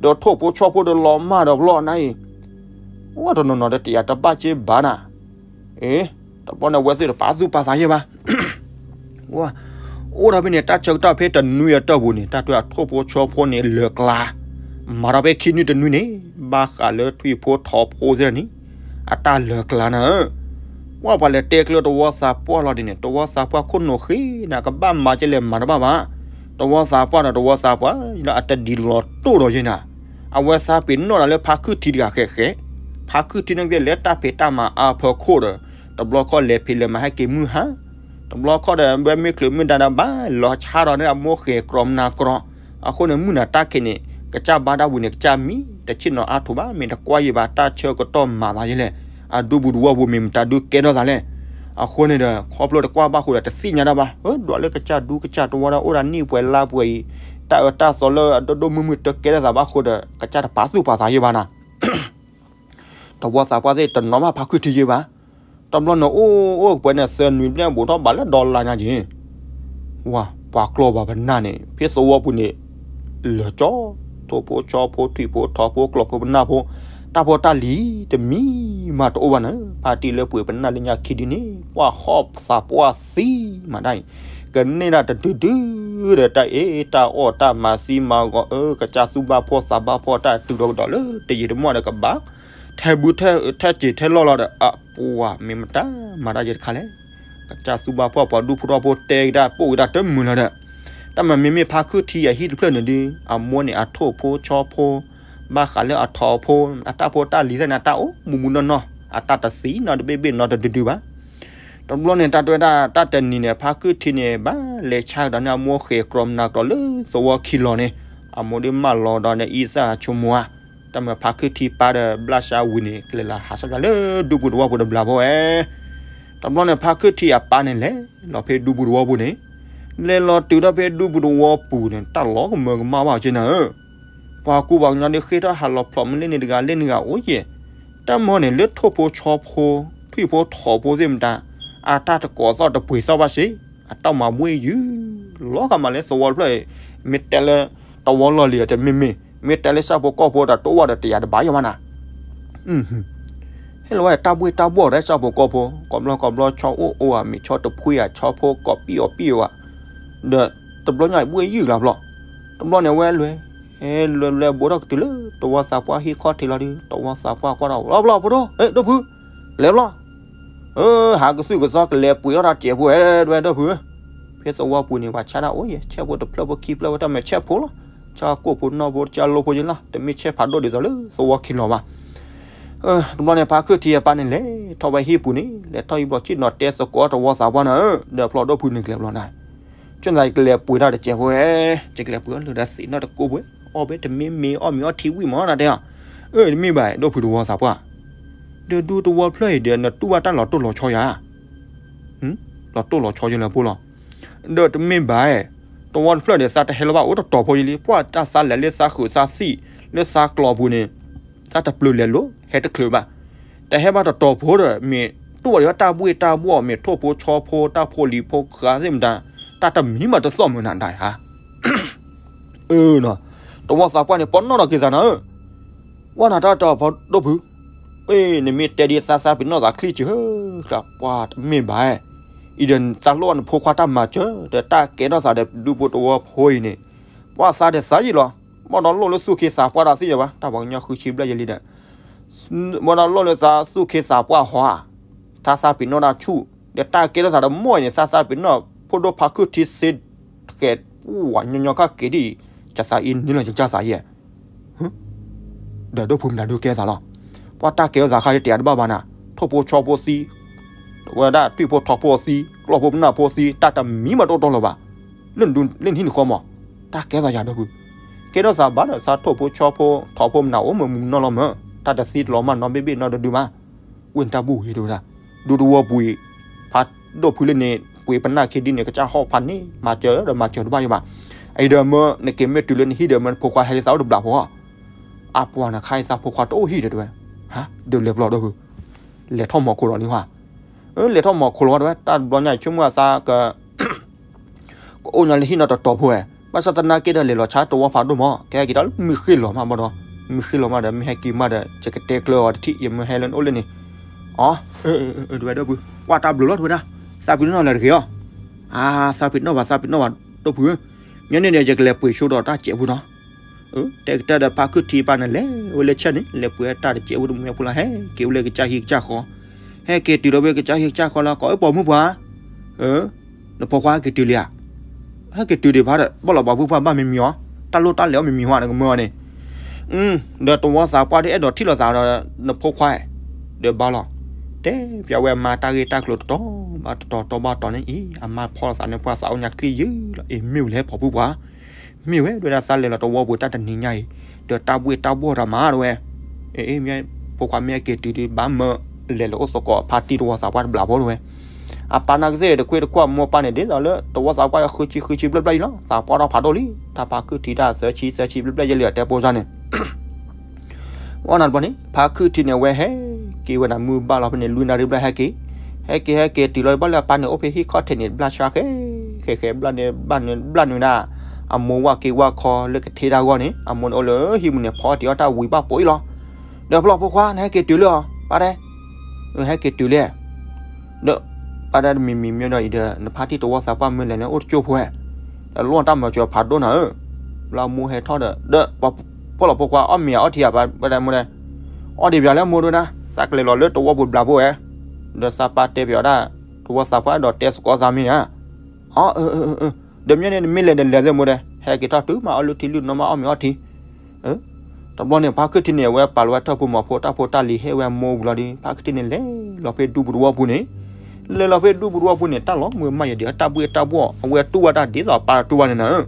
ဒီးထိၣ်ဖိဆီဖိဒီးလီၤမၢ်ဒီးဘျီနၤအံၤ ဝဲတနီၤနီၤဒီးတယာ်တဘၣ်က့ဘၣ်နၤ, အ့ တဘျီန့ၣ် အဝဲသ့ၣ်တပာ်သူၣ်ပာ်သးယဲဘၣ်. အိၣ်ဒီးဖဲန့ၣ် တၢ်ဆၢကတီၢ်ဖဲတနွံအတီၢ်ပူၤန့ၣ် တၢ်တွဲအထိၣ်ဖိဆီဖိန့ၣ် လၢာ်ကျါ, မၤဒီးဖဲခံနွံတနွံန့ၣ် ဘၣ်ဃးလၢထွံၣ်ဖိထိၣ်ဖိသ့ၣ်န့ၣ် အတၢ်လၢာ်ကျါနၤဧၢ ပှၢ်ပှၤလဲၤတဲကျၢတဝီသးပှၢ်လီၤဒ်န့ၣ် တဝီသးပှၢ်ခိၣ်နူာ်ဃ့နၤ ကဘၣ်မၤကလဲၣ်မၤတဘၣ်ဘၣ်. တဝီသးပှၢ်ဒီးတဝီသးပှၢ် လၢအတဒ်လီၤတိၢ်ဒီးယဲနၤ, အဝဲသးပ့ၤနီၣ်နၤလၢဖါခုၣ်ထံတဂၤဃဲးဃဲး, ဖါခုၣ်ထံန့ၣ်ကသ့ၣ်လၢတၢ်ဖံးတၢ်မၤအါဖီခိၣ်ဒီး တဘျီခီၣ်လဲၤဖံးလဲၤမၤဟဲက့ၤမုၢ်ဟါ, တဘျီခီၣ်ဒီး ဝဲမ့ၢ်ချုးမုၢ်ဒါဒီးဘၣ်လီၤဆါဒီးန့ၢ်အမိၢ်ဃဲၤကြီမနၤကြီ, အဃိန့ၣ် မုၢ်နၤတၢ်ခံးန့ၣ် ကစၢ်ဘါတၢ်ဝံၤန့ၣ် ကစၢ်မံ တဆ့ၣ်နီၤအါထီၣ်ဘၣ် မ့ၢ်တကွၢ်ယံၤဘၣ် တၢ်ဆၢကတီၢ်မၤသးယဲလဲၣ်, အဒူပူၤတဝီပူၤမ့ၢ်မတၤဒုကဲထီၣ်သးလဲၣ်. အဃိန့ၣ်ဒီး ခီဖျိတကွၢ်ဘၣ်ဃိဒီးတသ့ၣ်ညါတၢ်ဘၣ်, ဒွးလၢကစၢ်ဒူကစၢ်တဝီဒီးအိၣ်ဒီးနံၣ်ပှဲၤလါပှဲၤအံၤ တၢ်အၢတၢ်သီလၢအဒိၣ်ဒိၣ်မုၢ်မုၢ်တကဲထီၣ်သးဘၣ်ဃိဒီး ကစၢ်တပာ်သူၣ်ပာ်သးယဲဘၣ်နၤ တဝီသးပှၢ်သ့ၣ်တနီၤဘၣ်ဖါခုၣ်ထံယဲဘၣ်. တဘျီန့ၣ်အိၣ်အိၣ်ပှဲၤန့ၣ် သၢနွံဘျဲၣ်ဘူးထီၣ်ဘးလၢဒီလါညါက့ၤ, ဝါ ပှၤကျီၢ်ပှၤပနၢ်န့ၣ် ဖဲသဝီပူၤန့ၣ် လၢာ်ကၠီ, ထိၣ်ဖိဆီဖိ ထွံၣ်ဖိထိၣ်ဖိ ကျီၢ်ဖိပနၢ်ဖိ တၢ်ဖိတၢ်လံၤတမံၤမးတအိၣ်ဘၣ်န့ၣ် ဖါတံၢ်လၢပှဲၤပနၢ်လၢညါခံဒုန့ၣ် ပှၢ်ဟီၣ်သးပှၢ်သံမးဒၣ်အံၤ, ကန့ၢ်ဒၣ်တဒုဒုဒီး တၢ်အ့ၣ်တၢ်အီၣ်တၢ်မၤသံမၤဂီၤအၢ ကစၢ်သူၣ်ဘၣ်ဖှီၣ်သးဘၣ်ဖှီၣ် တၢ်တုၤဒီးကဒီးလၢတယံာ်တမီၢ်ဒီးကဘၣ် ထဲဘူးထဲစ့ၤထဲလီၢ်လီၤဒီး အပှၤမ့ၢ်မတၤမၤတၢ်ယဲတခါလဲၣ်. ကစၢ်သူၣ်ဘၣ်ဖှီၣ်ပှၤဒူဖိထီၣ်ဖိတဲကဒါပိာ်ကဒါတမုာ်လီၤဒီး တၢ်မၤမ့မ့ၢ်ဖါခုၣ်ထံအဟံၣ်တဖျၢၣ်န့ၣ်ဒု အမိၢ်န့ၣ်အထိၣ်ဖိဆီဖိ ဘၣ်ဃးလၢအထိၣ်ဖိ အတၢ်ဖိတၢ်လံၤသ့ၣ်န့ၣ် တၢ်အိၣ်မူမူနီၢ်နီၢ် အတၢ်တသံနီတဘ့ၣ်ဘ့ၣ်နီတဒုဒုဘၣ်. တဘျီန့ၣ် တၢ်တဲဝဲဒၣ် တၢ်တနံၤန့ၣ် ဖါခုၣ်ထံန့ၣ် ဘၣ်လဲၤဆါကဒီးန့ၢ်အမိၢ်ဃဲၤကြီမနၤကြီလၢသဝီခံလီၤန့ၣ် အမိၢ်ဒုးမၢလီၤဒီးန့ၣ် အံသၣ်ဆိမိၣ်ဧါ, တၢ်မၤဖါခုၣ်ထံပၢ်ဒီးဘျၣ်ဆါဝံၤန့ၣ် ကလဲၤလီၤဟးဆၣ်ပျၢ်လၢဒူပူၤတဝီပူၤတဘျီဖိဝဲ. တဘျီန့ၣ် ဖါခုၣ်ထံအပၢ်န့ၣ် လဲၤလီၤဖဲဒူပူၤတဝီပူၤန့ၣ် လဲၤလီၤတုၤထီၣ်ဖဲဒူပူၤတဝီပူၤန့ၣ် တၢ်လီၤကမၢကမၣ်ဘၣ်က့နၤဧၢ ပှၤကူပှၤကညီဒုးဃ့ထီၣ်ဟးလီၤဖျိးမ့ၢ်လၢန့ၣ်တဂၤလၢန့ၣ်တဂၤအိၣ်ယဲၢ်, တၢ်မၤန့ၣ် လၢထိၣ်ဖိဆီဖိ ထွံၣ်ဖိထိၣ်ဖိသ့ၣ်မတၤ အတၢ်တကိးသီၣ်တပှ့ၤသီၣ်ဘၣ်စ့ၢ်, အတၢ်မၤဘှ့ၣ်ယုၢ် လီၤဂာ်မးလၢသဝီတဖျၢၣ်အံၤ, မ့ၢ်တဲလၢ တဝီလီၢ်လံၤအတမ့မ့ၢ်, မ့ၢ်တဲလၢဆၣ်ဖိကီၢ်ဖိတၢ်တအိၣ်ဘၣ်ဒီးတယာ်တဘၣ်ယဲၢ်ဘၣ်နၤ ဟဲလီၤဝဲတၢ်ဘှ့ၣ်တၢ်ဘှီၣ်ဒီးဆၣ်ဖိကီၢ်ဖိ ကိးဘျီကိးဘျီဆီအိၣ်အိၣ်ဧါ မ့ၢ်ဆီတဖှံဧါ ဆီဖိကိးပံၣ်အီၤပံၣ်အီၤဧါ, ဒီးတဘျီညါဘှ့ၣ်ယုၢ်လီၤဘျီ, တဘျီန့ၣ်ဝဲလဲၤ, ဟဲလဲၤလဲၤဘိးထီၣ်ကတုၤလၢ တဝီသးပှၢ်ဟံၣ်ခီၣ်ထံးလီၤဒုး တဝီသးပှၢ်ကွၢ်ဒီး လီၤဘျီဖိဒိၣ် ဒိၣ်ဖု, လဲၤဘျီ, အၢ ဟးကသုၣ်ကသီကလဲၤပှ့ၤထီၣ်တၢ်စဲးဖိဝဲဒၣ်ဒိၣ်ဖုဧၢ, ဖဲသဝီပူၤန့ၣ် ပှၤဆါတၢ်အိၣ်ယဲၢ် ဆဲးဖိတဖျၢၣ်ဖိခံဖျၢၣ်ဖိတၢ်မၤဆဲးဖိလီၤ, ဆါကိၣ်ဖိနီၣ်ဖိတၢ်လိဖိယဲၢ်လီၤ တမ့ၢ်ဆဲးဖးဒိၣ်ဒ်သိးလၢသဝီခံလီၤဘၣ် တဘျီန့ၣ် ဖါခုၣ်ထံအပၢ်န့ၣ်လဲၤထီၣ်ဝဲဟံၣ်ပူၤန့ၣ် လဲၤထီၣ်ဟံၣ်ဘျီ ဆ့ၣ်နီၤတဲသကိးတဝီသးပှၢ်နၤဧၢ, ဒီးဖျီဒိၣ်ဖုန့ၣ်ကလဲၤဘျီနၤ, ကၠိၣ်သးယကလဲၤပှ့ၤတၢ်တစဲးဖိဝဲ, ယကလဲၤပှ့ၤအီၣ်လၢဒီးသ့ၣ်နီၣ်တကိးဖိ, အီၣ်ဘဲတမ့ၢ်မ့ၢ်အီၣ်မ့ၤအီထံဝံၣ်မးနတဲအီၤ, အၢ တမ့ၢ်ဘၣ် ဒိၣ်ဖုတဝီသးပှၢ်, ဒီးဒူတဝီဖျၢၣ်အံၤဒီး နတူၢ်ဘၣ်တၢ်လီၤတိၢ်လီၤဆီယၤ လီၤတိၢ်လီၤဆီယလဲၣ်ဖိလီၤ, ဒီးတမ့ၢ်ဘၣ်, တဝီတဖျၢၣ်ဒီး သးတဟဲလီၤဘၣ်အိၣ်တတီၤဖိယလံ ပှၢ်တၢ်သးလဲၤလၢသးဃုာ်သးသံၣ် လၢသးကျီၤပူၤန့ၣ်, သးတပျုၤလဲၤလိၤ ဟဲတချုးဘၣ်, တဟဲဘၣ်တတီၤဖိဒီး မ့ၢ်တူၢ်ဘၣ်ဒံးဘၣ်တၢ်ဘှ့ၣ်တၢ်ဘှီၣ် မ့ၢ်ထိၣ်ဖိဆီဖိ တၢ်ဖိလံၤဖိဃးသ့ၣ်မတၤ, တၢ်တမံၤမးတသီၣ်မုာ်နၤဒၣ်ဧါ အၢ တဝီသးပှၢ်န့ၣ် ပနီၣ်ဒီးက့ၤသးနၤဧၢ, ဝဲနၤတၢ်တီၤဖိဒိၣ်ဖု, အ့ နမ့ၢ်တဲဒ်သးသးပ့ၤနီၣ်သးချံစၢၤ, ပှၤတမ့ၢ်ဘၣ်, အံၤဒီးသးလိၣ်နဖိခွါတၢ်မၤစၢၤ ဒီးတၢ်ကဲထီၣ်သးဒီးဒူဖိတဝီဖိအံၤန့ၣ်, ပှၤသးဒီးသးယံာ်လီၤ, ဘၣ်ဒီးလိၣ်လၢသူၣ်ခ့သးပှၢ်တၢ်သ့ၣ်ညါဘၣ် တၢ်ပှၤကညီဃုဆံဘျဲၣ်ယဲၢ်လံဒီး ဘၣ်ဒီးလိၣ်လၢသးသူၣ်ခ့သးပှၢ်ဟီဧါ, သးသးပ့ၤနီၣ်တၢ်ဆူၣ်, ဒီးတၢ်ကဲထီၣ်သးဒီးမိၢ်အံၤန့ၣ် သးသးပ့ၤနီၣ်ဖိဒိၣ်ဖါခုၣ်ထံသ့ဃဲး, ပှၤညီညီခါက့ၤဒ်အံၤ, ကသးအံၤန့ၣ်လီၤ ကစၢ်သးယဲၢ်, ဒီးဒိၣ်ဖုမတၤဒုးကဲသးလီၤ, ပှၤတၢ်ကဲထီၣ်သးခါယတဲတဘၣ်ဘၣ်နၤ, ထိၣ်ဖိဆီဖိသံ, ဝဲဒၣ်ထွံၣ်ဖိထိၣ်ဖိသံ, ကျီၢ်ဖိပနၢ်ဖိသံ, တၢ်တမံၤမးတအိၣ်တီလၢၤဘၣ်, လၢနဟံၣ်နဃီမး, တၢ်ကဲထီၣ်သးယၤဒိၣ်ဖု, ကဲထီၣ်သးဘၣ်ဒီးသးထိၣ်ဖိဆီဖိ ထိၣ်ဖိမနုၤအိၣ်မးမုၢ်နီၢ်လီၤမး, တၢ်တသံတလီၤမၢ်နီတဘ့ၣ်ဘ့ၣ်နီတဒုမး, ဝဲန့ၣ်တၢ်ဘူၣ်ဝဲဒၣ်, ဒူတဝီပူၤအံၤ, ဖးဒိၣ်ဖုလၢန့ၣ် ပှ့ၤပနၢ်ခံဒ်န့ၣ် ကစၢ်ဟီၣ်ဖးန့ၣ် မၤစၢၤဒီးမၤစၢၤတဘၣ်ယဘၣ်. အံၤဒီးမၢ နက့ၤမ့ၢ်တုၤလၢနဟံၣ်ဒီး မၢနဖိခွါဟဲလၢသးအိၣ်တဘျးဖိဧါ. အပှၤနခါအံၤသးဖိခွါတအိၣ်ဟံၣ်ဒီးတဲဝဲ, ဟါ ဒုးလဲၤဘျီဒီးဖု လဲၤထီၣ်မီၤခိၣ်လီၤလံဟါ. လဲၤထီၣ်မီၤခိၣ်လီၤဝဲ တၢ်တဘျီညါဆိကမိၣ်အသးက ကအိၣ်ညီလၢဟံၣ်နီတတီၤဖိဝဲ, ဘၣ်ဆၣ်သနာ်က့ဒီးလဲၤလီၤဆါတဝီဖးဒိၣ်မး ကဟဲက့ၤတၢ်လၢမုၢ်ဃ့ၢ်လီၤမးဘၣ်ဒီး, မုၢ်ဃ့ၢ်လီၤမးဒီး မ့ၢ်ဟဲက့ၤမးဒီး ယကတဲကျၢၤအီၤတထံၣ် ယမ့ၢ်ဟဲလၢနအိၣ်လၢန့ၣ်. အီ တဝဲဒီးဖု ကွၢ်တၢ်ဘျုးလီၤတဝဲဒၣ်, သးပ့ၤနီၣ်လၢတဂ့ၤအီၤ. အါ သးပ့ၤနီၣ်ဘၣ် သးပ့ၤနီၣ်ဘၣ် ဒိၣ်ဖုဧၢ, ညီန့ၣ်ဒီး ယကလဲၤပှ့ၤဆိဒီးတၢ်စဲးဖိနီၤ. တဲကတၢၢ်ဒီးဖါခုၣ်ထံပၢ်န့ၣ် လဲၤဝဲလၢဆဲန့ၣ် လဲၤပှ့ၤတၢ်တစဲးဖိတမံၤဖိလီၤ ဟဲက့ၤဝဲလၢကစၢ်ဟံၣ်ကစၢ်ဃီ, ဟဲက့ၤတုၤဒီးဝဲကစၢ်ဟံၣ်ကစၢ်ဃီလီၤ ကိးအၢပိာ်မုၣ်ပှၤ နဖိခွါဟဲက့ၤတုၤလံဧါ. ဟဲက့ၤတုၤဒံးဘၣ်ဒီး ဘၣ်လီၤပှၤပုၢ်ပှၢ်ဘၣ်မံၤမံၤအီၤ, တၢ်လိၣ်တၢ်လဲၤအီၣ်မံၤမံၤဟါန့ၣ်ကမၢအီၤန့ၣ်. ဒီးတဝီသးပှၢ်ဒ်အဲၣ်ဒိးထံၣ်လိာ်သးဒီး နဖိခွါ ဒီးဘၣ်လီၤ. တဲပၠးဝဲအမါတၢ်ဂ့ၢ်တၢ်ကျိၤတတီၤဘၣ်တတီၤတီၤဘၣ်တီၤန့ၣ်အံၤ အမါဖီၣ်လိာ်သးန့ၣ်ပှၤသးအိၣ်ညါချံယုၢ်လီၤ အ့ မ့ၢ်ဝဲလဲၣ်ပိာ်မုၣ်ပှၤ မ့ၢ်ဝဲဒဝဲဒၣ်သးလဲၤလီၤတဝီပူၤတၢ်တနံၤညါအံၤ, ဒီးတၢ်ဘှ့ၣ်တၢ်ဘှီၣ်တၢ်မၤဒဝဲ, အ့ မ့ၢ်ဖိခွါမ့ၢ်ဟဲက့ၤတုၤဒံးဘၣ်မၢလဲၤလီၤအိၣ်သကိးဖါတံၢ်တဝီသးပှၢ်တဘျးဖိဒဝဲ. အပၢ်နာ်ကသ့ၣ်တခွ့တခွါမိၢ်ပၢ်န့ၣ် ဒ်သိးလၢတဝီသးပှၢ်ဃုဆံဃုဆံဘျဲၣ်ဘျဲၣ်အံၤလီၤ သးပှၢ်ထီၣ်ဖးဒိၣ်လံ တၢ်ဖါခုၣ်ထံတၢ်သၢဆံသၢဆံဘျဲၣ်ဘျဲၣ်ယဲလံအတဲပိစါန့ၣ် ဝဲန့ၣ်တဘျီန့ၣ် ဖါခုၣ်ထံန့ၣ် အဝဲဟဲက့ၤဝဲဒၣ်မုၢ်ဘၣ်လီၤဖဲန့ၣ် လွံၢ်နၣ်ရံၣ်ဘျဲၣ်ဟဲက့ၤ, ဟဲက့ၤဟဲက့ၤတုၤလီၤဘၣ်လၢအပၢ်န့ၣ် အိၣ်ဖဲဟံၣ်ခီၣ်ထံးန့ၣ် ဘျၣ်ဆှါဃဲ ဃဲဃဲဘျၣ်န့ၣ် ဘျၣ်န့ၣ်ဘျၣ်နုာ်ဒၣ် အမိၢ်ဝၣ်က့ၤဝၣ်ခီလၢကထ့တၢ်ဂီၢ်န့ၣ် အမိၢ်န့ၣ်အိၣ်လၢဟံၣ်ပူၤန့ၣ် ဖီအီၣ်တံၤအီၣ်တၢ်ဝံၤဘၣ်ပိာ်အံၤလီၤ. ဒီးဖဲလီၤဖိခွါ နဟဲက့ၤတုၤလံဧါ ပၢ်တဲ ဟဲက့ၤတုၤလံ ဒီး ပၢ်တဲတမံၤမံၤမ့ၢ်ဒီးအံၤဒီး နဖါတံၢ်တဝီသးပှၢ်မ့ၢ်လဲၤလၢအိၣ်တကၠိၢ်ဖိဧါ, ဒီးလီၢ်တၢ်မၤစၢၤဖးဒိၣ်နၤဧၢ, ဘျီမိၢ်ဟဲထီၣ်ဒီး ဒီး ဖဲလီၤဖိခွါ အီၣ်မ့ၤအီထံဧါ ပၢ်တဲမိၢ်တဲ, အီၣ်ဒံးပၠးလၢမိၢ်ဒဝဲဒၣ် သးကလဲၤလီၤလၢတဝီပူၤဘျးဖိဧါ, ဒီးသးပၢ်တဲပၠးဝဲဒၣ် တဝီသးပှၢ်အဲၣ်ဒိးတဲသကိးသးမ့ၢ်ဧါ, အီ ဒီးမ့ၢ်န့ၣ် နမ့ၢ်လဲၤဒီးလဲၤသ့မိၢ်တဲ ဟဲက့ၤထီၣ်တုၤမးအီၣ်လုၢ်ထံလုၢ်နီၢ်မးအီၣ်မ့ၤအီထံ တဘျီန့ၣ် ဖါခုၣ်ထံန့ၣ် အဝဲပာ်လီၤဝဲထၢၣ်ဖိမီၤဖိတၢ်ဖိတၢ်လံၤဟ့ၣ်ဝဲမိၢ်ဝံၤလီၤဒီး ဖါခုၣ်ထံန့ၣ် လဲၤလီၤဖဲဒူပူၤတဝီပူၤန့ၣ်, လဲၤလီၤဖဲဒူပူၤတဝီပူၤန့ၣ် တၢ်လီၤမုာ်မးယဲၢ်ဒံး တၢ်ဘှ့ၣ်တၢ်ဘှီၣ် အဝဲတူၢ်ဘၣ်တၢ်ဒ်သိးအပၢ်တူၢ်ဘၣ်န့ၣ်နၤဧ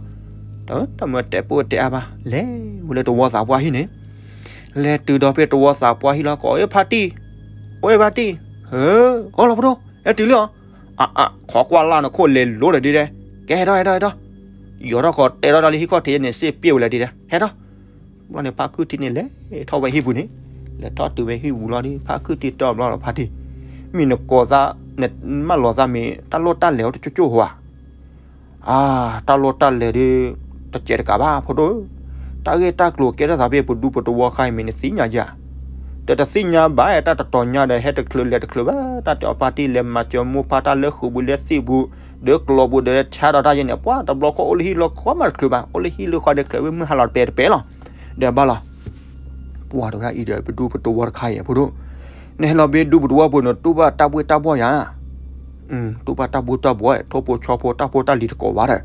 ၢ, တၢ်မၢတဲပိၢ်တဲအါဘၣ် လဲၤဝဲလၢတဝီသးပှၢ်ဟံၣ်န့ၣ်, လဲၤတုၤဒီးဖဲတဝီသးပှၢ်ဟံၣ်လီၤ ကိးအၢဖါတံၢ်, အိၣ်ဖါတံၢ်, အိၣ်လီၤဖိဒိၣ် ဟဲတုၤလံဧါ, အ အ ခိးကွၢ်လၢ်နခိၣ်လဲၤလိၤဒီးဒ်ဒဲး, ကဲဟဲထီၣ်ဟဲထီၣ်ဟဲထီၣ်, ယိၤထီၣ်ဃီၤတဲထီၣ်တၢ်လၢဟံၣ်ခီၣ်ထံးန့ၣ် စ့ၢ်ပျဲဝဲလၢဒ်ဒဲး ဟဲထီၣ် ဘျီန့ၣ် ဖါခုၣ်ထံန့ၣ် လဲၤထီၣ်ဝဲဟံၣ်ပူၤန့ၣ်, လဲၤထီၣ်တုၤဝဲဟံၣ်ပူၤလီၤဒီး ဖါခုၣ်ထံတဲဘျီလီၤ ဖါတံၢ်, မ့ၢ်နကိးသး နမၢလီၤသးမ့ၢ် တၢ်လိၣ်တၢ်လဲၤအိၣ်တကၠိၢ်ကၠိၢ်ဧါ, အါ တၢ်လိၣ်တၢ်လဲၤဒီး တစဲးတကးဘၣ် ဖိဒိၣ်ဧၢ, တၢ်ဂ့ၢ်တၢ်ကျိၤကဲထီၣ်သးဖဲပဒူပတဝီခါအံၤမ့ၢ်နသ့ၣ်ညါဧါ, ဒီးတသ့ၣ်ညါဘၣ် တၢ်တတီၤညါဒီး ဟဲတချုးလဲၤတချုးဘၣ် တၢ်တဲအီၤဖါတံၢ်လဲၤမၤစၢၤမိၢ်ဖါတၢ်လၢဃုာ်ပူၤ လၢသ့ၣ်ပူၤ ဒီးကျီပူၤဒီးဆါဒီးတၢ်ယဲန့ၣ် ပှၤတဘျီခီၣ်အိၣ်လၢဟံၣ်လၢဃီမးတချုးဘၣ် အိၣ်လၢဟံၣ်လၢဃီဒီးချုးဝဲမုၢ်ဟါလီၤတပဲတပဲလီၤ, ဒီးဘၣ်လီၤ, ပှၤတဝဲဒၣ်အံၤဒီး ပဒူပတဝီတခါအံၤဖိဒိၣ်, နဟဲလီၤဖဲဒူပတဝီပူၤန့ၣ် တူၢ်ဘၣ်တၢ်ဘှ့ၣ်တၢ်ဘှီၣ်ယၤ တူၢ်ဘၣ်တၢ်ဘှ့ၣ်တၢ်ဘှီၣ် ထိၣ်ဖိဆီဖိတၢ်ဖိတၢ်လံၤတကိးဘၣ်ဒီး,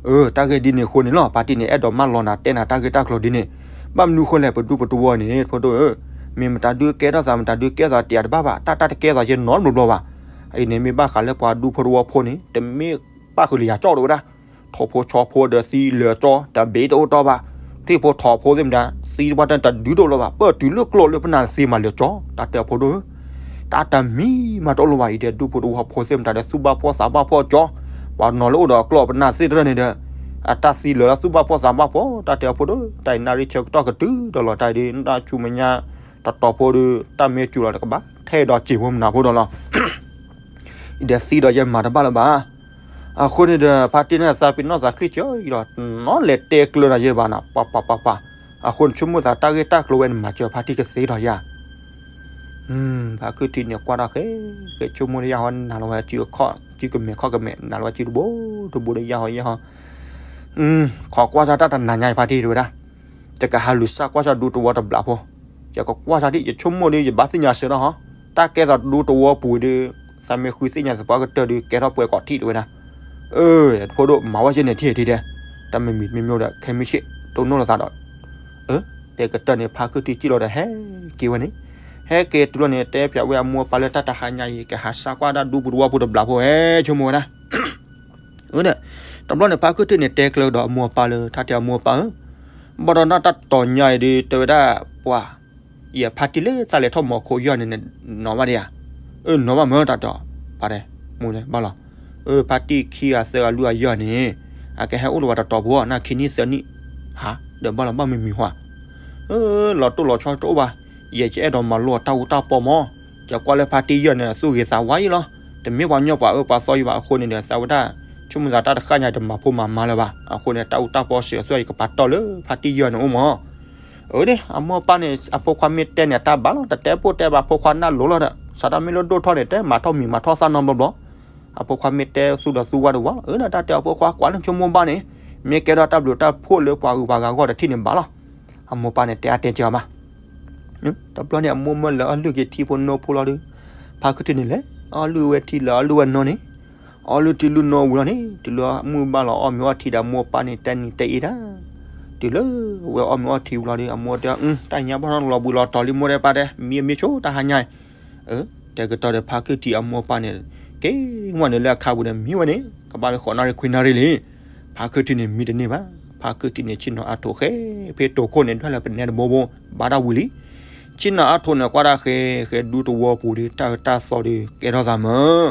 အၢ တၢ်ဂ့ၢ်ဒ်န့ၣ်အဃိန့ၣ်လီၤ ဖါတံၢ်န့ၣ် အဲၣ်ဒိးမၢလီၤနၤတဲနၤတၢ်ဂ့ၢ်တၢ်ကျိၤဒ်န့ၣ်, ဘၣ်မနုၤဃိလဲၣ် ပဒူပတဝီန့ၣ် ဖိဒိၣ်ဧၢ, မ့ၢ်မတၤဒုးကဲထီၣ်သး မတၤဒုးကဲထီၣ်သးတယၤတဘၣ်ဘၣ် တၢ်တၢ်တကဲထီၣ်သးယဲနီတဘျီဘျီဘၣ်, အံၤန့ၣ် မ့ၢ်ဘၣ်ဃးလၢပှၤဒူဖိတဝီဖိန့ၣ် တမ့ၢ်ဘၣ်ဃုာ်လၢယၤကၠီၣ်တဝဲဒၣ် ထိၣ်ဖိဆီဖိဒီးသံလၢာ်ကၠီ တဘ့ၣ်တအိၣ်တီၢ်ဘၣ်, ထံၣ်ဖိထိၣ်ဖိသ့ၣ်မတၤ သံတဘၣ်တဒုးတအိၣ်လၢၤဘၣ် ပၢၢ်တုၤလၢကျိာ်လၢပနၢ်သ့မးလၢာ်ကၠီ တၢ်တဲအဖိဒိၣ်ဧၢ, တၢ်တမံၤမးတအိၣ်လၢၤဘၣ်အံၤဒီး ဒူဖိတဝီဖိသ့ၣ်မတၤဒီး သူၣ်ဘၣ်ဖှီၣ်သးဘၣ်ဖှီၣ်ကၠီ, ပှၤနီၤလၢအိၣ်ဒီးအကျိာ်ပနၢ်သ့ၣ်တဖၣ်န့ၣ်ဒီး အတၢ်သံလၢာ်လၢသူၣ်ဘၣ်ဖှီၣ်သးဘၣ်ဖှီၣ် တၢ်တဲအဖိဒိၣ် တၢ်အံၤနၣ်ရံၣ်ဆၢကတီၢ်ကတုၤဒီးလီၤ တၢ်အံၤဒ် တၢ်ဆူမဲာ်ညါ တတီၤဖိဒီး တၢ်မ့ၢ်စူၤလီၤတကဘၣ် ထဲဒီးစံာ်ဖိမနၤဖိဒီးလီၤ အံၤဒီးသံဒီးယဲမၤတဘၣ်လၢၤဘၣ်. အဃိန့ၣ်ဒီး ဖါတံၢ်န့ၣ်သးပ့ၤနီၣ်သးချံကၢအံၤလီၤ, နီၢ်လဲၤတဲကျၢၤနၤယဲဘၣ်နၤ ပှၤပှၤပှၤပှၤ, အဃိန့ၣ်ဆိကမိၣ်သးတၢ်ဂ့ၢ်တၢ်ကျိၤဝဲန့ၣ် မၤစၢၤဖါတံၢ်ကသ့ဒီးယၤ, ဖါခုၣ်ထံန့ၣ်ကွၢ်ထီၣ်ဃဲ ဃဲဆိကမိၣ်ဒီးယၤဟီ နၤလီၤဝဲစုကမဲာ်ခီၣ်ကမဲာ် နၤလီၤဝဲစုတဘိတဘိဒီးယၤဟီယဲဟီ, ခိးကွၢ်စၢ်တၢ်တနၤညါအံၤဖါတံၢ်တဲဝဲဒၣ် ယကဟးလူၤစၢ်ကွၢ်စၢ်ဒူတဝီတဘျးဖိ, ယကကွၢ်စၢ်ဒ် ယဆိကမိၣ်ဒီး ယဘၣ်သ့ၣ်ညါစၢၤဒီးဟီ, တၢ်ကဲသိးဒူတဝီပူၤဒီး သးမ့ၢ်ဃုသ့ၣ်ညါသပှၢ်ကတၢၢ်ဒီး ကဲထီၣ်ပှဲၤကိးထံၣ်တဲဝဲဒၣ်, အၢ ဖိဒိၣ်မၤဝဲစ့ၢ်န့ၣ်ထံၣ်ထံၣ်တဲ, တၢ်မ့ၢ်မံၤမ့ၢ်မ့ၢ်ဒီး ခဲမုၢ်ဆ့ၣ် တိၢ်နီၣ်လိာ်သးဒီး, အၢ တဲကတၢၢ်န့ၣ် ဖါခုၣ်ထံစံၣ်လီၤဒီး ဟဲက့ၤဝဲန့ၣ်, ဟဲက့ၤတုၤလီၤန့ၣ် တဲပၠးဝဲအမိၢ်အပၢ်လၢတၢ်တဟါညါအံၤ ကဟးစၢ်ကွၢ်ဒၣ်ဒူပူၤတဝီပူၤတဘျးဖိ ဟဲဆိကမိၣ်ဝဲဒၣ် အၢ ဒီး တဘျီန့ၣ် ဖါခုၣ်ထံန့ၣ် တဲကျၢၤဒီးအမိၢ်အပၢ်လၢ တၢ်တဲအမိၢ်အပၢ်ဧၢ, ဘၣ်ဒီးတၢ်တတီၤညါအံၤဒီး တဲဝဲဒၣ် ပှၤ ယဖါတံၢ်လၢသးလဲၤထီၣ်မီၤခိၣ်ယီၢ်န့ၣ် နီၢ်ဘၣ်ဒံးဧါ, အၢ နီၢ်ဘၣ်မၢတၢ်တဲအီၤ, ပှၤတဲ မိၢ်တဲဘၣ်လီၤ, ဖါတံၢ်ခံဂၤသၢဂၤလွံၢ်ဂၤယဲၢ်န့ၣ် အကဟဲအိၣ်လၢၤဘၣ်တတီၤဖိ နခံနံၣ်သၢနံၣ် ဟး ဒီးဘၣ်လီၤဘၣ်မုာ်မုာ်ဟါ လီၤတိၢ်လီၤဆီတအိၣ်ဘၣ်, ယဲယအဲၣ်ဒိးမၤလိအတၢ်အူတၢ်ပီမး, ယကွၢ်လၢဖါတံၢ်ယဲၢ်န့ၣ် အသူၣ်ဂ့ၤသးဝါယံလီၤ, တမ့ၢ်ပှၤညီပှၤအၢပှၤသီယံဘၣ်အဃိန့ၣ်ဒီး သးဝဲဒၣ် ဆိကမိၣ်သးတၢ်တဃၣ်ညါတမၤဖိမၤမါလၢၤဘၣ်, အဃိန့ၣ် တၢ်အူတၢ်ပီစဲးအသွဲၣ်ယကပာ်တီၢ်လၢဖါတံၢ်ယဲၢ်န့ၣ်အိၣ်မး အၢဒၣ် အမိၢ်အပၢ်န့ၣ် အဖိခွါမ့ၢ်တဲန့ၣ် အတၢ်ဘၣ်လီၤ, တတဲပိၢ်တဲဘၣ်ဖိခွါနၢ်လိၤလီၤဒီး စးထီၣ်မ့ၢ်လၢဒိၣ်ထီၣ်န့ၣ် တဲမၤထီၣ်မံၤမၤထီၣ်သၣ်နီတဘျီဘျီ, အဖိခွါမ့ၢ်တဲသူဒီးသူဝါတဝါလီၤ, အၢဒၣ်တၢ်တဲအဖိခွါကွၢ်လၢဆိကမိၣ်ဘၣ်န့ၣ် မ့ၢ်ကဲထီၣ်တၢ်ဘျုးတၢ်ဖှိၣ်လၢပှၤဂုၤပှၤဂၤအဂီၢ်တထံၣ်န့ၣ်ဘၣ်လီၤ, အမိၢ်ပၢ်န့ၣ်တဲအါတဲကဲအီၤဘၣ် တဘျီန့ၣ် အမိၢ်မၢလၢအီၣ်လုၢ်က့ၤထံဖိနိဖိလီၤဒီး ဖါခုထံန့ၣ်လဲၤ အီၣ်လုၢ်ဝဲထံလၢအီၣ်လုၢ်ဝဲနိန့ၣ်, အီၣ်လုၢ်ထံလုၢ်နိဝံၤလီၤန့ၣ် တုၤလၢမုၢ်ဘၣ်လီၤအီၣ်မ့ၤအီၣ်ထံဒီး အမိၢ်အပၢ်န့ၣ်တဲနံၤတဲအ့ဒၣ်, တုၤလၢဝဲအီၣ်မ့ၤအီၣ်ထံဝံၤလီၤဒီး အမိၢ်တဲ တၢ်ညါဘၣ်ထီၣ်လီၤဘှံးလီၤတီၤလံ မိၢ်တဲပၢ်တဲ မံမ့ၢ်ဆိတၢ်ဟါညါအံၤ, တဲကတီၢ်ဒီး ဖါခုထံအမိၢ်အပၢ်န့ၣ် က့ၤဝဲန့ၣ်လၢအခါပူၤဒီး မံဝဲန့ၣ် ကဘၣ်လၢဃိးနၣ်ရံၣ်ခွံနၣ်ရံၣ်လံ ဖါခုထံန့ၣ်မံတန့ၢ်ဘၣ်, ဖါခုထံန့ၣ် ဆ့ၣ်နီၤအါထိးဃဲ ဖဲတိာ်ခိၣ်န့ၣ် ဒွဲၣ်လၢပနဲတဘိဘိ ဘၣ်တၢ်ဝံၤလံ, ဆ့ၣ်နီၤအါထိးန့ၣ် ကွၢ်တၢ်ဃဲ ဃဲဒူသဝီပူၤဒီး တၢ်အၢတၢ်သီဒီး ကဲထီၣ်သးမၢ်,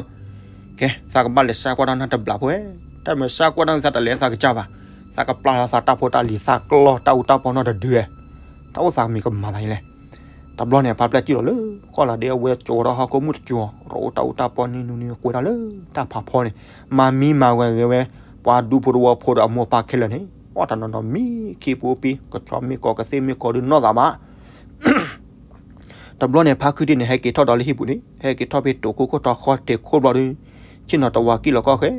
ကဲ သးကဘၣ်လဲၤစၢကွၢ်တၢ်နၢ်တဘျီဖိဝဲ, တၢ်မ့ၢ်စၢကွၢ်တၢ်သးတလဲၤသးကစၢ်ဘၣ်, သးကပျၢ်လီၤသးတၢ်ဖိတၢ်လံၤ သးကျီၢ်တၢ်အူတၢ်ပီနီတဒုဝဲ, တၢ်အိၣ်သးမံၤကမၤသးအံၤလဲၣ် တဘျီန့ၣ် ဖါပျဲၢ်စံၣ်လီၤလၢ ကီၢ်လီၤဒ့အဝဲကၠိထီၣ်ဟီၣ်ခိၣ်မုၢ်တကၠိ, ရိးအူတၢ်အူတၢ်ပီနံၤနူနံၤကွဲးထီၣ်လၢတၢ်ဖးဖီန့ၣ်, မၤမံမၤဝဲဂဲၤဝဲ ပှၤဒူဖိတဝီဖိဒီးအမိၢ်အပၢ်ခဲလၢာ်န့ၣ်, အီၣ်တနီၤနီၤမံခံပူၤပံ ကဆီမ့ၢ်ကီးကသ့ၣ်မ့ၢ်ကီးဒုးနီၢ်သးဘၣ် တဘျီန့ၣ် ဖါခုထံန့ၣ် ဟဲက့ၤထီၣ်ဒီးလၢဟံၣ်ပူၤန့ၣ်, ဟဲက့ၤထီၣ်ဖဲတိာ်ခိၣ်ခိၣ်တီဃီတဲာ်ခိၣ်ဘျီဒီး, ဆ့ၣ်နီၤတဝၤကံၣ်လီၤကီၢ်ဃဲ,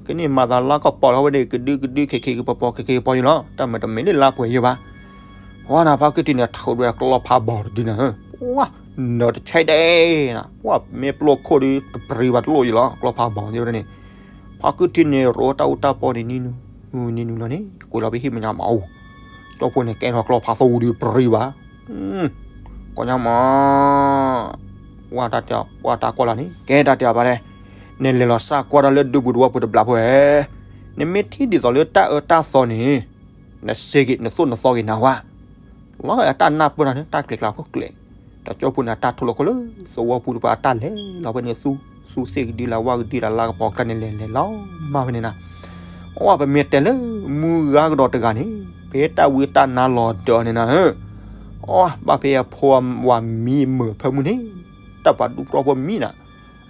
ကန့ၣ်မၤသးလါကပီၤလီၤဝဲန့ၣ် ကဒုကဒုခဲခဲကပီၤပီခဲခဲပီၤယံၤလီၤ, တၢ်မၤတမ့ၢ်လၢလါပှဲၤယံၤဘၣ် ဝဲန့ၣ် ဖါခုထံန့ၣ် ထုးဒီးကျီဖးဘီတဒုန့ၣ်, ပှၤ နတဆဲးဒဲး, ပှၤမ့ၢ်ပျိခိၣ်ဒီး တပရံဘၣ်တလိၣ်ယံၤလီၤ ကျီဖးဘီသ့ၣ်န့ၣ်, ဖါခုထံန့ၣ် ရိးတၢ်အူတၢ်ပီန့ၣ် နံၤနူနံၤနူလီၤန့ၣ် ကွဲးလီၤဖဲဟံၣ်မဲာ်ညါမးအိၣ်, ကၠီဖိန့ၣ် ကဲထီၣ်ကျီဖးသူဒီးပရံဘၣ် ကီၢ်ညါမး, ဝဲတၢ်တဲ ပှၤတၢ်ကွၢ်လၢ်န့ၣ် ကဲတၢ်တဲအီၤဘၣ်လဲၣ်, နလဲၤလီၤစၢကွၢ်တၢ်လၢဒူပူၤတဝီပူၤတဘျီဖိဧဲ, နမ့ၢ်ထံၣ်ဒ်သိးလၢတၢ်အၢတၢ်သီန့ၣ်, နစ့ဂ့ၤ နသိၣ်နသီဂ့ၤနဝါ, လီၤအတၢ်နၢ်ပၢၢ်တၢ်န့ၣ် တၢ်ကျဲၤကျါခိၣ်ကျဲၤ, ဒီးကၠီဖိန့ၣ် အတၢ်ထူလီၤခိၣ်လၢသဝီပူၤတပၤ အတၢ်လဲၤလီၤဖဲန့ၣ်သူ, သူသ့ၣ်ကဒုလၢဝၣ်ကဒုလၢ လါကပီၤကျါန့ၣ် လဲၤလဲၤလီၤမၢ်ဖဲန့ၣ်နၤ အီၣ် ပမ့ၢ်တဲလၢ မုၢ်ဂၤကဒီးတဂၤန့ၣ် ဖဲတၢ်ဝံတၢ်နါလီၤဒၢးန့ၣ်နၤဧၢ, အီၣ် ဘၣ်ဖဲအဖိဝၤမံမုာ်ဖၢမုၢ်န့ၣ် တၢ်ပှၤဒူဖိတဝီဖိမံနၤ,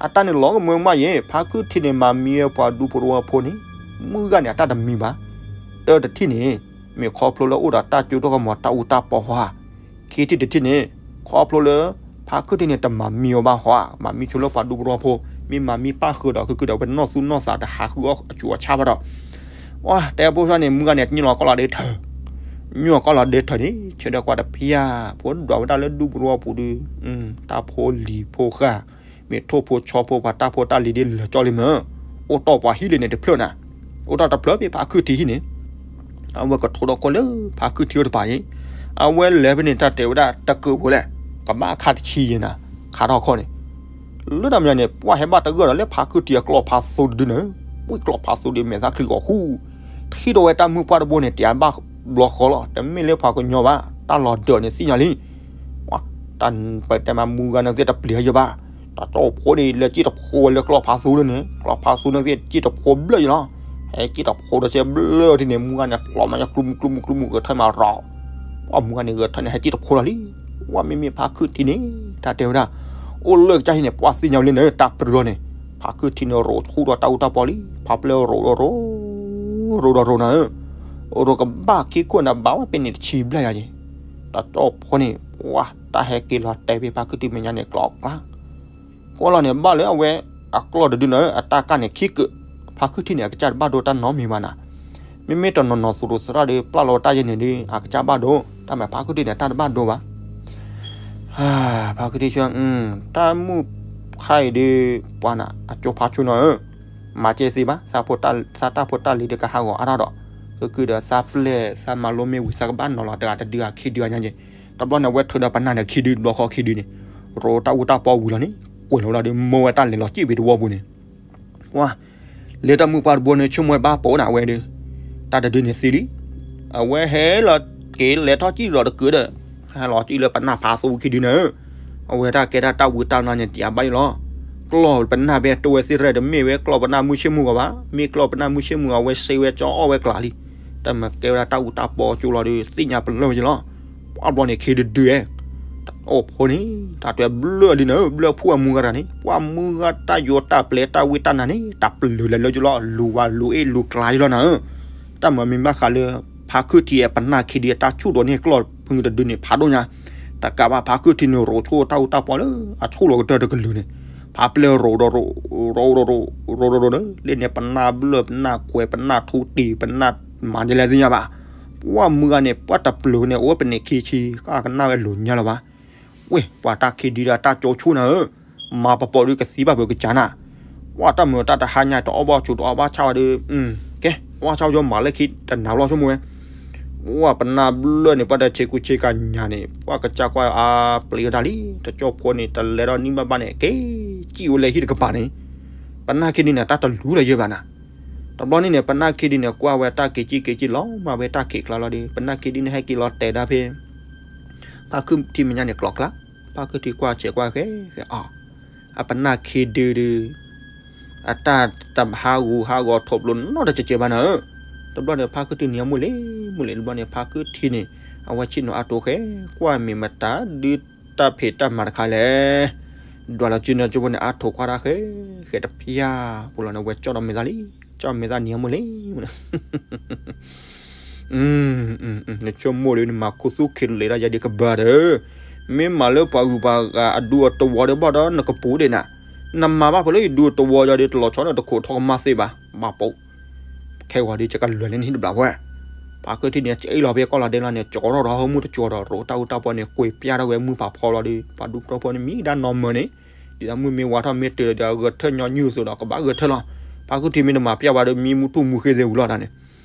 အတၢ်န့ၣ်လီၤကမၢမးယဲၢ် ဖါခုထံန့ၣ် မၤမံဝဲပှၤဒူဖိတဝီဖိန့ၣ် မုၢ်ဂၤန့ၣ် အတၢ်တမံဘၣ်, တၢတထံၣ်န့ၣ် မ့ၢ်ခီဖျိလၢအိၣ်ဒီးတၢ်ကၠိတၢ်ကမီၤတၢ်အူတၢ်ပီဃီဧါ, ခံထံၣ်တထံၣ်န့ၣ် ခီဖျိလၢ ဖါခုထံန့ၣ် တမၤမံအီၤဘၣ်ဃီဧါ, မၤမံဆိလၢပှၤဒူဖိတဝီဖိ, မ့ၢ်မၤမံပၣ်ဃုာ်ဒီး ကကုာ်ဒီးဝဲနီၢ်သူၣ်နီၢ်သးတဟးဃုအီၣ်အဆူၣ်အဆါဘၣ်ဒီး, ဝဲ တဲဖိဆံးန့ၣ် မုၢ်ဂၤန့ၣ် ညိၣ်လီၤကီၢ်လီၤဒ့ထၢၣ်, ညိၣ်လီၤကီၢ်လီၤဒ့ထၢၣ်န့ၣ် ဆၢထၢၣ်ကွၢ်တဖၠၣ် ဖိဒွးဝဲဒၣ်လၢဒူပူၤတဝီပူၤဒီး တၢ်ဖိလံၤဖိဃၢ်, မ့ၢ်ထိၣ်ဖိဆီဖိပှၤတၢ်ဖိတၢ်လံၤဒ်လဲၤကၠီလံမ့ၢ်, အိၣ်တီၢ်ပှၤဟံၣ်လံန့ၣ်တဖျၢၣ်နၤ, အိၣ်တီၢ်တဖျၢၣ်ဖဲဖါခုထံဟံၣ်န့ၣ် အဝဲကထိဒီးကီၢ်လၢဖါခုထံအိၣ်တပၤအံၤ, အဝဲလဲၤဖဲန့ၣ် တၢ်တဲဝဲဒၣ်တကုာ်ဖိလဲၣ်, ကဘၣ်အခါတဆံယဲၢ်နၤ, ခးထီၣ်ခီန့ၣ်, လၢတၢ်မညါန့ၣ် ပှၤဟဲဘၣ်တဂၢၢ်ဒီးလၢဖါခုထံအကျီၢ်ဖါသူတဒုနၤ, ဝံၣ်ကျီၢ်ဖါသူဒီးမဲာ်သၣ်ချံဂီၤဃူ, ထံၣ်ဒီးဝဲတၢ်မုၢ်ပှၢ်တဘိန့ၣ် တယၤဘၣ်ဘျီဃီလီၤ, တမ့ၢ်လၢပှၤကညီဘၣ်, တၢ်လီၤဒၢးန့ၣ်သ့ၣ်ညါလံ တၢ်ပတဲမးမုၢ်ဂၤန့ၣ်သ့ၣ်တပျံၤယဘၣ်, တၢ်ကၠီဖိန့ၣ် လဲၤစံၣ်တဖိဝဲလၢကျီၢ်ဖါသူန့ၣ်, ကျီၢ်ဖါသူန့ၣ်သ့ၣ်စံၣ်တဖိဘျၢၣ်ယလီၤ, ဟဲစံၣ်တဖိဒီးစဲဘျၢၣ်ထံန့ၣ် မုၢ်ဂၤန့ၣ် ကျီၢ်မးယကျူမုကျူမုကျူမုဂဲၤထၢၣ်မးရီၤ, ပှၤမုၢ်ဂၤန့ၣ်ဂဲၤထၢၣ်န့ၣ် ဟဲစံၣ်တဖိလီၤလံ, ဝဲမ့မ့ၢ်ဖါခုထံန့ၣ် တၢ်တဲဝဲဒၣ်, အိၣ်လၢကစၢ်ဟံၣ်န့ၣ် ပှၤသ့ၣ်ညါဝဲလံန့ၣ် တၢ်ပရူၤလီၤန့ၣ်, ဖါခုထံန့ၣ် ရိးဆူၣ်ဒီးတၢ်အူတၢ်ပီလံ, ဖါပျဲၢ်ရိးဒီးရိး, ရိးဒီးရိးနၤဧၢ, ရိးကဘၣ်ခံခိၣ်န့ၣ် ဘၣ်ဝဲဖဲန့ၣ်တဆံဘျဲၣ်ယၤယဲၢ်, တၢ်ကၠီဖိန့ၣ် ပှၤတၢ်ဟဲက့ၤလီၤတဲာ်ဖဲဖါခုထံမဲာ်ညါန့ၣ် ကျီၢ်ကျါ, ကွၢ်လီၤန့ၣ် ဘၣ်လၢအဝဲအကျီၢ်တဒုနၤဧၢ, အတၢ်ကၢ်န့ၣ်ခံကုာ်, ဖါခုထံန့ၣ် အကစၢ်တဘၣ်ဒိတၢ်နီတမံၤဘၣ်နၤ, မ့မ့ၢ်တနီၤနီၤသူၣ်ရိၤသရၣ်ဒီး ပျၢ်လီၤတၢ်ယဲၢ်န့ၣ်ဒီး အကစၢ်ဘၣ်ဒိ, တၢ်မၤဖါခုထံန့ၣ် တၢ်တဘၣ်ဒိဘၣ် ဖါခုထံဆၢ, တၢ်မုၢ်ခါအံၤဒီး ပှၤနၤ အကၠိဖါဆူနီၤဧၢ, မၤစဲသ့ဘၣ်, သးတၢ်ဖိတၢ်လံၤဒီးကဟးဂီၤအါထီၣ်ဒီး, ကကုာ်ဒီးသးပျဲၢ်သးမၤလိမ့ၢ်ဝံၤ သးကဘၣ်နီၤလီၤတဂၤတဒုဂၤခံဒုဂၤညါယဲၢ်, တဘျီန့ၣ် အဝဲထုးဒီးပနၢ်န့ၣ်ခံဒုတဘျီဃီခံဒုန့ၣ်, ရိးတၢ်အူတၢ်ပီဝံၤလီၤန့ၣ်, ကွဲးလီၤဝဲဒၣ်ဒီး မိၢ်ဝဲတၢ်လဲၤလီၤစံၣ်ဖဲတဝီပူၤန့ၣ် ပှၤ လၢတၢ်မုၢ်ပှၢ်တဘိန့ၣ် ဆိကမိၣ်ဝဲဘၣ်ပိာ်နၤဝဲဒီး, တၢ်တဒုန့ၣ်သံလံ, အဝဲဟဲလီၤက့ၤလဲၤထီၣ်စံၣ်လီၤတကုာ်ဒီး, ဟဲလီၤစံၣ်လၢပနၢ်ဖါသူခံဒုန့ၣ်, အဝဲတၢ်ကဲဒၣ်တၢ်ဝံတၢ်နါန့ၣ် တယၤဘၣ်ယလီၤ, ကျီၢ်ပနၢ်ဖဲတိဝဲသ့ၣ်ရဲၣ် တမ့ၢ်ဝဲကျီၢ်ပနၢ်မုၢ်ဆ့ၣ်မုၢ်ဂီၤဘၣ်, မ့ၢ်ကျီၢ်ပနၢ်မုၢ်ဆ့ၣ်မုၢ်ဂီၤ အဝဲစ့ဝဲကၠီအီၣ်ဝဲကျးလံ. တၢ်မၤကဲဝဲဒၣ်တၢ်အူတၢ်ပီကၠိလီၤဒီး သ့ၣ်ညါပလၢၢ်ဝဲက့ၤလီၤ. ပှၢ်ဘျီန့ၣ်ခ့ဒုဒုဧဲ, အိၣ်ဖိန့ၣ် တၢ်တွဲဘျၢၣ်လံနၤဧၢ, ဘျၢၣ်ဖှိၣ်အမူဂၤတဂၤန့ၣ် ပှၢ်မုၢ်ဂၤတၢ်ယိးတၢ်ပျဲတၢ်ဝံတၢ်နါန့ၣ် တၢ်ပျုၤလဲၤလၢကၠိလီၤ, လူၤဝဲလူၤအ့ၣ်လူၤကျါယလီၤနၤဧၢ. တၢ်မၤမ့ၢ်ဘၣ်ဃးလၢ ဖါခုၣ်ထံအပနၢ်ခ့ဒုအတၢ်ဆူၣ်ဒိးန့ၢ်ကျီၢ်ဖုတဒုန့ၣ် ဖးဒိၣ်ညါ, တကးဘၣ်ဖါခုၣ်ထံန့ၣ် ရိးဆိတၢ်အူတၢ်ပီလၢအဆူၣ်လီၤကတၢၢ်တကလုာ်န့ၣ်, ဖးပျဲၢ်ရိးဒီးရိး, ရိးဒီးရိး, ရိးဒီးရိးဒီး လၢန့ၣ်ပနၢ်ဘျၢၣ် ပနၢ်ကွဲး ပနၢ်ထူတံၢ် ပနၢ်မၤဒ်လဲၣ်သ့ၣ်ညါဘၣ်. ပှၢ်မုၢ်ဂၤန့ၣ် ပှၢ်တပျုၤန့ၣ် အိၣ်ဝဲပန့ၣ်ခံဆံ ဃၣ်ကနၣ်ဝဲလိၤညါလၢၤဘၣ်. ဝ့ၢ် ပှၤတၢ်ခ့ဒုဒီးတၢ်ကၠိဆူၣ်နၤဧၢ, မၤပပီၤဒုကသံဘၣ်ပှၤကစၢ်နၤ, ပှၢ်တၢ်မုာ်တၢ်တဟါညါ တအီၣ်ဘၣ်ဆူးတအီၣ်ဘၣ်ဆၣ်ဝဲဒီး, ကဲ အီၣ်ဘၣ်ဆၣ်ဝဲကၠိမၤလၢခံတနၤလီၤဆိကမိၣ်ဝဲ. ပှၢ်ပနၢ်ဘျၢၣ်န့ၣ် ပှၢ်ဒီးဆ့ကူဆ့ကၤညါန့ၣ် ပှၢ်ကစၢ်ကွၢ်အါပျံၤဝဲဒၣ်လံ, တကၠိဖိန့ၣ် တလဲၤဒီးနံၣ်ဘၣ်ဘၣ်န့ၣ် က့ၤစံၣ်ဝဲလၢဟံၣ်တကပၤန့ၣ်, ပနၢ်ခ့ဒုန့ၣ် တၢ်တလူၤလၢၤယဲၢ်ဘၣ်နၤ. တဘျီန့ၣ်န့ၣ် ပနၢ်ခ့ဒုန့ၣ် ကွၢ်ဝဲတၢ်က့ၤစံၣ်က့ၤစံၣ်လီၤမၢ်ဝဲတၢ်ခံးကျါလီၤဒီး ပနၢ်ခ့ဒုန့ၣ် ဟဲက့ၤလီၤတဲာ်ဒၣ်ဖဲ ဖါခုၣ်ထံမဲာ်ညါန့ၣ်ကျိၤကျါ, ဖါခုၣ်ထံကွၢ်စဲးကွၢ်ဃဲဃဲအီၤ, အပနၢ်ခ့ဒုဒု အတၢ်တဟးဂူာ်ဟးဂီၤထိးပျိၤနီတစဲးစဲးဘၣ်နၤ, တဘျီန့ၣ် ဖါခုၣ်ထံန့ၣ် အမိၢ်လံၤမိၢ်လံၤ တဘျီန့ၣ် ဖါခုၣ်ထံန့ၣ် အဝဲဆ့ၣ်နီၤအါတိၤဃဲ, ကွၢ်မ့ၢ်မတၤဒုတၢ်ဖံးတၢ်မၤတခါလဲၣ်, ဒွးလီၤကၠိနီၤကၠိဖိန့ၣ် အါထိးကွၢ်တၢ်ဃဲဃဲတဖျၢၣ်, ပူၤလီၤန့ၣ် ဝဲကၠီၣ်ဒီးမဲာ်သၣ်လံ, ကၠီၣ်မဲာ်သၣ်န့ၣ် အမိၢ်လံၤ နဆိကမိၣ်ဒီး နမၤခူသူၣ်ခ့တလံးဒၣ်ယဲဒုးကဘၢဒီး, မ့ၢ်မၤလၢပှၤဂုၤပှၤဂၤအဒူအတဝီဒီးဘၣ်ဒီး နကပူၤဒံးနၤ, နမၤဘၣ်ဖဲလၢယဒူတဝီယီဒီး တလီၤဆီဒီးတခိးထီၣ်ကမၣ်သ့ဘၣ်, ဘၣ်ပိာ်, ခဲဂီၤဒီး ယကလဲၤလၢနဟံၣ်တဘျီဖိ, ဖါခုၣ်ထံန့ၣ် စ့ၣ်လီၤဖဲကီၢ်လီၤဒဲလီၤန့ၣ် ကၠီထီၣ်ဒီးဟီၣ်မုၢ်တကၠီဒီး ရိးတၢ်အူတၢ်ပီန့ၣ် ကွံာ်ပျၢ်ထီၣ်ဝဲမုၢ်ဖးဖီလီၤဒီး ပှၤဒူဖိန့ၣ် မံကဒါနီၢ်မၢန့ၣ်, ဒ်သိးမုၢ်မ့ၢ်ဝါထီၣ်မ့ၢ်တၢၤဒီး အဂဲၤထၢၣ်ညီနုၢ်အသိးဒီး ကဘၣ်ဂဲၤထၢၣ်လီၤ, ဖါခုၣ်ထံမ့ၢ်တမၤပျၢ်ဝဲဒီး မံမူထူၣ်မူဃ့သ့ဝံၤလီၤဒၣ်န့ၣ်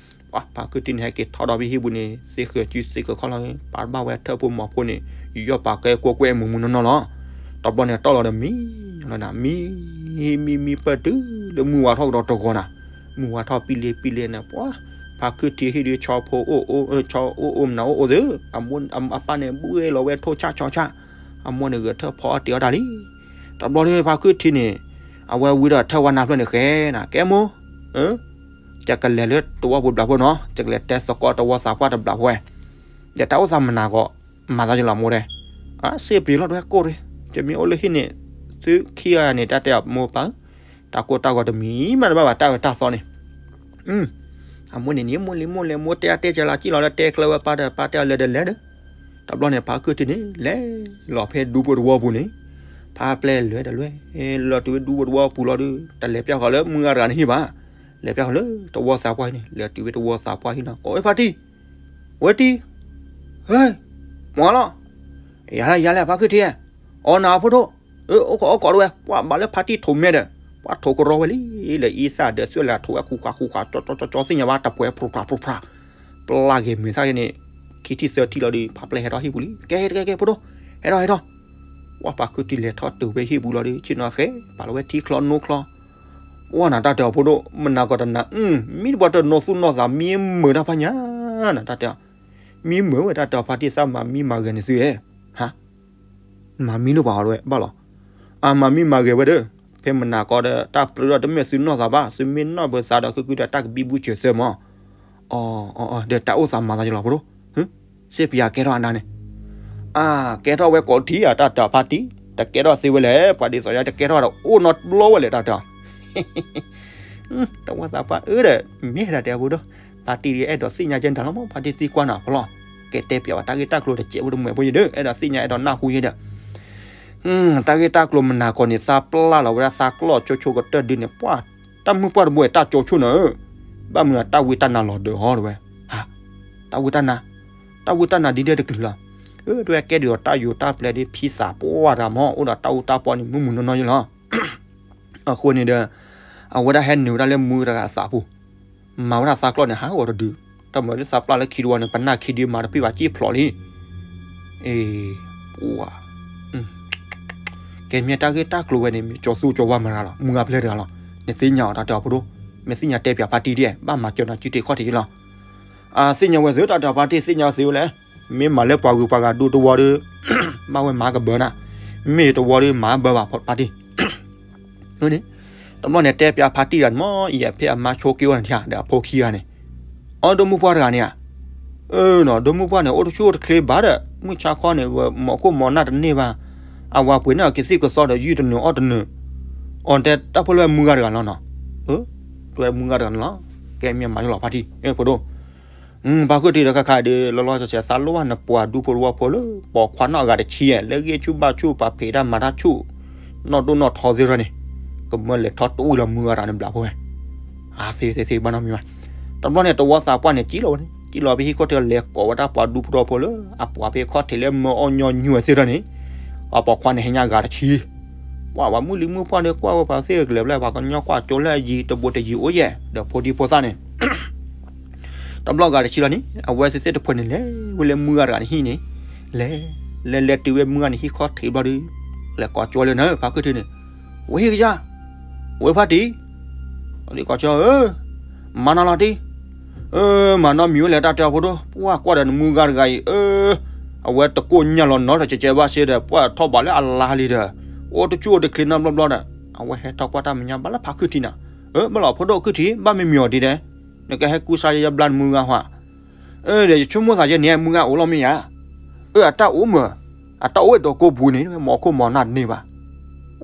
ပှၤဖါခုၣ်ထံန့ၣ် ဟဲက့ၤထီၣ်ဒီးဖဲဟံၣ်ပူၤန့ၣ် သ့ဃၢၤစုသ့ဃၢၤခီၣ်လီၤ, ပာ်ဘၣ်ဝဲထၢၣ်ဖိမီၤဖိန့ၣ် ယူးယီၣ်ပာ်ကဲကွဲကွဲမုာ်မုာ်နီၢ်နီၢ်လီၤ. တဘျီန့ၣ် တီၢ်လီၤဒီးမံလီၤနၤ, မံ, မံမံပၢၢ်တုၤလၢမုၢ်ဝါထီၣ်ကဒီးတဂီၤနၤ, မုၢ်ဝါထီၣ်ပံလ့ပံလ့န့ၣ် ပှၤဖါခုၣ်ထံဟံၣ်ဒုးဆီဖိအိၣ်အိၣ်, ဆီအိၣ်အိၣ်မနုၤအိၣ်အိၣ်သ့, အပၢ်န့ၣ် ဘှ့ၣ်လီၤဝဲထိၣ်ဆၣ်ဆီဆၣ်, အမိၢ်န့ၣ် ဂဲၤထၢၣ်ဖီအီၣ်တ့ၤအီၣ်တၢ်လံ. တဘျီန့ၣ် ဖါခုၣ်ထံန့ၣ် အဝဲဝံဒီးထၢၣ်ဝါနါဖျၢၣ်န့ၣ်ဃဲနၤ, ကဲမိၢ်, ယကလဲၤလၢတဝီပူၤတဘျီဖိနီၤ, ယကလဲၤတဲသကိးတဝီသးပှၢ်တဘျီဖိဝဲ, ယတၢ်အိၣ်သးမနၤကီး မၤသးယလီၤမိၢ်တဲ, စ့ၣ်ပျံၤလီၤတဝဲကိၢ်ရ့, ယမ့ၢ်အိၣ်လၢဟံၣ်န့ၣ် သုခံဂၤန့ၣ် တၢ်တဲအီၤမိၢ်ပၢ်, တၢ်ကိၢ်တၢ်ဂီၤတမံၤမးတဘၣ်ဘၣ် တၢ်အၢတၢ်သီန့ၣ် အမိၢ်န့ၣ်န့ၣ် မိၢ်လံၤမိၢ်လဲၤမိၢ်တဲအါတဲကလီၤကံၣ်လီၤလၢတဲကျၢၤဝဲပၢ်ဒီး ပၢ်တဲအီၤလဲၤဒီးလဲၤဒီး, တဘျီန့ၣ် ဖါခုၣ်ထံန့ၣ် လဲၤလီၤဖဲဒူဖိတဝီပူၤန့ၣ်, ဖါပျဲၢ်လဲၤဒီးလဲၤ, လီၤတုၤဝဲဒူဖိတဝီပူၤလီၤဒီး တလဲၤပျၢ်ဃီၤလၢမုၢ်ဂၤတဂၤန့ၣ်ဟံၣ်ဘၣ်, လဲၤပျၢ်ဃီၤလၢတဝီသးပှၢ်ဟံၣ်န့ၣ်, လဲၤတုၤဝဲတဝီသးပှၢ်ဟံၣ်နီၤ ကိးဝဲဖါတံၢ်, ဝဲတံၢ်, ဟဲ, မၤလီၤ, ယၤလဲၣ်ယၤလဲၣ်ဖါခုၣ်ထံ, အီနၤအဖိဒိၣ်, အိၣ်ခိးအိၣ်ခိးတဝဲ, ပှၤဘၣ်လၢဖါတံၢ်ထိးမဲဒီး, ပှၤထိးကရီဝဲလံ, လၢအံသၣ်ဒီးသွဲၣ်လၢအထိးဝဲခူၤဃာ်ခူၤဃာ် ကၠီကၠီသ့ၣ်ညါဘၣ်တပှဲၤ ဖြူဖြူဖြူဖြူ, ပျၢ်ဂ့ၤမုာ်သၣ်ဂ့ၤန့ၣ်, ခံထံၣ်သၢထံၣ်လီၤဒီး ဖါပျဲၢ်ဟဲထီၣ်ဟံၣ်ပူၤလံ, ကဲကဲကဲဖိဒိၣ်, ဟဲထီၣ်ဟဲထီၣ်, ပှၤဖါခုၣ်ထံလဲၤထီၣ်တုၤဝဲဟံၣ်ပူၤလီၤဒီး ဆ့ၣ်နီၤဃဲ, ပာ်လီၤဝဲထံချီနိချီ, ပှၤနၤတၢ်တဲအီၤဖိဒိၣ် မနၤကီးတနၤ, မ့ၢ်တပှၤတနီၢ်သူၣ်နီၢ်သးမံမုာ်တၢ်ဖးညါ, နတၢ်တဲအီၤ, မံမုာ်ဝဲတၢ်တဲအီၤဖါတံၢ်သးမၤမံမၤဂဲၤန့ၣ်သုဧဲ, ဟါ မၤမံလိာ်ပှၤအီၤတဝဲဘၣ်လီၤ, အမၤမံမၤဂဲၤဝဲဒီး, ဖဲမနၤကီးဒီး တၢ်ပျုၤဒီးတမ့ၢ်သုနီၢ်သးဘၣ်, သုမ့ၢ်နီၢ်ဘၢသးဒီး ခုခုဒီးတၢ်ကဘံဘူဆၢသၢမး, အီၤ, ဒီးတၢ်အိၣ်သးမၤသးယလီၤဖိဒိၣ်, စ့ၢ်ပယၤကဲထီၣ်အနါန့ၣ်, အါ, ကဲထီၣ်ဝဲကိးထံၣ်ဧါ တၢ်တဲအီၤဖါတံၢ်, တကဲထီၣ်သ့ဝဲလဲၣ်, ပှၤဒ်သိးယၤတကဲထီၣ်ဒီးအိၣ်နီတဘျီဝဲလဲၣ်တၢ်တဲအီၤ တဝီသးပှၢ်အၢဒီး, မ့ၢ်ဒၣ်တဲအဖိဒိၣ်, ဖါတံၢ်ဒ်အဲၣ်ဒိးသ့ၣ်ညါကဲနတၢ်လီၤမး, ဖါတံၢ်သံကွၢ်နၤဖီလီၤ, ကဲတဲပျးဝဲတၢ်ဂ့ၢ်တၢ်ကျိၤတစဲးဖိတမှဲၤဖိယဲဒီး, အဲၣ်ဒိးသ့ၣ်ညါအဲၣ်ဒိးနၢ်ဟူယဲဒီး, တၢ်ဂ့ၢ်တၢ်ကျိၤမနၤကီးန့ၣ် သးပျၢ်လီၤဝဲဒၣ်သးကျီၢ်ဆိဆိကတၢၢ်ဒုန့ၣ် ပှၤ, တၢ်မုၢ်ပှၢ်တဘိတၢ်ကၠိဆိနၤဧၢ, ဘၣ်မနုၤတၢ်ဝံတၢ်နါလီၤဒၢးဟီတဝဲ, ဟါ, တၢ်ဝံတၢ်နါ, တၢ်ဝံတၢ်နါဒ်လဲၣ်တကလုာ်လီၤ, အၢ တဝဲကဲဒုးအီၤတၢ်ယိၤတၢ်ပျဲဒ်ဖံသးပှၢ်တဂၤမး, အိၣ်ဒီးတၢ်အူတၢ်ပီန့ၣ် မုၢ်မုၢ်နီၢ်နီၢ်ယဲလီၤ အဃိန့ၣ်ဒီး, အဝဲဒၣ်ဟဲနုာ်ဝဲဒၣ်လၢမူတဂၤအသးပူၤ, မၤဝဲဒၣ်သးကျီၢ်န့ၣ် ဟးဂီၤတဒု, တၢ်မၤလၢသးပျၢ်လၢခံတဝီန့ၣ် ပနၢ်ခံဒုမၤတပ့ၢ်ဘၣ်ကံၣ်ဖျိးလံ, အ့, ပှၤ, ကဲမ့ၢ်တၢ်ဂ့ၢ်တၢ်ကျိၤဝဲန့ၣ် မ့ၢ်ကၠီသူကၠီဝါမတၤတဂၤလီၤ, မုၢ်ဂၤပျဲၢ်တဂၤလီၤ, နသ့ၣ်ညါအီၤတၢ်တဲအီၤဖိဒိၣ်, မ့ၢ်သ့ၣ်ညါတဲပၠးဖါတံၢ်ဒ်, ဘၣ်မၤစၢၤနၤစုတ့ၢ်ခီၣ်ထံးယလီၤ အသ့ၣ်ညါဝဲသုတၢ်တဲအီၤဖါတံၢ်သ့ၣ်ညါသ့ဝဲလဲၣ်, မ့ၢ်မၤလၢပှၤဂုၤပှၤဂၤဒူတဝီဒီး, ဘၣ်ဝဲမၤကဘၢနၤ, မ့ၢ်တဝီဒီးမၤဘၢဘၣ်ဖါတံၢ်, န့ၣ်, တဘျီန့ၣ်တဲပၠးဖါတံၢ်တဂၤန့ၣ် မ့ၢ်အံၤအဖဲအမါဆိက့ၤအိၣ်န့ၣ် ဒီးအဖိခံဂၤန့ၣ်, အီ ဒီမုၢ်ပှၢ်တဂၤန့ၣ်ဧါ, အၢနီၤ ဒီမုၢ်ပှၢ်န့ၣ် အိၣ်တဆူၣ်အိၣ်တချ့ဘၣ်ဒီး မုၢ်ဆါခီန့ၣ် ဝဲမီၤခိၣ်မီၤနၢ်တန့ၢ်ဘၣ်, အဝၤပှ့ၤန့ၢ်အီၤကသံၣ်ကသီဒီး ယုၢ်တနုာ်အီၣ်တနုာ်, အီၤတဲတၢ်ဖိလၢမုၢ်ဂၤတဂၤလီၤနီၤ, တွဲမုၢ်ဂၤတဂၤန့ၣ်လီၤ, ကဲမ့ၢ်မၤလီၤဖါတံၢ် ဖိဒိၣ် ဖါခုၣ်ထံးဒီးခါခါဒီး လီၤလီၤဆဲးဆဲးသးလိၣ်ဘၣ်နပှၤဒူဖိတဝီဖိလၢ ပိာ်ခွါနီၢ်အဂၤတဆံဧါ လၢဂ့ၢ်ဆူၣ်ဘၣ်ဆူၣ် ပာ်ဖံးတၢ်မၤတၢ်ဆူၣ် နီၢ်ဒိၣ်နီၢ်ထီသ့ၣ်တဖၣ်န့ၣ်, ကမၢလဲၤထီၣ်တူၢ်ဝံၤလီၤမုၢ်ဂၤတဂၤန့ၣ်ဘျးဖိဝဲ, အသ့သ့သ့ဘၣ်နီတမံၤဘၣ်, တဘျီန့ၣ် တဝီသးပှၢ်န့ၣ် ကံၣ်လီၤဝဲန့ၣ် ကံၣ်လီၤဖဲဟံၣ်ခိၣ်ထံးလဲၤကိးဝဲဒၣ်ပှၤဒူဖိတဝီဖိလၢ အပှၤဖဲခီၣ်ထံးလၢမၢအီၣ်ညီနုၢ်ဝဲသ့ၣ်တဖၣ်န့ၣ်, ပှၤပိာ်ခွါန့ၣ်ဟဲညါဂၤတဆံ ပှၤပှၤမုၢ်လံမုၢ်ပှၢ်ဒီးကွၢ်ဝဲပှၤသ့ၣ်ကလဲၤဘျဲၣ် ပှၤကညီကွၢ်ကၠိလၢအယံၤ တဘူးတယံၤအိၣ်ယဲၢ် ဒီးဖိဒံဖိသၣ်န့ၣ်, တဘျီဂၤတဆံလီၤန့ၣ် အဝဲသ့ၣ်သ့ၣ်တဖၣ်န့ၣ် လဲၤဝဲလၢမုၢ်ဂၤတဂၤန့ၣ်ဟံၣ်န့ၣ်, လဲၤ, လဲၤလဲၤတုၤဝဲမုၢ်ဂၤန့ၣ်ဟံၣ်ခီၣ်ထံးဘျီဒီး, လဲၤကိးကၠိလၢနဖါခုၣ်ထံးန့ၣ်, ဝဲဟံၣ်ကစၢ်, ဝဲဖါတံၢ်, ကိးကၠိဧၢ, မၤနီၤလီၤတံၢ် အၢ မၤနီတမံၤဝဲလဲၣ် တၢ်တဲအီၤဖိဒိၣ် ပှၢ်ကွၢ်ဒီးနမုၢ်ဂၤတဂၤအံၤ အၢ အဝဲတကိၢ်ညၣ်လီၤနီတစဲးကဲးဘၣ်စ့ဒီး ပှၢ်ထီၣ်ဘးလၢအလါလံဒီး အိၣ်တဆူၣ်အိၣ်တချ့နီတဘျီဘျီဒီး အဝဲဟဲထီၣ်ကွၢ်တၢ်မဲာ်ညါဘၣ်လၢဖါခုၣ်ထံးနၤ, အၢ ဘၣ်လီၤဖိဒိၣ်ခုၣ်ထံး ဘၣ်မ့ၢ်မံၤအီၤဒ်လဲၣ်, နကဟဲကူစါယဲယဘျါနမုၢ်ဂၤဟါ, အၢ ဒီးယဆိကမိၣ်သးယဲန့ၣ် မုၢ်ဂၤအိၣ်လီၤမ့ၢ်ဧါ, အၢ အတၢ်အိၣ်မး, အတၢ်အိၣ်ဝဲဒီးကိးပူၤန့ၣ် မီၤခိၣ်မီၤနၢ်တန့ၢ်ဘၣ်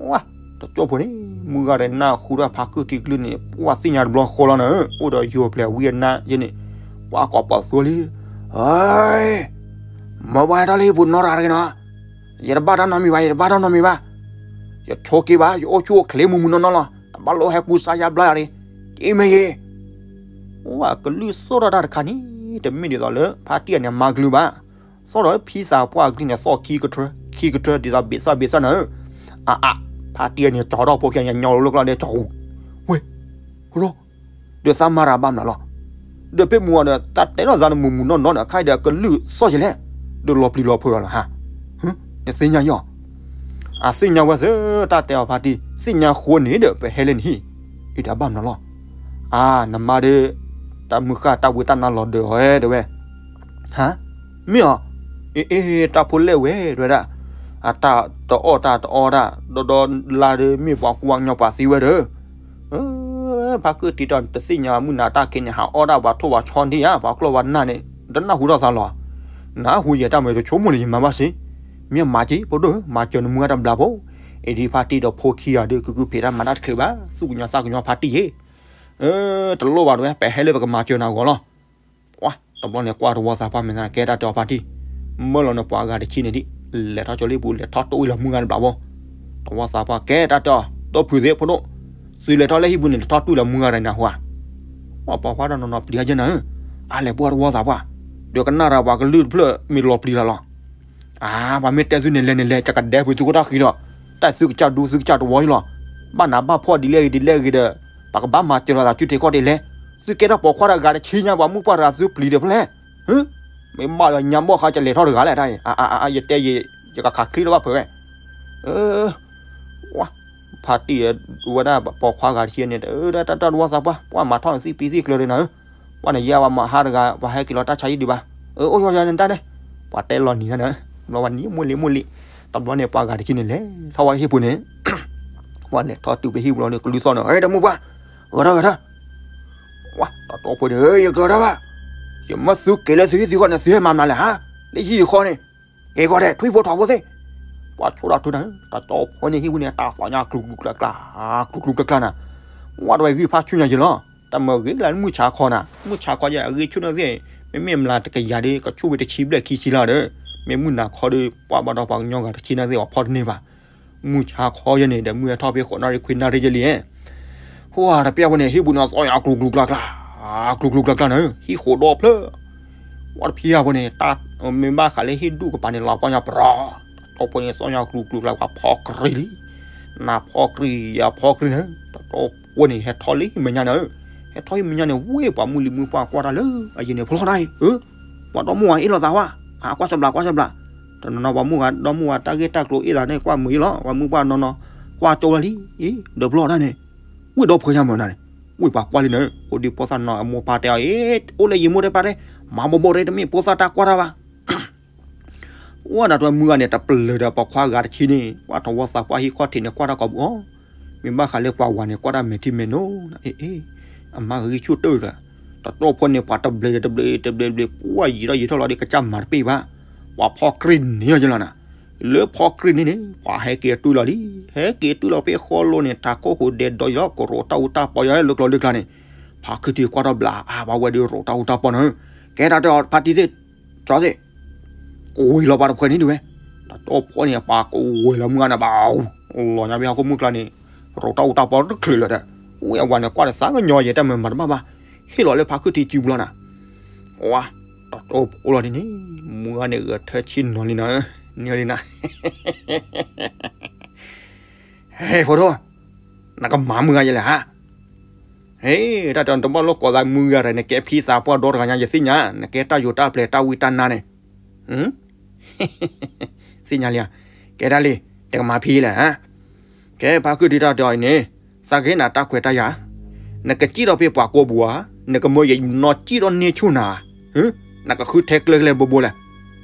ဝါ, တကၠိဖိန့ၣ် မုၢ်ဂၤဒီးနၢ်ဟူဒီးဖါခုၣ်ထံးကလုၢ်န့ၣ် ပှၢ်သ့ၣ်ညါတဘျီဃီလီၤနၤ, အိၣ်ဒီးယိၤပျဲၤဝံအနါယဲန့ၣ်, ပှၢ်ကိးပသူလံ, အၢ, မၢပှၤဟဲထီၣ်လၢဟံၣ်ပူၤနီတဂၤတဂ့ၤနီၤ, ယတဘၣ်တၢ်နီတမံၤဘၣ် ယတဘၣ်တၢ်နီတမံၤဘၣ်, ယဆိးက့ဘၣ် ယအိၣ်ဆူၣ်အိၣ်ချ့မုာ်မုာ်နီၢ်နီၢ်လီၤ, တဘၣ်လိၣ်ဟဲကူစါယါဘျါယၤန့ၣ်, အ့မ့ၢ်ယ့ၢ်, ဝါကလုၢ်သီၣ်ထီၣ်တၢ်တခါန့ၣ် တမ့ၢ်ဒ်သိးလၢ ဖါတံၢ်အန့ၣ်မၤကလုၢ်ဘၣ် သီၣ်ဒီးဖံသးပှၢ်အကလုၢ်န့ၣ် သီၣ်ခံကထၢ, ခံကထၢဒ်သိးဘ့ၣ်သၣ်ဘ့ၣ်သၣ်နၤဧၢ, အအ, ဖါတံၢ်အန့ၣ်ကၠီထီၣ်ဖိခံဂၤညါညီလိာ်ကျီၢ်ဒဲးကၠီ, ဝ့ၢ်, ဟိရိ, ဒီးသးမၤတၢ်ဘၣ်မနုၤလီၤ, ဒီးဖဲမုၢ်အီၤဒီး တၢ်တဲထီၣ်သးနမုာ်မုာ်နီၢ်နီၢ်ဒီး ခါအံၤဒီးကလုၢ်သီၣ်ယဲလဲၣ်, ဒီးလီၤပျံၤလီၤဖုးလီၤလၢဟါ, နသ့ၣ်ညါယီၤ အသ့ၣ်ညါဝဲသ့ၣ် တၢ်တဲအီၤဖါတံၢ် သ့ၣ်ညါဃိန့ၣ်ဒီး ပဟဲလၢနဟံၣ်, အံၤတၢ်ဘၣ်မနုၤလီၤ, အါ နမါဒီး တၢ်မုၢ်ဃၢ်တၢ်ဝံတၢ်နါလီၤဒၢးအီၤတဲဝဲ, ဟါ, မ့ၢ်အီၤ, အ့ အ့ တၢ်ဖိလဲၣ်ဝဲတဲဝဲဒၣ်, အတၢ်တအီၣ်တၢ်တအီတၢ် ဒီဒီလါဒီးမ့ၢ်ပှၤကူပှၤကညီပှၤသံဝဲဒီး ဖါခုၣ်ထံးဒီးတသ့ၣ်ညါမုၢ်နၤတၢ်ခ့န့ၣ် ဟးအီၣ်ဒၣ်ပှၤထိၣ်ပှၤဆီဒံဧါ ပှၤကျီၢ်ပှၤနၢ်န့ၣ် တနၢ်ဟူထီၣ်သးလီၤ, နၢ်ဟူယဲတၢ်မ့ၢ်တဆိကမိၣ်န့ၣ် ယမၤဘၣ်စ့ၢ်, မ့ၢ်မၤက့ၤ ဖိဒိၣ်ဧၢ မၤစၢၤနမုၢ်ဂၤတဘျီဖိ, အ့ဒ်ဖါတံၢ်ဒီးဖိခံဂၤဒီး ကုကုဖံးတၢ်မၤတၢ်တချုးဘၣ် သူၣ်ကညီၤသးကညီၤဖါတံၢ်ယ့ၢ်, တလိၣ်ဘၣ်တဲဝဲ ပဟဲလၢပကမၤစၢၤနၤဂီၤလီၤ ပှၤတဘျီန့ၣ် ကွၢ်တဝီသးပှၢ်မဲာ်သၣ် ကဲတၢ်တဲအီၤဖါတံၢ်, မၢလီၤနပှၤဂၤတဆံန့ၣ်ဒံး, လဲၤထီၣ်ကၠိလံပူၤ လဲၤထီၣ်တိၢ်ဝံၤလီၤမုၢ်ဂၤတဘျီဖိ, တဝီသးပှၢ်ကဲတၢ်တဲအီၤ တိၢ်ဖုးသ့ဖိဒိၣ်, သုလဲၤထီၣ်လၢဟံၣ်ပူၤန့ၣ် လဲၤထီၣ်တိၢ်လီၤမုၢ်ဂၤတနၤဟူဧါ, ပှၤပိာ်ခွါဒီးနီၢ်နီၢ်ပျံၤအယဲၢ်နၤဧၢ, အါလဲၤပှၢ်တဝီသးပှၢ်, ဒီးကနၣ်တၢ်ပှၤကလုၢ်တဖျၢၣ်မ့ၢ်လီၤပျံၤလီၤလီၤ အါ ပှၤမ့ၢ်တဲသုန့ၣ်လဲၤန့ၣ်လဲၤ ကကဒဲဖုးသုခိၣ်တၢ်ဃံဒီး, တၢ်သုကစၢ်ဒူသုကစၢ်တဝီအံၤလီၤ, ဘၣ်နးဘၣ်ဖှီၣ်ဒ်လဲၣ်ဂ့ၤဒ်လဲၣ်ဂ့ၤဒီး, ပှၤကဘၣ်မၤစၢၤလီၤသးစုထံခီၣ်ဒ်လဲၣ်, သုကဲထီၣ်ပိာ်ခွါတဂၤတဆံညါ ပှၤမုၣ်ပှၢ်တဂၤသုပျံၤဒီးဖဲလဲၣ်, မ့ၢ်ဘၣ်ဒီးညါဘီၣ်ဃါကလဲၤထီၣ်တဂၤလဲၣ်တၢ်အံၤ, ယတဲယဲ ယကခးချံလၢဘၣ်ဖုးဝဲ, ဝါ, ဖါတံၢ်ဝဲဒၣ်ပိာ်ခွါဂၤတဆံန့ၣ် တၢ်တၢ်တၢ်တဝီသးပှၢ် ပှၤမၤထီၣ်နသံၣ်ပံသံၣ်ကျၢၤဒ်နၤဧၢ, ပှၤန့ၣ်ယဲဝဲမၤဟါတဂၤ ပှၤဟဲက့ၤလီၤတၢ်ဆါဟံၣ်ဒံးဘၣ်, အိၣ်ယီၤယၤန့ၣ်တၢ်န့ၣ်, ပှၤတဲလီၤနံၤတၢ်န့ၣ်, ဘျီဝဲနံၤမိၢ်လံၤမိၢ်လံၤ, တဘျီန့ၣ်ပှၤဂၤတဆံန့ၣ်လဲၤထီၣ်ဝဲဟံၣ်ပူၤန့ၣ်, ပှၤလဲၤထီၣ်တုၤဖဲဟံၣ်ပူၤလီၤန့ၣ် ကလူးသီၣ်န့ၣ် ဟဲဒီးမိၢ်ပှၢ်, ဂဲၤထီၣ်ဂဲၤထီၣ်, ဝါ တတီဖိန့ၣ် ယကဲထီၣ်ဘၣ်, ယမ့ၢ်သုက့ၤလၢသုဟံၣ်သုဃီန့ၣ် သုဟဲမၤမနုၤလဲၣ်ဟါ, လၢဟံၣ်ယဃီန့ၣ် က့ၤကီၢ်ဒဲး ထွံၣ်ဖိထီဖိသ့ၣ်, ပှၤဆိၣ်ဒၣ်ထုတၢ်, တတီဖိန့ၣ်ဟံၣ်ပူၤန့ၣ် တၢ်သီၣ်ညါကျူၤကျူၤကျါကျါ, ကျူၤကျူၤကျါကျါနၤ, ဝါတဝဲဂံၢ်ဖးဆူၣ်ညါယဲလီၤ, တၢ်မၤဂ့ၤလၢမုၢ်ဆါခီနၤ, မုၢ်ဆါခီယဲအဂံၢ်ဆူၣ်န့ၣ်သ့ၣ်, မ့မ့ၢ်မျးတကယၤဒီး ကဆူၣ်ဝဲတဆံဘျဲၣ်ခံဆံလီၤဒီး, မ့ၢ်မုၢ်နၤခီဒီး ပှၤဘၣ်ဒီးပှၤကညီဂၤတဆံန့ၣ်သ့ၣ် ပှၤဖီၣ်တန့ၢ်ဘၣ် မုၢ်ဆါခီယဲန့ၣ်ဒီး မုၢ်ဟဲထီၣ်ဖဲဃိးနၣ်ရံၣ်ခွံနၣ်ရံၣ်ယဲလံ, ဟိတပျၢ်ဖိန့ၣ် ဟံၣ်ပူၤန့ၣ်သီၣ်ညါကျူၤကျူၤကျါကျါ, ကျူၤကျူၤကျါကျါန့ၣ် ဟံၣ်ဃိးဒီဖျၢၣ်, ဝါတဖံဂၤဖိန့ၣ် တၢ်မ့ၢ်ဘၣ်ဃးလၢဟံၣ်ဒူၣ်ကပၤန့ၣ် လီၤပှီၢ်ညါပြီ, တတီဖိန့ၣ်သီၣ်ညါကျူၤကျူၤကျါကျါ ဖီၣ်ကြံလံ, နဖီၣ်ကြံယဖီၣ်ကြံန့ၣ် တတီဖိန့ၣ် ဟဲထီၣ်လံမဲာ်ညါန့ၣ်, ဟဲထီၣ်လံမဲာ်ညါန့ၣ် ဝ့ၢ်ပှၤမုၢ်လံၤမုၢ်ပှၢ်ကွၢ်တၢ်လၢအယံၤန့ၣ် ဖိလီၤနၤအံၤ, ပှၤဒီမါဝၤအ့ၣ်လိာ်သးဝဲ, ကွၢ်စဘျးကွၢ်စဘျး, တနီၤနီၤပှၤမုၢ်ဂၤဒီမါဝၤတၢ်ဂ့ၢ်တၢ်ကျိၤအ့ၣ်သးန့ၣ် ကွၢ်မုာ်အံၤလီၤ, ပှၤမုၢ်ပှၢ်နီၤနီၤ, ကွၢ်ကၠိဝဲလံ, အံၤ ဒီးဘျီၣ်ဒၣ်န့ၣ်, ဝ့ၢ်ဒီဖှိၣ်ညါမုာ်နၤန့ၣ်, ဝ့ၢ်ပှၤကွၢ်လံန့ၣ်, ဖိဒံဖိသၣ်နီၤအမိၢ်ပၢ်တဲအီၤ အ့ၣ် အိၣ်လၢယမိၢ်တဲပၢ်တဲ, မၤဘိးဘိးတဲတမ့ၢ်ဖိသၣ်တၢ်ကွၢ်တၢ်ဘၣ် ဝဲဒၣ်တဝဲမုၢ်ဂၤန့ၣ် တပျၢၤဒီးပိာ်ခွါဂၤတဆံန့ၣ် ကွၢ်တဝီသးပှၢ်ဟံၣ်ခီၣ်ထံးန့ၣ် ကွၢ်တၢ်ကိးပူၤအီၤ, မ့ၢ်ဘၣ်ဃးလၢပှၤဝၤန့ၣ် ကွၢ်တၢ်မဲာ်ထံမဲာ်နိ, အ့ၣ်, အမါဂံၢ်ဆူၣ်တၢၢ်ဒီး, တတီၢ်ဖိန့ၣ် ပှၤတဘျဲးတဘျဲးတဘျဲးဘျဲး ပှၤယံာ်ထီၣ်ယံာ်ထီၣ်လီၤဒီး ကစၢ်မၤတပ့ၢ်ဘၣ်, ပှၤဖီၣ်ကြ့ၢ်န့ၢ်အီၤယလီၤနၤ, လၢဖီၣ်ကြ့ၢ်န့ၢ်န့ၣ် ပှၤဟဲက့ၤတုၤလီၤလံ, ဟဲက့ၤတုၤလီၤဖဲဃီလိၤန့ၣ် တၢ်ခိၣ်ဃိဒဲးဒီးယလီၤ ကရိးတၢ်အူတၢ်ပီယလီၤ လၢကျိၤလၢကျါန့ၣ်, ဖါခုထံကွၢ်ထီၣ်ဘျါအါ ပှၤဝဲဒၣ်ရိးတၢ်အူတၢ်ပီန့ၣ်, ကဲတၢ်တဲအီၤ ဖါတံၢ်သ့ၣ်, ကၠီသ့ၣ် ကဝ့ၤလီၤပှၤတဖှဲးန့ၣ်ဒုးဝဲ, တတီၢ်ဖိန့ၣ် ပှၤကဝ့ၤလီၤမုၢ်ဂၤန့ၣ် ဘၣ်, လီၤညါဖဲဟီၣ်ခိၣ်မုၢ်ကျါန့ၣ်, ရိးတၢ်အူတၢ်ပီတချုးလၢာ်ဒီး, ဝဲအဝၤန့ၣ်ကွၢ်ဒီးသးကညီၤယဲတၢ်မၤမၤတဘၣ်ဘၣ်, ဟ့ၣ်လီၤလၢဖါခုထံစုပူၤလီၤနၤ, ဝါ, တတီၢ်ဖိလီၤန့ၣ်န့ၣ်, မုၢ်ဂၤန့ၣ်ဂဲၤထၢဆ့ၣ်နီၤလံနၤ, န့ၢ်လံနၤ ဟဲ ဖိဒိၣ်, နကမၤမုၢ်ဂၤယဲလဲၣ်ဧါ, ဟဲ, တၢ်တဲအီၤ နတဘၣ်လိၣ်ကိးသးမုၢ်ဂၤဒီး နကဲဖံသးပှၢ်ဒီတဂၤညါ ယသ့ၣ်ညါ, နကဲတၢ်ယိၤတၢ်ပျဲၤတၢ်ဝံတၢ်နါန့ၣ်, သ့ၣ်ညါလံဧါ, ကဲဒၣ်လံ, တကမၤဖံလဲၣ်ဧါ, ကဲဖါခုထံတၢ်တဲအီၤအံၤန့ၣ်, သးကဟ့ၣ်နၤတၢ်ခွဲးတၢ်ယာ်, နကစံၣ်ထီၣ်ဖဲပှၤကိးပူၤဧါ, နကမၢယနီၢ်စံၣ်ထီၣ်န့ၢ်ဆူၣ်နၤ, နကဃုထၢကျဲကျဲဘိဘိလဲၣ်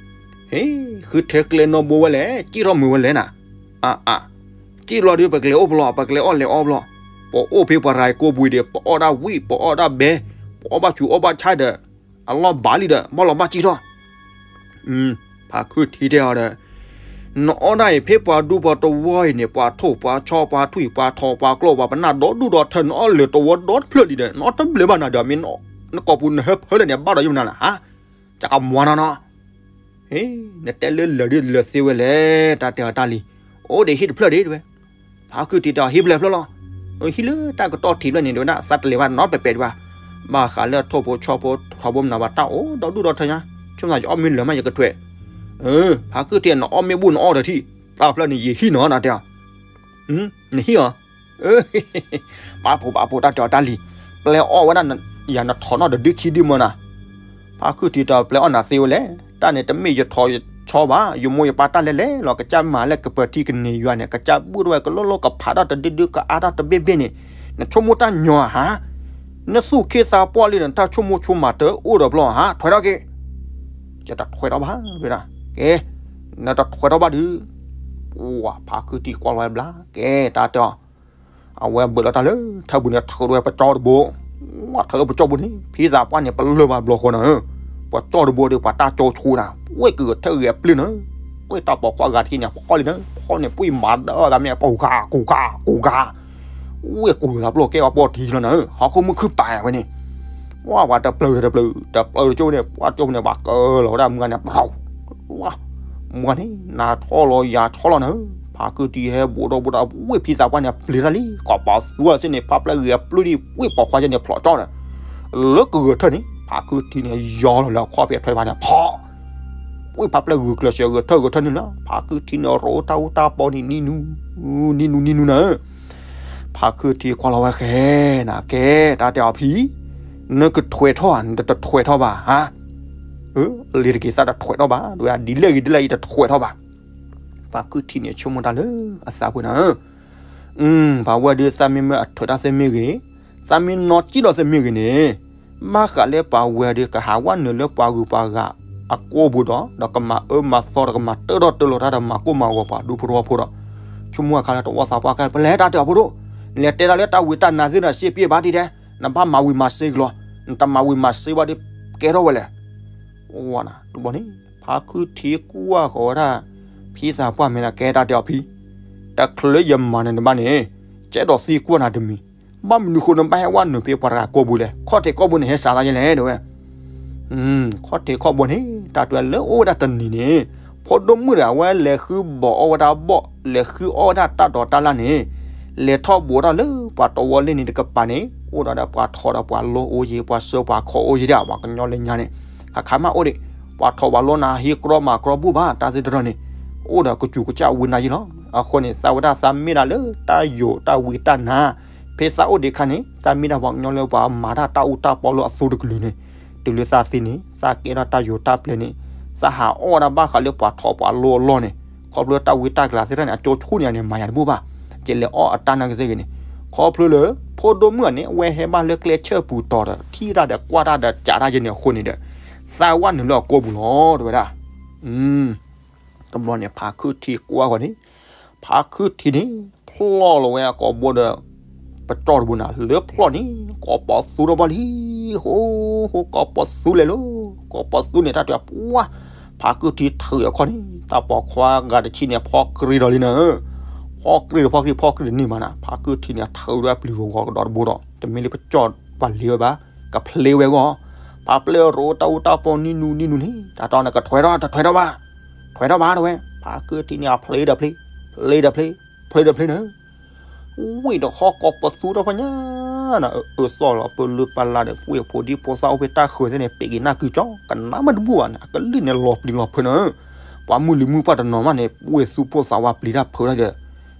ဟ့, ဃုထၢကျဲနီၢ်ဘိဝဲလဲၣ်, စံၣ်ထီၣ်မုာ်ဝဲလဲၣ်နၤ, အါအါ, စံၣ်ဘျီဒုး ပကျဲအိၣ်ပလီၢ်, ပကျဲအီၣ်လဲၤအီၣ်ဘျီ, ပအိၣ်ဖဲပှၤတဂၤကိးပူၤဒီး ပအီၣ်ဒၣ်ဝံၣ်, ပအီၣ်ဒၣ်ဘဲ, ပအီၣ်ဘၣ်ဆူးအီၣ်ဘၣ်ဆၣ်ဒီး, အလီၢ်ဘၣ်လံဒီး ဘၣ်လီၤဘၣ်စံၣ်ထီၣ် ဖါခုထံတဲအီၤဒီး, နအီၣ်ဒၣ်အံၤဖဲပှၤဒူပှၤတဝီအံၤန့ၣ် ပှၤထိၣ်ပှၤဆီ ပှၤထွံၣ် ပှၤထိၣ် ပှၤကျီၢ် ပှၤပနၢ်ဒီဒူၣ်ဒီထၢ နအီၣ်လၢာ်တဝီဒီတဖျၢၣ်လံဒီး နအီၣ်တဘျဲးဘၣ်နၤဒီး မ့ၢ်နကိာ်ပူၤနဟၢဖၢလၢာ်န့ၣ် ဘၣ်ဒီးယမနၤလၢဟါ, ကကမွၤနီၢ်နီၢ်, နတဲလၢလၢာ်ဒ်လၢာ်သ့ဝဲလဲၣ်, တၢ်တဲအီၤတၢ်လံ, အိၣ်ဒီးဟံၣ်တဖျၢၣ်ဒံးတဲဝဲ, ဖါခုထံတဲအီၤ ဟံၣ်ဖျၢၣ်ဖျၢၣ်လီၤ, ဟံၣ်လၢတၢ်ကတီၢ်ထံးဖျၢၣ်န့ၣ် တဲဝဲဒၣ် သးတလဲၤဘၣ်နီတပဲာ်ပဲာ်ဒံးဘၣ်, ဘၣ်ဃးလၢထိၣ်ဖိဆီဖိထီဘိမနုၤဘၣ် တၢ်အိၣ်ဒီဒူၣ်ဒီထၢညါ, ဆိကမိၣ်ယအီၣ်မ့ၢ်လၢာ်မးယကထွဲး, ဖါခုထံ နအီၣ်မ့ၢ်ဘူၣ်နအီၣ်ဒီးထံၣ်, တၢ်ဖျၢၣ်န့ၣ် ယဟံၣ်နီၤ တၢ်တဲအီၤ, နဟံၣ်အီၤ, ဘၣ်ဖိဘၣ်ဖိ တၢ်တဲအီၤတၢ်လံ, ပျဲအီၣ်ဝဲဒၣ်ယၤ နထိးနီၣ်တဒုခံဒုမၢနၤ, ဖါခုထံတဲအီၤ ပျဲအီၣ်နၤသ့ဝဲလဲၣ်, တၢ်န့ၣ်တမ့ၢ်ယထိးဆီဘၣ်, ယမိၢ်ယပၢ်တၢ်လဲၤလဲၤလီၤ ကစၢ်မၤလၢကပၢၤထံကန့ၢ်ယွၤန့ၣ် ကစၢ်ဘူၣ်ထီၣ်ဝဲကလိၣ်လိၣ်ကဖးထီၣ်တဒုဒုကအါထီၣ်တဘ့ၣ်ဘ့ၣ်န့ၣ်, နဆိကမိၣ်တၢ်ညီဧါ, နသူၣ်က့သးပှၢ်လံဒီး နတၢ်ဆိကမိၣ်ဆိကမးတအိၣ်ဒီးပျီဧါ, ထွဲထီၣ်က့ၤ ယတထွဲထီၣ်ဘၣ်, ကဲ, နတထွဲထီၣ်ဘၣ်ဒုး, ဝါ ဖါခုထံကွၢ်လီၤဝဲဘျါ, ကဲ တၢ်တဲအီၤ, အဝဲဘၢးလီၤတၢ်လၢထၢပူၤန့ၣ် ထုးထီၣ်ဝဲပကၠီတဘိ, ဝါ ထုးထီၣ်ပကၠီဘိန့ၣ် ဖံသးပှၢ်န့ၣ် ပလၢၢ်ဘၣ်ဘျီဃီနၤ, ပကၠီတဘိဒီး ပှၤတၢ်ကၠီဆိနၤ, ဝဲကဂဲၤထၢၣ်ဂဲၤပျုၢ်နၤ, ဝဲတၢ်ပိာ်ခွါဂၤတက့ၢ်န့ၣ် ပှၤဃီလံနၤ, ပှၤဃီန့ၣ် ပှၤမၤဒၢသးမ့ၢ် ပှၤဂၤကိၤဂၤကိၤဂၤ ဝဲကိၤသးပျိၢ်ကဲဝဲပှီၢ်ထံလီၤနၤ, ဟီၣ်ခိၣ်မုၢ်ခုၣ်ပာ်ဝဲန့ၣ်, ဝဲပှၤတပျၢၤတပျၢၤ တပျၢၤတကၠိန့ၣ် ပှၤကၠိန့ၣ် ပှၤကၢလီၤဝဲဒၣ်မုၢ်ဂၤန့ၣ် ပှၤ, ဝဲ, မုၢ်ဂၤန့ၣ် နၤဆီလီၤယၤဆီလီၤနၤ, ဖါခုထံဟဲဘူးဒီးဘူးဒီး ဝဲဖံသးပှၢ်န့ၣ် ပျံၤတၢ်လံ ကီးပာ်သူဝဲစ့ၢ်န့ၣ် ဖးပျဲၢ်ဂ့ၤအပျုၢ်ဒံး ဝဲပိာ်ခွါစ့ၢ်န့ၣ် ဖျိးကၠီဒီး, လၢကဂဲၤထၢၣ်န့ၣ် ဖါခုထံန့ၣ် ယီၤလီၤလၢအခီၣ်ဖဲထွဲဘၣ်န့ၣ် ဖီၣ် ဝဲဖးပျဲၢ်ဂုာ်ကျဲးစၢး ဂဲၤထၢၣ်ဂဲၤထၢၣ်န့ၣ်လီၤ, ဖါခုထံန့ၣ် ရိးတၢ်အူတၢ်ပီန့ၣ် နံၤနူၤ, နံၤနူၤ နံၤနူၤနၤ, ဖါခုထံကွၢ်လီၤဝဲဃဲ, နကဲ တၢ်တဲအီၤဖံ, နကထွဲထီၣ်ဧါ နတတထွဲထီၣ်ဘၣ်ဧါ, လံၤတက့ၤသးတထွဲထီၣ်ဘၣ်, ဒ်လဲၣ်ဂ့ၤဒ်လဲၣ်ဂ့ၤတထွဲထီၣ်ဘၣ်, ဖါခုထံန့ၣ်ဆိကမိၣ်တၢ်လၢအသးပူၤနၤ ပှၤဝဲဒၣ်သးမ့ၢ်မ့ၢ်အထွဲတၢ်သ့မ့ၢ်ဂ့ၤ, သးမ့ၢ်နီၢ်ကံၣ်ဒီးသ့မ့ၢ်ဂ့ၤန့ၣ်, ဘၣ်ဃးလၢပှၤဝဲဒၣ်ကဟးဝဲနုာ်လၢပှၤဂုၤပှၤဂၤအကိာ်ပူၤဒီး ဒီးကမၤအၢမၤသီဒီးကမၤတၢၢ်ဒီးတၢၢ်လီၤတၢ်ဒီးမၤကိၢ်မၤဂီၤပှၤဒူဖိထီဖိဒီး, ဆိကမိၣ်အခါလၢတဝီသးပှၢ်ကဲ ပလဲၤတၢ်တဲအီၤဖိဒိၣ်, လဲၤတဲတၢ်လၢတၢ်ဝံတၢ်နါသ့ဒီးစ့ပ့ၢ်ဘၣ်တံၢ်ဒဲး, နဘၣ်မၤဝံၤမၤစ့ကလီၤ, နတမၤဝံၤမၤစ့ဘၣ်ဒီးကဲထီၣ်ဝဲလဲၣ် ဝါနၤ တဘျီန့ၣ် ဖါခုထံကွၢ်ဃီၤဝဲဒၣ် ဖံသးပှၢ်မ့ၢ်ဒၣ်ကဲတၢ်တဲအီၤဖံ, တချုးလၢယမၤနၤတဘၣ်န့ၣ်, ကဲဒီးသံကွၢ်နၤတမံၤ, ဘၣ်မနုၤဃိနဘၣ်ဟဲဝဲနုာ်ဖဲပှၤတဂၤကိာ်ပူၤလဲၣ်, ခီၣ်ထံးခီၣ်ဘိန့ၣ်ဟဲစးသးယဲလဲၣ် တဲဝဲ ခီၣ်ထံးခီၣ်ဘိန့ၣ် တၢ်တဲလၢအိၣ်ဝဲဒၣ်တနံၤန့ၣ်, ဖိဒိၣ်မုၣ်တဂၤဝဲလဲၤဃုဘီးအီၣ်ဝဲဒၣ်ဘီၣ် လဲၤဃုအီၣ်ဝဲဒၣ်တၢ်ဒိးတၢ်လၣ်န့ၣ်, လဲၤထီၣ်ဘိးထီၣ်လၢပှၤတဝီလ့ၣ်န့ၣ်တကပၤန့ၣ် အိၣ်ဒီးပှၤထိးဒီးပှၤလိအီၤယဲ ပှၤစၢပှၤခီအီၤယဲဒၣ် ပှၤကညီလၢညါန့ၣ်, ခါခါမးအိၣ်ဒံး, ပှၤထိးပှၤလိနၤဟ့ၣ်ကြီမၤကြီဘူၣ်ဘၣ် တၢ်သ့တရီန့ၣ်, အိၣ်ဒီးကစူၤကစၢ်ဝံနၤယဲလီၤ, အဃိန့ၣ် သးဝဲဒၣ်သးမ့ၢ်ဒၣ်လၢတၢ်ယိာ်တၢ်ဝံတၢ်နါ, ဖဲသးအိၣ်ဒံးခါန့ၣ် သးမ့ၢ်ဒၣ်ပှၤကညီလၢပှၤမၤတၢ်တၢ်အူတၢ်ပီလၢအသိတကလုာ်န့ၣ်, တုၤလၢသးသံန့ၣ် သးကဲထီၣ်တၢ်ယိာ်တၢ်ပျဲၤန့ၣ်, သးဟးအီၣ်ဝဲဒၣ်ဘၣ်ဃးလၢပှၤထိးပှၤလိအလီၢ်န့ၣ်, ခီဖျိတၢ်ဝံတၢ်ကလၤသ့ၣ်တဖၣ်န့ၣ် အကၠိဆူၣ်န့ၣ်န့ၣ် မၤယၤတဘူၣ်ဘၣ်, ကလဲၤအီၣ်အတၢ်နာ်ကသ့ဂ့ၤန့ၣ်, ခီဖျိလၢ ဖိဒိၣ်မုၣ်အန့ၣ် အဝဲဟဲဘၣ်လၢကျဲဆၢပူၤတီၤဒီး ထံၣ်တၢ်ဒီးကွၢ်တၢ်ဒီးစးတၢ်ယဲန့ၣ်အဃိန့ၣ်ဒီး, သးဝဲနုာ်လၢအကိာ်ပူၤလီၤ တဲဝဲဒၣ် တဘျီန့ၣ် ဖါခုထံကွၢ်ဃီၤန့ၣ်, ဖါခုၣ်ထံန့ၣ် ဖျီၣ်လီၤဝဲအကိာ်ဘိဒီး ပကၠီၣ်တဘိနၤ လၢဖျီၣ်န့ၣ် ကိးပီသူထီၣ်ဘၣ်လံ. ဟိ ဟိ ကိးပီသူလဲၤလီၤ. ကိးပီသူန့ၣ် တၢ်တဲပှၤ ဖါခုၣ်ထံထုးအခီၣ်န့ၣ် တၢ်ပိာ်ခွါဂၤတဆံန့ၣ် ဖီကြ့ဒီးလံနၤ. ဖီကြ့ဒီးဖီကြ့ ဖီကြ့တန့ၢ်မးနၤ ဖါခုၣ်ထံန့ၣ် ထုးဒီးအပျံၤဂီၤဂီၤကဒီးတဘိဒီး တမ့ၢ်လၢပကၠီၣ်ပှၤလ့ဝဲဘၣ် ကဖျ့ဝဲဂီၢ် ဖါပျဲၢ်ရိတၢ်အူတၢ်ပီနံၤနူနံၤနူန့ၣ် တၢ်တီန့ၣ် ကထွဲထီၣ် တထွဲထီၣ်ဘၣ် ထွဲထီၣ်ဘၣ်တဲဝဲ ဖါခုၣ်ထံန့ၣ် အဖျ့ဒီးဖျ့ ဖျ့ဒီးဖျ့ ဖျ့ဒီးဖျ့န့ၣ် ဝံၣ်ဒီးဟီၣ်ကိးပီသူထီၣ်ဖဲညါနၤ အၢသီၣ်လီၤ ပလုၢ်ပလၢ်ဒီး ပှ့ၤဖိဒံဖိသၣ်အိၣ်ဖဲတၢ်ဃၢၤသ့ၣ်န့ၣ် ပ့ၤက့ၤနၢ်ကုကၠီ ကနၣ်မ့ၢ်တဘူၣ်ဘၣ်န့ၣ် အကလုၢ်န့ၣ်လီၤပျံၤလီၤဖုးနၤ ပှၤမုၢ်လံၤမုၢ်ပှၢ်တနီၤမးန့ၣ် ပှ့ၤသူဖိသၣ်ဝါပျံၤတၢ်ဖုးတၢ်ဒီး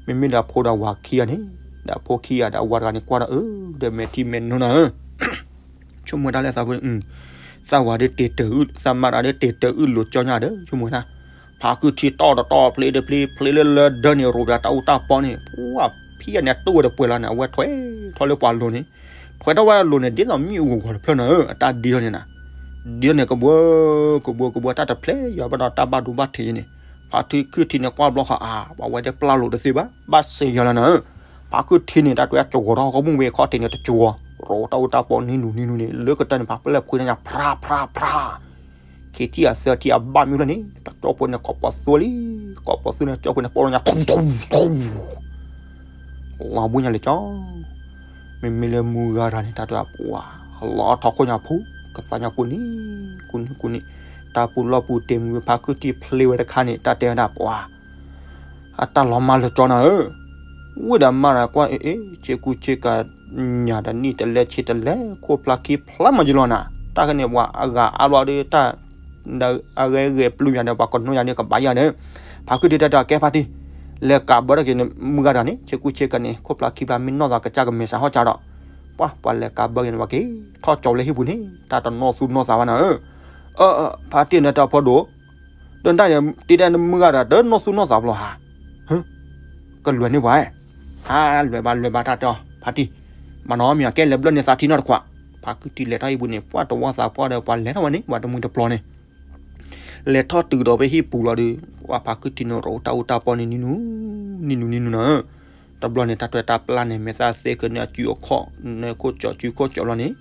မ့မ့ၢ်ဒီးအဖိဒီးဝၤခံဂၤန့ၣ် ဒီးအဖိခံဂၤဒီးအဝၤတဂၤန့ၣ် ကွၢ်ဒီးအၢ ဒီးမဲာ်ထံမဲာ်နိနၤဧၢ ဆိကမိၣ်တၢ်လၢသးဖိ သၣ်ဝၤဒ်တ့ၤတၢၤအုၣ် သၣ်မါတဂၤဒ်တ့ၤတၢၤအုၣ်လိၤကၠီညါဒီး ဆိကမိၣ်တၢ် ဖါခုၣ်ထံတီၣ်တတီၣ်ဖျ့ဒီးဖျ့ ဖျ့လၢလၢဒၢန့ၣ် ရိးပၠးတၢ်အူတၢ်ပီန့ၣ် ပှၤဖံးယၤန့ၣ် အတူၢ်ဝဲတပှဲၤလီၤန့ၣ် အဝဲထွဲထီၣ်လၢပှၤလိၤန့ၣ် ထွဲထီၣ်ဝဲလိၤန့ၣ် ဒ်သိးမ့ၣ်အူဂီၤဂီၤတဖျၢၣ်နၤဧၢ အတၢ်ဒ်ထီၣ်န့ၣ်နၤ ဒ်ထီၣ်န့ၣ် ကဘှၢ ကဘှၢ ကဘှၢ တၢ်တဖျဲးယွၤဘၣ်ဒီးတၢ်ဘၣ်ဒိဘၣ်ထံးယံၤန့ၣ် ဖါခုၣ်ထံန့ၣ် ကွၢ်ဘျီဃီအါ ပှၤဝဲဒၣ်ပျၢ်လိာ်တသ့ဘၣ် ဘၣ်စံးယွၤလီၤနၤဧၢ ဖါခုၣ်ထံန့ၣ် တၢ်တဲအကၠီၤဂီၤထီၣ် ဟီၣ်ခိၣ်မူဝဲခီၣ်ထံးန့ၣ် တကၠီၤ ရိးတၢ်အူတၢ်ပီနံၤနူနံၤနူန့ၣ် လၢကတၢၢ်န့ၣ် ဖါပျဲၢ်ဖှ့ညါ ဖြးဖြးဖြး ခံထံၣ်အသၢထံၣ်အဘၣ်မ့ၢ်လၢန့ၣ် တကၠီၣ်ဖိန့ၣ် ကိးပီသူလံ ကိးပီသူန့ၣ် ကၠီၣ်ဖိန့ၣ် ပိၢ်လီၤညါ ထူထူထူ လီၤဘှံးညါလၢကၠီ မ့မ့ၢ်လၢမုၢ်ဂၤတဂၤန့ၣ် တၢ်တဲပှၤ လီၤထီၣ်ခိၣ်ညါဖူ ကသးညါကူနံၤ ကူနံၤ ကူနံၤ တၢ်ပူၤလီၢ်ပူၤတ့ၢ်မုၢ်ဖါခုၣ်ထံဖျ့ဝဲတခါန့ၣ် တၢ်တဲဝဲဒၣ်ပှၤ အတၢ်လီၤမၢ်လၢကၠီနၤဧၢ ဝံၣ်ဒီးမါတဂၤကွၢ်အ့ၣ်အ့ၣ် ဆ့ကူဆ့ကၤ ညၣ်တနံၣ်တလဲဆံးတလဲ ခိၣ်ဖျါခံဖျါမးယလီၤနၤ တၢ်ခဲန့ၣ်ပှၤအဂၤအါဘျီဒီးတၢ် အဂဲၤဂဲၤပျုၤယၤဒီး ပှၤကနိယၤန့ၣ်ကဘၣ်ယၤဒီး ဖါခုၣ်ထံတၢ်တဲကဲဖါတံၢ် လဲၤကးဘၢထီၣ်က့ၤန့ၣ် မုၢ်ဂၤတဂၤန့ၣ် ဆ့ကူဆ့ကၤန့ၣ် ခိၣ်ဖျါခံဖျါမ့ၢ်နီၢ်သးကစၢ်ကမဲာ်စးဟီၣ်စးဒီး ပှၤ ပှၤလဲၤကးဘၢက့ၤန့ၣ် ပှၤက့ၤထီၣ်ကၠီလၢဟံၣ်ပူၤန့ၣ် တၢ်တနီၢ်သူၣ်နီၢ်သးဘၣ်နၤဧၢ အၢ ဖါတံၢ်နတၢ်ဖီဒိၣ် ဒီးတၢ်တ့ဒၣ်မုၢ်ဂၤတဂၤ တနီၢ်သူၣ်နီၢ်သးဘျီဧါ ကလွဲၢ်န့ၢ်ပှၤ အါ လွဲၢ်ဘၣ်လွဲၢ်ဘၣ်တၢ်တဲအီၤ ဖါတံၢ် မၤနီၢ်မ့ၢ်အကဲလဲၤဘျၢၣ်န့ၢ်သးထံနီၢ်တခွး ဖါခုၣ်ထံလဲၤထီၣ်ဟံၣ်ပူၤန့ၣ် ပှၤတဝီသးပှၢ်ဒီးပှၤလဲၤထီၣ်ဝဲန့ၣ် ပှၤတမှံၤတပျီၤန့ၣ် လဲၤထီၣ်တုၤဒီးဖဲဟံၣ်ပူၤလီၤဒီး ပှၤဖါခုၣ်ထံန့ၣ် ရိးတၢ်အူတၢ်ပီနံၤနူ နံၤနူနံၤနူနၤဧၢ တဘျီန့ၣ် တၢ်ထွဲတၢ်ပျၢ်န့ၣ် မဲာ်သၣ်သ့ကန့ၢ်အစုအခီၣ် နခိၣ်ကၠီစုခိၣ်ကၠီလီၤန့ၣ်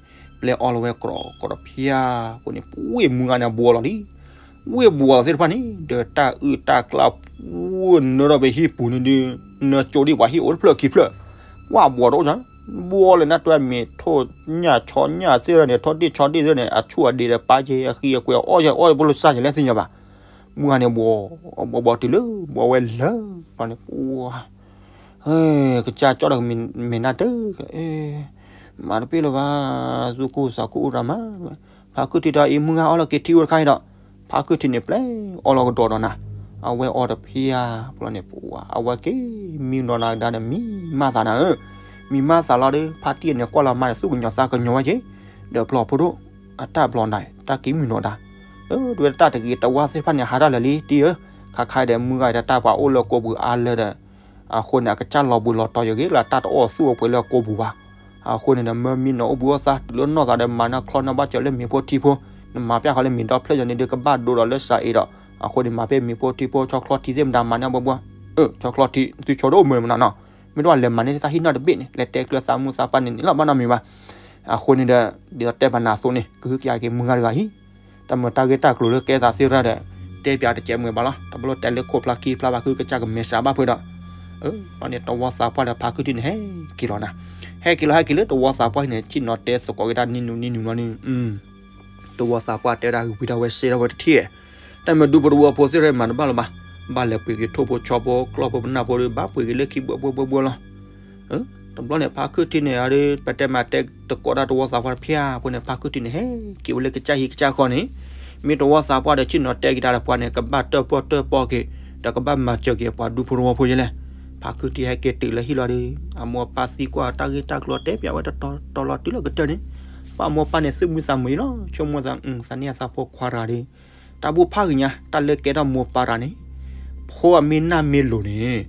ပျဲအီၣ်လီၤဝဲကြီၤကြီၤတဖၠၣ် အဃိန့ၣ် ပှ့ၤမုၢ်ဂၤန့ၣ်ဘှီလီၤလံ ဝ့ၢ်ဘှီလီၤသ့ၣ်တဖၣ်န့ၣ် ဒီးတၢ်အုၣ်တၢ်ကျၢ်ပှဲၤနုာ်ထီၣ်ဖဲဟံၣ်ပူၤန့ၣ်ဒီး နကၠိဒံးပှၤဟံၣ်အိၣ်တဖျၢၣ်ခံဖျၢၣ် ကွၢ်ဘှီတအိၣ်ညါ ဘှီလၢနၢ်တွဲမ့ၢ်ထိၣ်ညၣ်ဆီညၣ်သ့ၣ်ဒီးန့ၣ် ထိၣ်ဒ့ၣ်ဆီဒ့ၣ်သ့ၣ်န့ၣ် အဆူၣ်အဒံးဒီးပာ်က့ၤအဃံအကွဲၤအီၣ်ယဲအီၣ်ယဲဖိလိာ်စၢ်ယဲလဲၣ်သ့ၣ်ညါဘၣ် မုၢ်ဂၤန့ၣ်ဘှီ ဘှီဘှီတုၤလၢ ဘှီဝဲလၢဘျီန့ၣ် ပှၤ ကစၢ်ကၠီဒီးမ့ၢ်နၢ်တၢ် မၤတပ့ၢ်လၢၤဘၣ် သူၣ်ကိၢ်သးကိၢ်အိၣ်တၢ်မး ဖါခုၣ်ထံတၢ်အံၤမုၢ်ဂၤအီၣ်လီၤက့ၤထံအိၣ်တခါအံၤဒီး ဖါခုၣ်ထံန့ၣ်ပျဲအီၣ်လီၤကဒီးဒီးနၤ အဝဲအီတဖၠၣ်ဘျီန့ၣ် ပှၤ အဝဲက့ၤမံနီၤနၤကဒါဒီးမံမၢ်သးနၤဧၢ မံမၢ်သးလီၤဒီး ဖါတံၢ်န့ၣ်ကွၢ်လီၤမါန့ၣ် သူၣ်ကညီၤသးကညီၤဝဲက့ၤ ဒီးဖျီၣ်ဖိဒိၣ် အတၢ်ဘျီဒၣ် တၢ်က့ၤမံနီၤဒၣ် အၢ တဝဲတၢ်တဂ့ၤတဝါသ့ၣ်တဖၣ်န့ၣ် ဟးတၢ်လၢာ်လံတံၢ်ဧၢ ခါခါဒီးမုၢ်ဂၤဒီးတၢ်ပှၤအိၣ်လၢကိာ်ပူၤအါလၢာ်ဒီး အဃိန့ၣ် အကစၢ်လီၤဘှံးလီၤတီၤယဂ့ၤလၢတၢ်တအီၣ်သူၣ်အပှဲၤလၢအကိာ်ပူၤဘၣ် အဃိန့ၣ်ဒီး မၢမံနီၤအိၣ်ဘှံးအိၣ်သါတုၤလၢနီၢ်သးဒီးမၤနၢ်ချီနၢ်ဘၣ်စၢၤလၢမ့ၤဖိထံဖိ နမၤပျၢ်ဃီလၢမ့ၤဒီဖျၢၣ်ယၤန့ၣ်ဒီးကဘၣ်ဒိဒီးလၢစးအံၤဒီး အဃိန့ၣ် မၤဖဲမ့ၤဖိထံဖိဆီချီထံသ့ၣ်မတၤမၤန့ၢ်ဘှီဘှီ အၢ ဆီချီထံ သုဆီဒိၣ်မုၢ်မနုၤနီၤ မ့ၢ်တဝဲလဲၤမၤန့ၢ်တၢ်ဟံၣ်နီတဘ့ၣ်န့ၣ် လဲၤတဲကျၢၤသးမုၢ်သးပှၢ်န့ၣ်န့ၣ်လီၤဘၣ်နီတမံၤဘၣ် အဃိန့ၣ်ဒီး ဒ်သိးတဲပာ်နၤအသိးန့ၣ် ကဟုကယာ်က့ၤမုၢ်ဂၤတဂၤအံၤ တၢ်မုာ်တၢ်ဂ့ၢ်တၢ်ကျိၤလၢကဲသးသ့ၣ်တဖၣ်ဒီး တဲပၠးတစဲးမုာ်ဘၣ်လီၤ တဘျီတဲလၢခိၣ်ဖျါခံဖျါဘၣ် ကဟုကစၢ်ကမဲာ်စးဘၣ်ဖုးဒီး အၢ ဘျီန့ၣ် တဝီသးပှၢ်ဒီးဖါခုၣ်ထံန့ၣ် ဟဲက့ၤလီၤနၤ ဟဲက့ၤလီၤ ဟဲက့ၤလၢတဝီသးပှၢ်န့ၣ် ဆ့ၣ်နီၤတဲသကိးက့ၤတၢ်နံၤနူနံၤနူဘျီန့ၣ် တဝီသးပှၢ်တဲဝဲဒၣ် ဝံၤဒၣ်ဝဲစ့ၢ်ထီၣ်ဝဲတထံၣ် တၢ်မ့ၢ်ဒူဖိတဝီဖိသ့ၣ်တဖၣ်မၤတဘၣ်လၢၤဘၣ် ဘၣ်လဲၤပှ့ၤက့ၤထိၣ်ဖိဆီဖိ ကျီၢ်ဖိပနၢ်ဖိဒီး ဘၣ်ပှ့ၤက့ၤလၢခံဘှဲဘှဲဘှဲဘှဲလီၤ တဘျီန့ၣ် ဖါခုၣ်ထံန့ၣ်ဒီး ပတဲမၤတဲသကိးတၢ်တဝီသးပှၢ်တဖၠၣ်ဖိန့ၣ် ဖါခုၣ်ထံန့ၣ် ဟဲက့ၤဝဲလၢကစၢ်ဟံၣ်ကစၢ်ဃီန့ၣ် မ့ၢ်တဝီသးပှၢ်ဒီး ဆ့ၣ်နီၤတဲက့ၤတၢ်ဒီးပှၤန့ၣ် ကဘၣ်တၢၣ်ပီၣ်တၢၣ်ပီၣ်က့ၤ ဒီးကဘၣ်မၤစၢၤက့ၤပှၤဒူဖိတဝီဖိယဲလဲၣ် ဖါခုၣ်ထံဟဲက့ၤတုၤလၢဟံၣ်လီၤဒီး အမိၢ်အပၢ်သံကွၢ်တၢ်ဂ့ၢ်တၢ်ကျိၤတဲပၠးဝဲတတီၤတီၤလီၤတုၤလၢကတၢၢ်န့ၣ် ပှၤအမိၢ်အပၢ်န့ၣ် သူၣ်မံသးမုာ်လီၤ ဆိကမိၣ်သး သးန့ၢ်အသးဖိခွါတဂၤဒီး တၢ်ဘူၣ်ဖးဂ့ၤညါ တၢ်လၢကဲထီၣ်မိၢ်ပၢ်တဂၤန့ၣ် ဖိအမ့ၢ်နၢ်မ့ၢ်လိၤန့ၣ်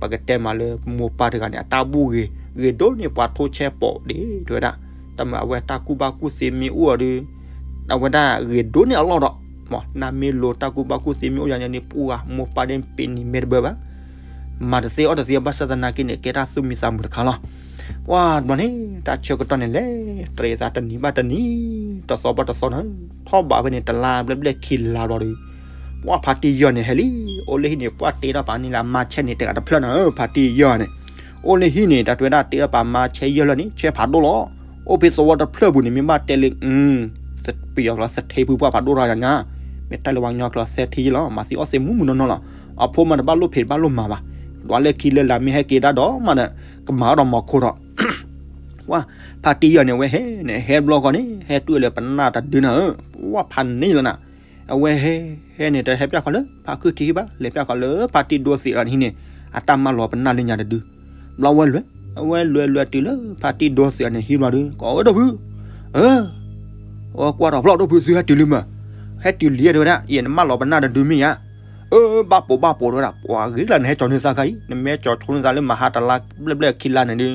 ပကတဲမးလၢမိၢ်ပၢ်တဂၤန့ၣ် အတၢ်ဘူၣ်ဂ့ၤ ဂ့ၤဒိၣ်န့ၢ်ပှၤထိၣ်ဆဲးပိာ်ဒ့ တဲဝဲဒၣ် တၢ်မ့ၢ်အဝဲတၢ်ကူၣ်ဘၣ်ကူၣ်သ့မ့ၢ်အိၣ်အီၤဒီး အဝဲဒၣ်ဂ့ၤဒိၣ်န့ၢ်အလီၢ်ဒီး နၢ်မ့ၢ်လိၤတၢ်ကူၣ်ဘၣ်ကူၣ်သ့မ့ၢ်အိၣ်ယၤန့ၣ် ပှၤမိၢ်ပၢ်န့ၣ်ပ့ၤနံၤမဲတဘၢဘၣ် မၤတသ့အီၣ်တသ့ဘၣ်ဆၣ်သနာ်က့န့ၣ် ကဲတၢ်သူၣ်မံသးမုာ်တခါလီၤ. ပှၤတဘျီန့ၣ် တၢ်ဆၢကတီၢ်န့ၣ်လဲၤတရံးသးတနံၤဘၣ်တနံၤ, တသီဘၣ်တသီန့ၣ်, ထီၣ်ဘးဖဲန့ၣ်တလါဘျဲၣ်ဘျဲၣ်ခံလါဘျီဒီး ပှၤဖါတံၢ်ယဲၢ်န့ၣ်ဟဲလံ, အိၣ်လၢဟံၣ်န့ၣ် ပှၤတ့ထီၣ်ပာ်န့ၢ်လၢအမါဆဲးန့ၣ် တဂၤတဖျၢၣ်န့ၣ်ဧၢ, ဖါတံၢ်ယဲၢ်န့ၣ် အိၣ်လၢဟံၣ်န့ၣ် တၢ်တဲဝဲဒၣ်တ့ထီၣ်ပာ်မါဆဲးယဲၢ်လၢန့ၣ် ဆဲးဖးဒိၣ်လီၤ. အိၣ်ဖဲသဝီတဖျၢၣ်ပူၤန့ၣ် မ့ၢ်ဘၣ်တဲလၢ ပယီၤကျိာ် သထ့ဖု ပှၤဖးဒိၣ်တဂၤညါ, မ့ၢ်တၢ်လၢပှၤကညီကျိာ် သထ့ယဲၢ်လီၤ, မၤသံအီၣ်သ့မူးမူးနီၢ်နီၢ်လီၤ. အဖိမါတဘၣ်လိၣ်ဖံးတဘၣ်လိၣ်မၤဘၣ်, ဒွးလၢခံလၢလာ်မ့ၢ်ဟဲက့ၤဒၣ်ဒီးမးဒီး ကမၤအီၣ်ဒီးမီၤခိၣ်ဒီး ပှၤဖါတံၢ်ယဲၢ်န့ၣ် အဝဲဟဲန့ၣ် ဟဲဘျီဃီန့ၣ် ဟဲတုၤလၢပနၢ်တဒုနၤဧၢ, ပှၤဖးန့ၢ်လီၤနၤ, အဝဲဟဲ ဟဲန့ၣ် တဟဲပျၢ်ဃီလၢဖါခုၣ်ထံဟံၣ်ဘၣ်, လဲၤပျၢ်ဃီလၢဖါတံၢ်ဒိသံးလီၤန့ၣ်ဟံၣ်န့ၣ်, အတၢ်မၢလီၤပနၢ်လၢညါတဒု ဘျီဝဲလဲၤ, အဝဲလဲၤလဲၤတုၤလၢဖါတံၢ်ဒိသံးန့ၣ်ဟံၣ်ဘျီဒီး ကိးဝဲဒီပုၢ်, အၢ, အဝဲကွၢ်ထီၣ်ဖျီၣ်ဒီပုၢ် သုဟဲတုၤလံမး, ဟဲတုၤလံတဲဝဲဒၣ်, ယနမၢလီၤပနၢ်တဒုမ့ၢ်ဧါ, အၢ, ဘၣ်ပိာ်ဘၣ်ပိာ်တဲဝဲဒၣ်, ပှၤဂ့ၤကျါနဟဲကၠီၤန့ၢ်သးခါအံၤ နမ့ၢ်ကၠီၤဆိန့ၢ်သးလၢမဟါတလါဘျဲၣ်ဘျဲၣ်ခံလါန့ၣ်ဒီး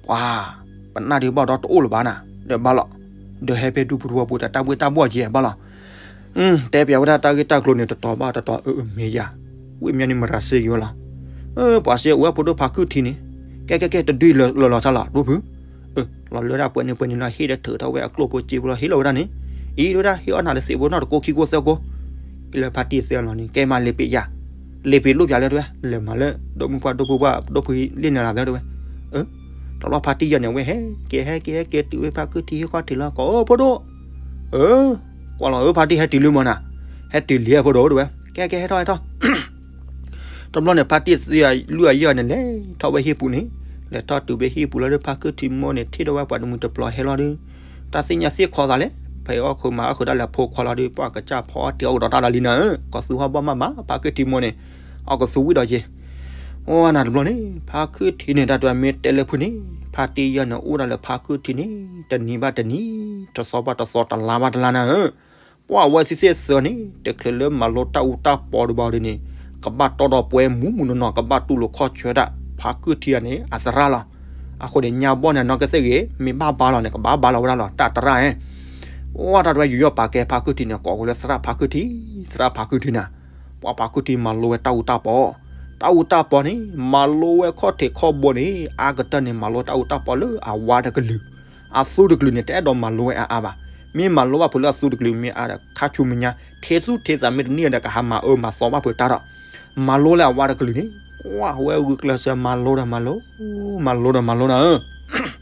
ပှၤ ပနၢ်ဒုးဘၣ်ဒီးတအိၣ်လၢၤဘၣ်နၤ, ဒီးဘၣ်လီၤ, ဒီးဟဲဖဲဒူပူၤတဝီပူၤဒီးတၢ်ဘှ့ၣ်တၢ်ဘှီၣ်ကဲဘၣ်လီၤ. တဲပျးဝဲဒၣ်တၢ်ဂ့ၢ်တၢ်ကျိၤန့ၣ် တတီၤဘၣ်တတီၤ, အၢ အၢ မ့ၢ်ယၤ, ဝံၣ်မၠါန့ၣ်မရၤစ့က့ၤဝဲလီၤ. ပှၤစ့အိၣ်ဝဲဖိဒိၣ်ဖါခုၣ်ထံန့ၣ်, ကဲကဲကဲ တဒုလၢာ်လီၤဆါလီၤ ဒိၣ်ဖု, လီၤလၢဒၣ်ပှဲၤန့ၣ်ပှဲၤန့ၣ်လီၤ ဟ့ၣ်ဒီးထုးထီၣ်ဝဲအကျိၣ်ဖိစ့ဖိလီၤ ဟ့ၣ်လီၤဝဲဒၣ်န့ၣ်, အံၤတဲဝဲဒၣ် ဟ့ၣ်အီၣ်နၤလၢသံးဖိနီၢ်တကိးခံကိးသၢကိး, ကလၢဖါတံၢ်သ့အလီၢ်န့ၣ် ကဲမးလ့ၤပ့ၤယၤ, လ့ၤပ့ၤလိၣ်ပျးလၢတဲဝဲ လဲၤမၤလၢ ဒိၣ်မုၢ်ပှၢ်ဒိၣ်ဖိပှၢ် ဒိၣ်ဖုလ့ၣ်နၤလၢသၢတဲဝဲ, တဘျီဖါတံၢ်ယဲၢ်န့ၣ် အဝဲဟဲက့ၤဟဲက့ၤဟဲက့ၤတုၤဝဲဖါခုၣ်ထံဟံၣ်ဃီထံးလီၤ ကိးဖိဒိၣ်, အၢ, ကွၢ်လီၤဧၢဖါတံၢ်ဟဲတုၤလံမးနၤ, ဟဲတုၤလံဖိဒိၣ်တဲဝဲ, ကဲကဲဟဲထီၣ်ဟဲထီၣ် တဘျီန့ၣ် ဖါတံၢ်သံးအလုၢ်အယဲၢ်န့ၣ် လဲၤထီၣ်ဝဲဟံၣ်ပူၤန့ၣ်, လဲၤထီၣ်တုၤဝဲဟံၣ်ပူၤလီၤဒီး ဖါခုၣ်ထံမိၢ်န့ၣ် ထံၣ်ဒီးဝဲပှၤတမုာ်တပျီၤဟဲလီၤဒီး, တၢ်သ့ၣ်ညါသ့ၣ်ခီသးလဲၣ်, ဖဲအီၣ်ဃုာ်မၤအီၣ်ဃုာ်ဒၣ်လဲာ်ဖိခွါလီၤဒီး ပှၤကစၢ်ဖီအီၣ်တ့ၢ်အီၣ်ကဒီးတၢ်လီၤလံနၤဧၢ, ကီၢ်သူဟီၣ်ဘီၣ်မးမး ဖါခုၣ်ထံမိၢ်န့ၣ်, အီၣ်ကသူဝံၣ်ဒီးက့ၤ အိၣ်နၤတဘျီန့ၣ် ဖါခုၣ်ထံန့ၣ် တၢ်တဲမ့ၢ်တဲလၢဖုန့ၣ်, ဖါတံၢ်ယဲၢ်န့ၣ် အိၣ်ဒၣ်လၢဖါခုၣ်ထံန့ၣ် တနံၤဘၣ်တနံၤ, တသီဘၣ်တသီ တလါဘၣ်တလါနၤဧၢ, ပှၤအဝဲသ့ၣ်သ့ၣ်သၢန့ၣ် တချုးလၢမၤလိတၢ်အူတၢ်ပီဒံးဘၣ်ဒ်န့ၣ်, ကဘၣ်တီဒီးပှဲၤမူးမူးနီၢ်နီၢ် ကဘၣ်တူၢ်လိာ်ခီၣ်ဆၢတၢ် ဖါခုၣ်ထံဂၤန့ၣ် အသရၣ်လီၤ. အဃိန့ၣ် ညါဘီၣ်န့ၣ် အနီၢ်ကစၢ်ဂ့ၤ မ့ၢ်ဘၣ်ဘါလီၤန့ၣ် ကဘၣ်ဘါလီၤဝဲဒၣ်လီၤ တၢ်သရၣ်ဧၢ, ပှၤတၢ်တဲယူးယီၣ်ပာ်ကဲဖါခုၣ်ထံန့ၣ် ကိးဝဲလၢသရၣ်ဖါခုၣ်ထံ, သရၣ်ဖါခုၣ်ထံနၤ, ပှၤဖါခုၣ်ထံမၤလိဝဲတၢ်အူတၢ်ပီ, တၢ်အူတၢ်ပီန့ၣ် မၤလိဝဲခီၣ်ထံးခီၣ်ဘိန့ၣ် အါကတၢၢ်န့ၣ် မၤလိတၢ်အူတၢ်ပီလၢအဝါတကလုာ်, အသူတကလုာ်န့ၣ် တအဲၣ်ဒိးမၤလိဝဲအါအါဘၣ်, မ့ၢ်မၤလိဘၣ်ဖုးလၢအသူတကလုာ်မ့ၢ်အါဒီး ခါဆူမဲာ်ညါ ထ့သူၣ်ထ့သးမ့ၢ်တန့ၢ်ဒီး ကဟးမၤအၢမၤသီဘၣ်ဖုးတၢ်ဒီး, မၤလိလၢအဝါတကလုာ်န့ၣ်, ပှၤဝဲဂုာ်ကျဲးစၢးမၤလိဒီးမၤလိ, မၤလိဒီးမၤလိနၤဧၢ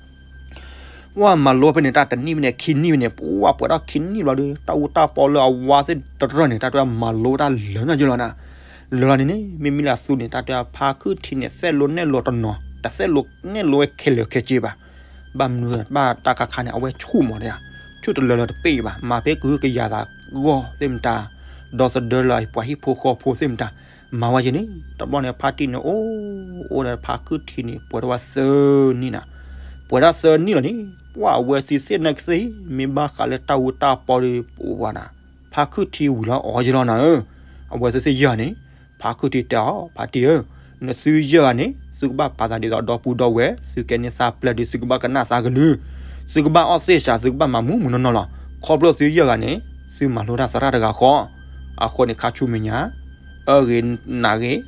ပှၤမၤလိဖဲန့ၣ် တၢ်တနံၣ်ဖဲန့ၣ် ခံနံၣ်ဖဲန့ၣ် ပှၤပှဲၤထီၣ်ခံနံၣ်ဘျီဒီး တၢ်အူတၢ်ပီလၢအဝါသ့ၣ်တရၢၢ်န့ၣ် တၢ်တဲမၤလိတၢ်လၢာ်နီၢ်ယဲၢ်လီၤနၤ, လၢာ်လီၤန့ၣ်န့ၣ် မ့မ့ၢ်လၢအသူန့ၣ် တၢ်တဲဖါခုၣ်ထံန့ၣ် သဲလိနဲၣ်လိတနီၤ တသဲလိနဲၣ်လိဝဲခဲလၢာ်ခဲဆ့ဘၣ်, ဘၣ်မနုၤဘၣ်တၢ်ခါခါန့ၣ် အဝဲဆူၣ်မးဒၣ်, ဆူၣ်တလၢာ်လၢာ်တပ့ၢ်ဘၣ် မၤဖဲကဟုကယာ်သးဂီၢ်သ့ၣ်မတၤ, ဒီသဒၢလၢပှၤဟံၣ်ဖိဃီဖိသ့ၣ်မတၤ, မၤဝဲယဲန့ၣ် တဘျီန့ၣ် ဖါတံၢ်န့ၣ်အိၣ်, အိၣ်ဒီးဖါခုၣ်ထံန့ၣ် ပှဲၤထီၣ်ဝဲသၢနံၣ်နၤ, ပှဲၤထီၣ်သၢနံၣ်လီၤန့ၣ် ပှၤအဝဲသ့ၣ်သ့ၣ်နီၢ်ကသ့ၣ် မ့ၢ်ဘၣ်ဃးလၢတၢ်အူတၢ်ပီဒီး ပဝဲနၤ, ဖါခုၣ်ထံဝံၤလီၤအီၤယဲၢ်လီၤနၤဧၢ, အဝဲသ့ၣ်သ့ၣ်ယဲၢ်န့ၣ်, ဖါခုၣ်ထံတဲအီၤ ဖါတံၢ်ဧၢ, နသုယဲၢ်ဂၤန့ၣ် သုကဘၣ်ပာ်သးဒ်သိးဒီပုၢ်ဒီဝဲၢ် သုကဲန့ၢ်သးပျၢၤဒီး သုကဘၣ်ကနၣ်သးကလုၢ်, သုကဘၣ်အီၣ်သ့ၣ်စှၤ သုကဘၣ်မၤမူးမူးနီၢ်နီၢ်လီၤ. ခီဖျိသုယဲၢ်ဂၤန့ၣ် သုမၤလိတၢ်သရၣ်တဂၤဃီ, အဃိန့ၣ် ခါဆူမဲာ်ညါ အၢဂ့ၤနးဂ့ၤ,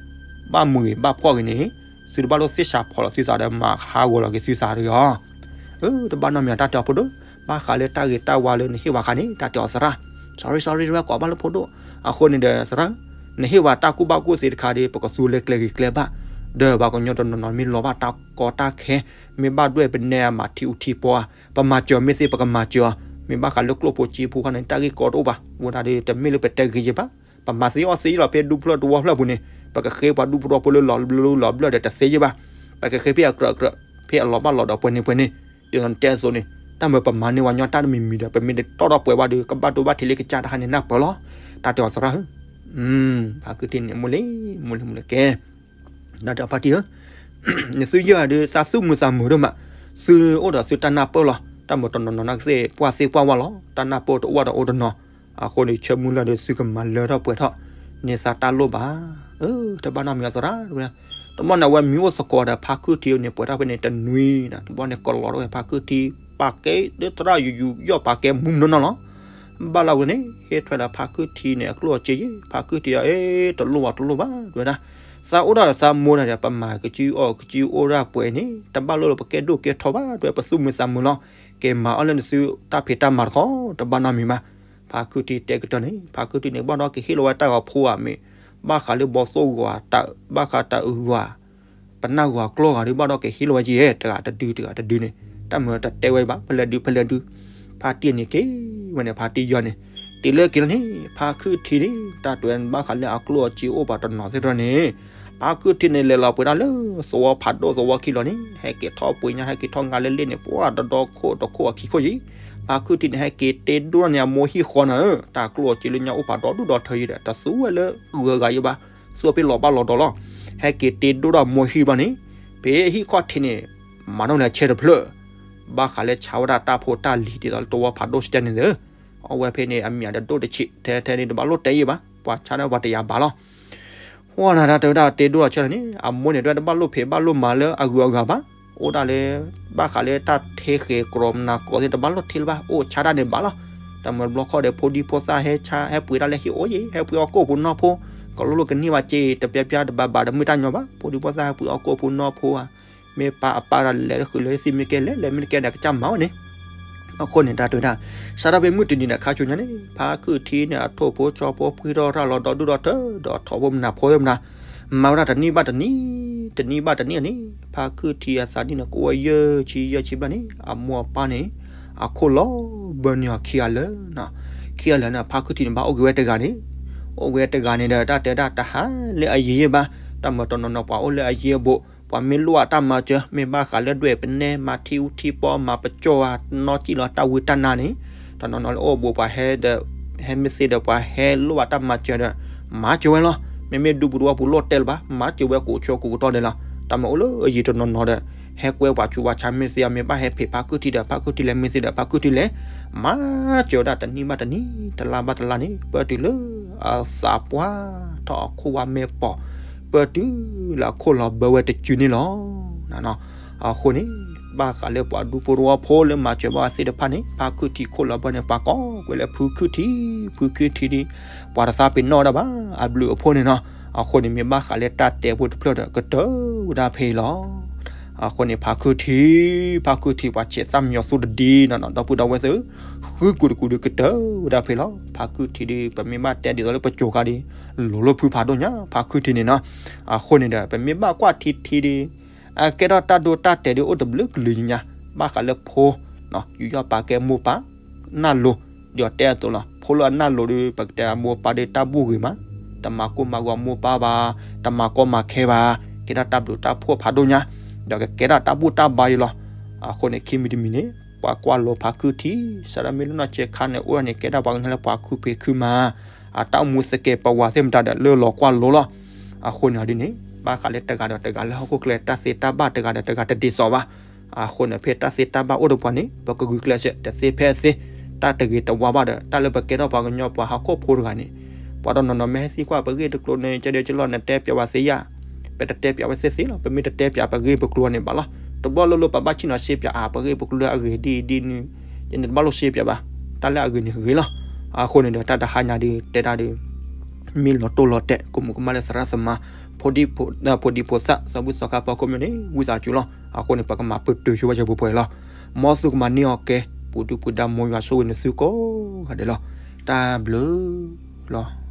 ဘၣ်မုာ်ဂ့ၤဘၣ်ဖှီၣ်ဂ့ၤန့ၣ်, သုတဘၣ်လိၣ်သ့ၣ်စှၤဖီၣ်လီၤသုသးဒီး မၤဟးဂီၤလီၤက့ၤသုသးတဂ့ၤအီၤ. တဘၣ်နီတမံၤတၢ်တဲအီၤဖိဒိၣ်, ဘၣ်ဃးလၢတၢ်ဂ့ၤတၢ်ဝါလၢနဟ့ၣ်ဝဲခါန့ၣ် တၢ်တဲအီၤသရၣ်, sorry sorry တဝဲကိးဘၣ်လၢဖိဒိၣ်, အဃိန့ၣ်ဒီးသရၣ်, နဟ့ၣ်ဝဲတၢ်ကူၣ်ဘၣ်ကူၣ်သ့တခါဒီး ပကသူလၢကျဲဂ့ၤကျဲဘၣ်, ဒီးပှၤကညီတနီၤနီၤမ့ၢ်လီၤဘၣ်တၢ်ကီတၢ်ခဲ, မ့ၢ်ဘၣ်ဒွဲၣ်ပနဲအမၤထံအူထံပီဧါ, ပမၤစၢၤမ့ၢ်သ့ပကမၤစၢၤအီၤ, မ့ၢ်ဘၣ်ဃးလၢကျိၣ်ဖိစ့ဖိခါန့ၣ် တၢ်ဂ့ၢ်ကီတအိၣ်ဘၣ်, ဝဲဒၣ်ဒီးတမ့ၢ်လၢပတဲဂ့ၤယဲၢ်ဘၣ်, ပမၤသ့အီၣ်သ့ယဲၢ်လီၤ ဖဲဒူဖျၢၣ်တဝီဖျၢၣ်ပူၤန့ၣ်, ပကဃ့ပှၤဒူဖိထီဖိလၢလီၤဘျၢလီၤဘျၢဒီးတသ့ယဲၢ်ဘၣ်, ပကဃ့ဖဲအကြၢးကြၢး, ဖဲအလီၤဘၣ်လီၤဒီးပှဲၤန့ၣ်ပှဲၤန့ၣ်, ဒ်သိးနတဲအသိးန့ၣ်, တၢ်မၤပမၤန့ၢ်ဝဲညီတၢ်တမံၤမံၤဒီး ပမ့ၢ်တတီၣ်ထီၣ်ပှဲၤဘၣ်ဒီး ကဘၣ်ဒိဘၣ်ထံးလၢကစၢ်တခါန့ၣ်နၢ်ပၢၢ်လီၤ, တၢ်တဲအီၤသရၣ်ဧၢ, ဖါခုၣ်ထံန့ၣ် မိၢ်လ့ၤ, မိၢ်လ့ၤ မိၢ်လ့ၤကဲ ဒီးတဲဖါတံၢ်ဧၢ, နသုယဲၢ်ဂၤဒီး သးသူၣ်မုာ်သးမုာ်ဒိၣ်မး, သုအိၣ်ဒီးသုတၢ်နၢ်ပၢၢ်လီၤ, တၢ်မၤတနီၤနီၤနာ်ကသ့ၣ် ပှၢ်သ့ၣ်ပှၢ်ဝါလီၤ, တၢ်နၢ်ပၢၢ်တအိၣ်ဒီးအိၣ်တနီၤ, အဃိန့ၣ်ဆၢမုၢ်လၢ်ဒီးသုကမၤလၢထီၣ်ပှဲၤထီၣ်, န့ၢ်သးတၢ်လိၣ်ဘၣ်, တဘၣ်နီတမံၤအသရၣ်, တဘျီန့ၣ် အဝဲမံၤအိၣ်သကိးဒီးဖါခုၣ်ထံန့ၣ် ပှဲၤထီၣ်ဖဲန့ၣ်တနွံနၤ, တဘျီန့ၣ် ကလီၤထီၣ်ဝဲဖါခုၣ်ထံ, ပာ်ကဲလၢသရၣ်ယူးယူးယီၣ်ပာ်ကဲမူးမူးနီၢ်နီၢ်လီၤ. ဘၣ်လီၤဝဲန့ၣ် ဟ့ၣ်ထွဲဒီးဖါခုၣ်ထံန့ၣ် အကျိၣ်အစ့ယဲၢ်, ဖါခုၣ်ထံအီၤ အ့ တလိၣ်ဘၣ်တလိၣ်ဘၣ် တဲဝဲဒၣ်, သးအိၣ်ဒၣ်သးမိၢ်န့ၣ်ဒီး ပမၤကစုအီၣ်ကစုအိၣ်ဒၣ်ပှဲၤန့ၣ် တဘၣ်လိၣ်လၢပကဲဒိၣ်ကဲထီဘၣ် တဲဝဲ ပသူၣ်မုာ်သးမုာ်လီၤ, က့ၤမၤအီၣ်လၢနသုတၢ်ဖံးတၢ်မၤတခီ တဘၣ်နီတမံၤဘၣ်. ဖါခုၣ်ထံတဲကတၢၢ်န့ၣ် ဖါခုၣ်ထံန့ၣ် ဘၣ်ဒီးကဟ့ၣ်လီၤဝဲတၢ်ဂီၤဖိဧါမ့ၢ် ဘၣ်ဃးလၢဘီသိၣ်ဂီၤ ဘၣ်ဃးတၢ်အုးဂီၤ ပနၢ်ဂီၤကျီဂီၤဒီး ဘၣ်ဒီးကဟ့ၣ်လီၤဝဲက့ၤ တဂၤတဒု တဂၤတဒုန့ၣ် တၢ်မုာ်တတဲဝဲဘၣ် ဖဲလဲၣ်ဒု ဖဲလဲၣ်ဒု, ဖါတံၢ်န့ၣ်က့ၤဝဲန့ၣ် ဖါတံၢ်ယီၤန့ၣ် တုၤလၢက့ၤလီၤန့ၣ် ဖါခုၣ်ထံန့ၣ် တၢ်တဲဝဲန့ၣ် ဘၣ်ဃးလၢအကျိၣ်အစ့အိၣ်ပှၤတနီၤသ့ၣ်တဖၣ်န့ၣ် ဖါခုၣ်ထံန့ၣ် လဲၤလီၤပှဲၤဒၣ်လၢသဝီဖးဒိၣ်သဝီခံလီၤန့ၣ် ဟဲက့ၤထီၣ်ပှ့ၤညါ ဟဲက့ၤထီၣ်ငါလၢလ့ၣ်န့ၣ် ပှၤတဒီခိၣ်တခိၣ်အခံခိၣ်ယံၤ, ဖါခုၣ်ထံန့ၣ် ဟဲက့ၤတ့ဒိၣ်န့ၣ် အမိၢ်ဟံၣ်ဃီနၤဧၢ, တၢ်ကျိၣ်အစ့လၢညါအိၣ်ပှၤဒီဒူၣ်ဒီထၢယံၤဒီး တသူဝဲလၢဂုၤဂၤယံၤဘၣ်, သူဝဲဖဲလီၤဘၣ်လီၤဒီးလီၤ, ဟဲက့ၤတ့ဒိၣ်ဒီးအမိၢ်ဟံၣ်ဘျီန့ၣ် ဖဲဟံၣ်ခီၣ်ထံးန့ၣ် မၤနီၣ်လဲၤဆဲတဖျၢၣ် ဘၣ်ဃးလၢဆါဝဲဒၣ်တၢ်ဖိတၢ်လံၤ ဒ်သိးလၢသဝီဖးဒိၣ်စတဲန့ၣ်သ့ၣ်ဧၢ, အဝဲဖဲန့ၣ် အမံၤအတဒိၣ်တဆံး ထဲထဲန့ၣ် တဘၣ်လိၣ်တဲယံၤဘၣ်, ပှၤဆါဒၣ်ပှၤတယာ်ဘၣ်လီၤ. ဝဲနၤတၢ်တဲဝဲဒၣ်တ့ဒိၣ်ဒီးဆဲလီၤန့ၣ် အမိၢ်န့ၣ် တဲဝဲတဘၣ်လိၣ်ဖံးဘၣ်လိၣ်မၤလၢအဂုၤအဂၤဘၣ်, အိၣ်ဒၣ်လၢ ဘၣ်ဃးလၢတၢ်ထဲဃဲၤကြီမနၤကြီသ့ၣ် တဘၣ်လိၣ်ထဲလၢၤဘၣ်, အိၣ်ဆါဒၣ်န့ၣ်ဘၣ်လီၤ. တၢ်မၤတဘျီဃီဒီး ဖိဒံဖိသၣ်ဟဲဆါ ဟဲပှ့ၤဒၣ်လၢဟံၣ်အိၣ်ယံၤ ဟဲပှ့ၤအီၣ်ကိၣ်ပူၤနီၢ်ဖိ, ကလိၣ်လိၣ်ကန့ၢ်ဘၣ်စ့ တပျၢ်ပျၢ်တဘၣ်ဘၣ်ဒီးမုၢ်တၢ်ညီဘၣ်, ဖိဒံဖိသၣ်ဟဲပှ့ၤအီၣ်ကိၣ်ပူၤနီၢ်ဖိဧါ, မ့ၢ်ပၢ်အပၢ်ဒီးလဲၤလၢဃုာ်လၢသ့ၣ်မ့ၢ်ကဲလဲၣ် လဲၤမ့ၢ်တကဲဒီးကစၢ်မၤဝဲန့ၣ် အဃိန့ၣ် တၢ်တဲဝဲဒၣ် စးထီၣ်ဖဲမုၢ်တနံၤန့ၣ် ခါဆူညါန့ၣ် ဖါခုၣ်ထံန့ၣ် အထိၣ်ဖိကၠီဖိ ပှ့ၤထီၣ်ရၣ်လီၤဒီဒူၣ်ဒီထၢ ဒီးထိၣ်ဖိမနၤဖိသ့ၣ်မနၤ မၤဝဲဒၣ်တနံၣ်ဘၣ်တနံၣ် တနံၣ်ဘၣ်တနံၣ်န့ၣ် ဖါခုၣ်ထံအသးဒ်န့ၣ် ကအိၣ်ဝဲယဲၢ်ဆံယဲၢ်ဆံဘျီန့ၣ် အမိၢ်အပၢ်န့ၣ် အခိၣ်လီၤဘၢန့ၢ်အီၤခံဂၤလၢာ်, ခံဂၤလၢာ်န့ၣ် ဖါခုၣ်ထံန့ၣ် ဘၣ်အိၣ်က့ၤဝဲတဂၤန့ၣ်, အိၣ်က့ၤဝဲတဂၤန့ၣ်ဒီး တၢ်တဲဝဲဒၣ်တဟးလၢအယံၤယံၤဘၣ်, တၢ်မၤတနီၤနီၤပှၤအိၣ်လၢအယံၤအဘူး ပှၤမ့ၢ်လိၣ်အတၢ်မၤစၢၤ မ့ၢ်ဘၣ်ဃးလၢဒွဲၣ်ပနဲ မၤထံအူထံပီ မၤပကၠီၣ်ဧါ နီၢ်ကံၣ်လီၤတၢ်ဝံတၢ်နါန့ၣ်, တနီၤနီၤလၢအိၣ်ဘူးပှၤဟဲဒီး ဟဲမ့ၢ်သ့ဒီးပှၤဟဲလိၣ်အတၢ်မၤစၢၤဒီး မၤစၢၤဝဲလီၤ. မ့မ့ၢ်ဒူပူၤတဝီပူၤလိၣ်တဲလၢၤဘၣ် မၤစၢၤဝဲကိးဆၢကိးကတီၢ်ဒဲးလီၤ. တၢ်မၤအိၣ်လၢအယံၤတနီၤနီၤဒီး ဟဲကွဲပှၤဆူးပှၤဆါမ့ၢ်သ့ မ့ၢ်ဘၣ်ဟဲဖံးဖါခုၣ်ထံဒီး ဖါခုၣ်ထံလဲၤမ့ၢ်သ့ဒီး ဖါခုၣ်ထံလဲၤ မၤစၢၤဝဲဒၣ်တနံၣ်ဘၣ်တနံၣ် တလါဘၣ်တလါန့ၣ် ပၢၢ်တုၤလၢ အသးပှၢ်ထီၣ်အခိၣ်ဝါမဲာ်ပိာ် ပၢၢ်တုၤလၢအခိၣ်လီၤဘၢဝဲတစုန့ၣ်လီၤ. အဃိန့ၣ် ဘၣ်ဃးလၢပှၤဒူဖိတဝီဖိလၢမၤစၢၤဘၣ်သ့ၣ်တဖၣ်န့ၣ် ဖါခုၣ်ထံခိၣ်လီၤဘၢန့ၣ် ပှၤကိးကွဲးလၢဖုခုၣ်ထံ, ဖုခုၣ်ထံဒ် ပှၤတသးပ့ၤနီၣ်ဝဲဒၣ်ဘၣ် အဘျုးအဖှိၣ်န့ၣ်လီၤ. အဃိန့ၣ် မ့ၢ်ဘၣ်ဃးလၢတၢ်တဲဖိတဖျၢၣ်ဒီး ကတၢၢ်ဝဲဒၣ်ဖဲအံၤလီၤ. အဃိန့ၣ် ဖါခုၣ်ထံ, ဖါခုၣ်ထံ ပှၤဆဲးသၣ်မံညီၤသူတဒံနီၢ်နီၢ် ဒီပုၢ်ဒီဝဲၢ်သ့ၣ်ဧၢ, ဃုကွံာ်တကူာ်ဒီးကတၢၢ်ဝဲဒၣ်ဖဲလီၤ. ဖါခုၣ်ထံဒီး ပမ့ၢ်ဘၣ်တဲဒ်သိးလၢပစိၤခါဒီး လိၤလိာ်ဖုဖးဒိၣ်ညါ ဖါခုၣ်ထံန့ၣ်လီၤ. အဃိန့ၣ်ဒီး ပမ့ၢ်ဘၣ်ကွၢ်ထံထံဒီး အကဲထီၣ်တၢ်ဒိတၢ်တဲာ်ဒီးအိၣ်တဘျုးကလုာ်ညါ ဘၣ်ဃးလၢဖိ ယူးယီၣ်ပာ်ကဲမိၢ်ပၢ် နၢ်လိၤ ဒီးတဲအသိးလီၤ. ဖိလၢအနၢ်လိၤဒီး ပကတဲအမိၢ်ပၢ်ဒီးတၢ်ဘူၣ်ဂ့ၤမး, တမၤကိၢ်မၤဂီၤမိၢ်ပၢ်ဘၣ်, တမၤကီမၤခဲဘၣ်, ကဲထီၣ်တၢ်ဘျုးတၢ်ဖှိၣ်ဖးဒိၣ်ညါ, ဒီးကကဲထီၣ်တၢ်ဘူၣ်တၢ်ဘါအံၤလီၤ. အဃိန့ၣ် ခံမံၤတမံၤန့ၣ် ပှၤကွၢ်လိဖါခုၣ်ထံ, စးထီၣ်မ့ၢ်လၢနီၢ်ဆဲးခါန့ၣ် အိၣ်ဒၣ်န့ၣ် ကဲဒၣ်ပှၤကညီလၢပှၤခုဖံးခုမၤ အတၢ်အိၣ်မူသကဲးပဝးသ့ၣ်မတၤဒီး လၢလီၤကွၢ်လိလီၤ. အဃိန့ၣ်ဒ်န့ၣ် ဘၣ်ဃးလၢတဂၤဒီးတဂၤလၢဟီၣ်ခိၣ်ချၢ တၢ်သ့တၢ်ဘၣ်တဂၤဒီးတဂၤတဒ်သိးဘၣ်. အဃိန့ၣ် ဖဲတၢ်သ့တၢ်ဘၣ်အိၣ်ဒီးပှၤန့ၣ် ပကဂုာ်ကျဲးစၢး တသ့ဖဲအသ့, တၢ်တဂ့ၤတဝါဘၣ်ဒီး တၢ်လၢပကဲထီၣ်ပှၤကညီပှၤဟီၣ်ခိၣ်ဖိတဂၤန့ၣ် ပှၤတနီၤနီၤမ့ၢ်ဟဲသံကွၢ်ပဂ့ၢ်တကျိၤန့ၣ် ကဲဒဲးကလီၤ နတဲပၠးဝဲသ့ယါ, ပတတဲပၠးဝဲသ့သ့လီၤ. ပမ့ၢ်တတဲပၠးပဂ့ၢ်ပကျိၤန့ၣ်ဘၣ်လီၤ. တဘျီလၢလၢပဘၣ်ဆ့ၣ်နီၤစ့ပၠးအပဂ့ၢ်ပကျိၤအဂ့ၢ်ဒ်အံၤဒ်နုၤ, ယန့ၣ်တဘၣ်လိၣ်စ့ပၠးဘၣ်, တၢ်လၢအဂ့ၤန့ၣ်ဂ့ၤလီၤ. အဃိန့ၣ်ဒီး တၢ်တဟါညါဒီး တဲဒၣ်ဒီး မ့ၢ်လီၤတိၢ်လီၤတဲာ် ကမူးကမၣ်လၢသရၣ်သမါ ဖိဒံဖိသၣ် သီဘူၣ်သီခါဖီခိၣ်မ့ၢ်န့ၣ် ဝံသးစူၤလီၤ. အဃိန့ၣ် ပကမၤပတုာ်ဆိဝဲယပှဲၤပှဲၤလီၤ. မ်သုကမၤန့ၢ်အီၤကဲ ပူၤဒုပူၤဒါ မ်ယွၤဆိၣ်ဂ့ၤနသုကိးဂၤဒဲးလီၤ. တၢ်ဘျုးလီၤ.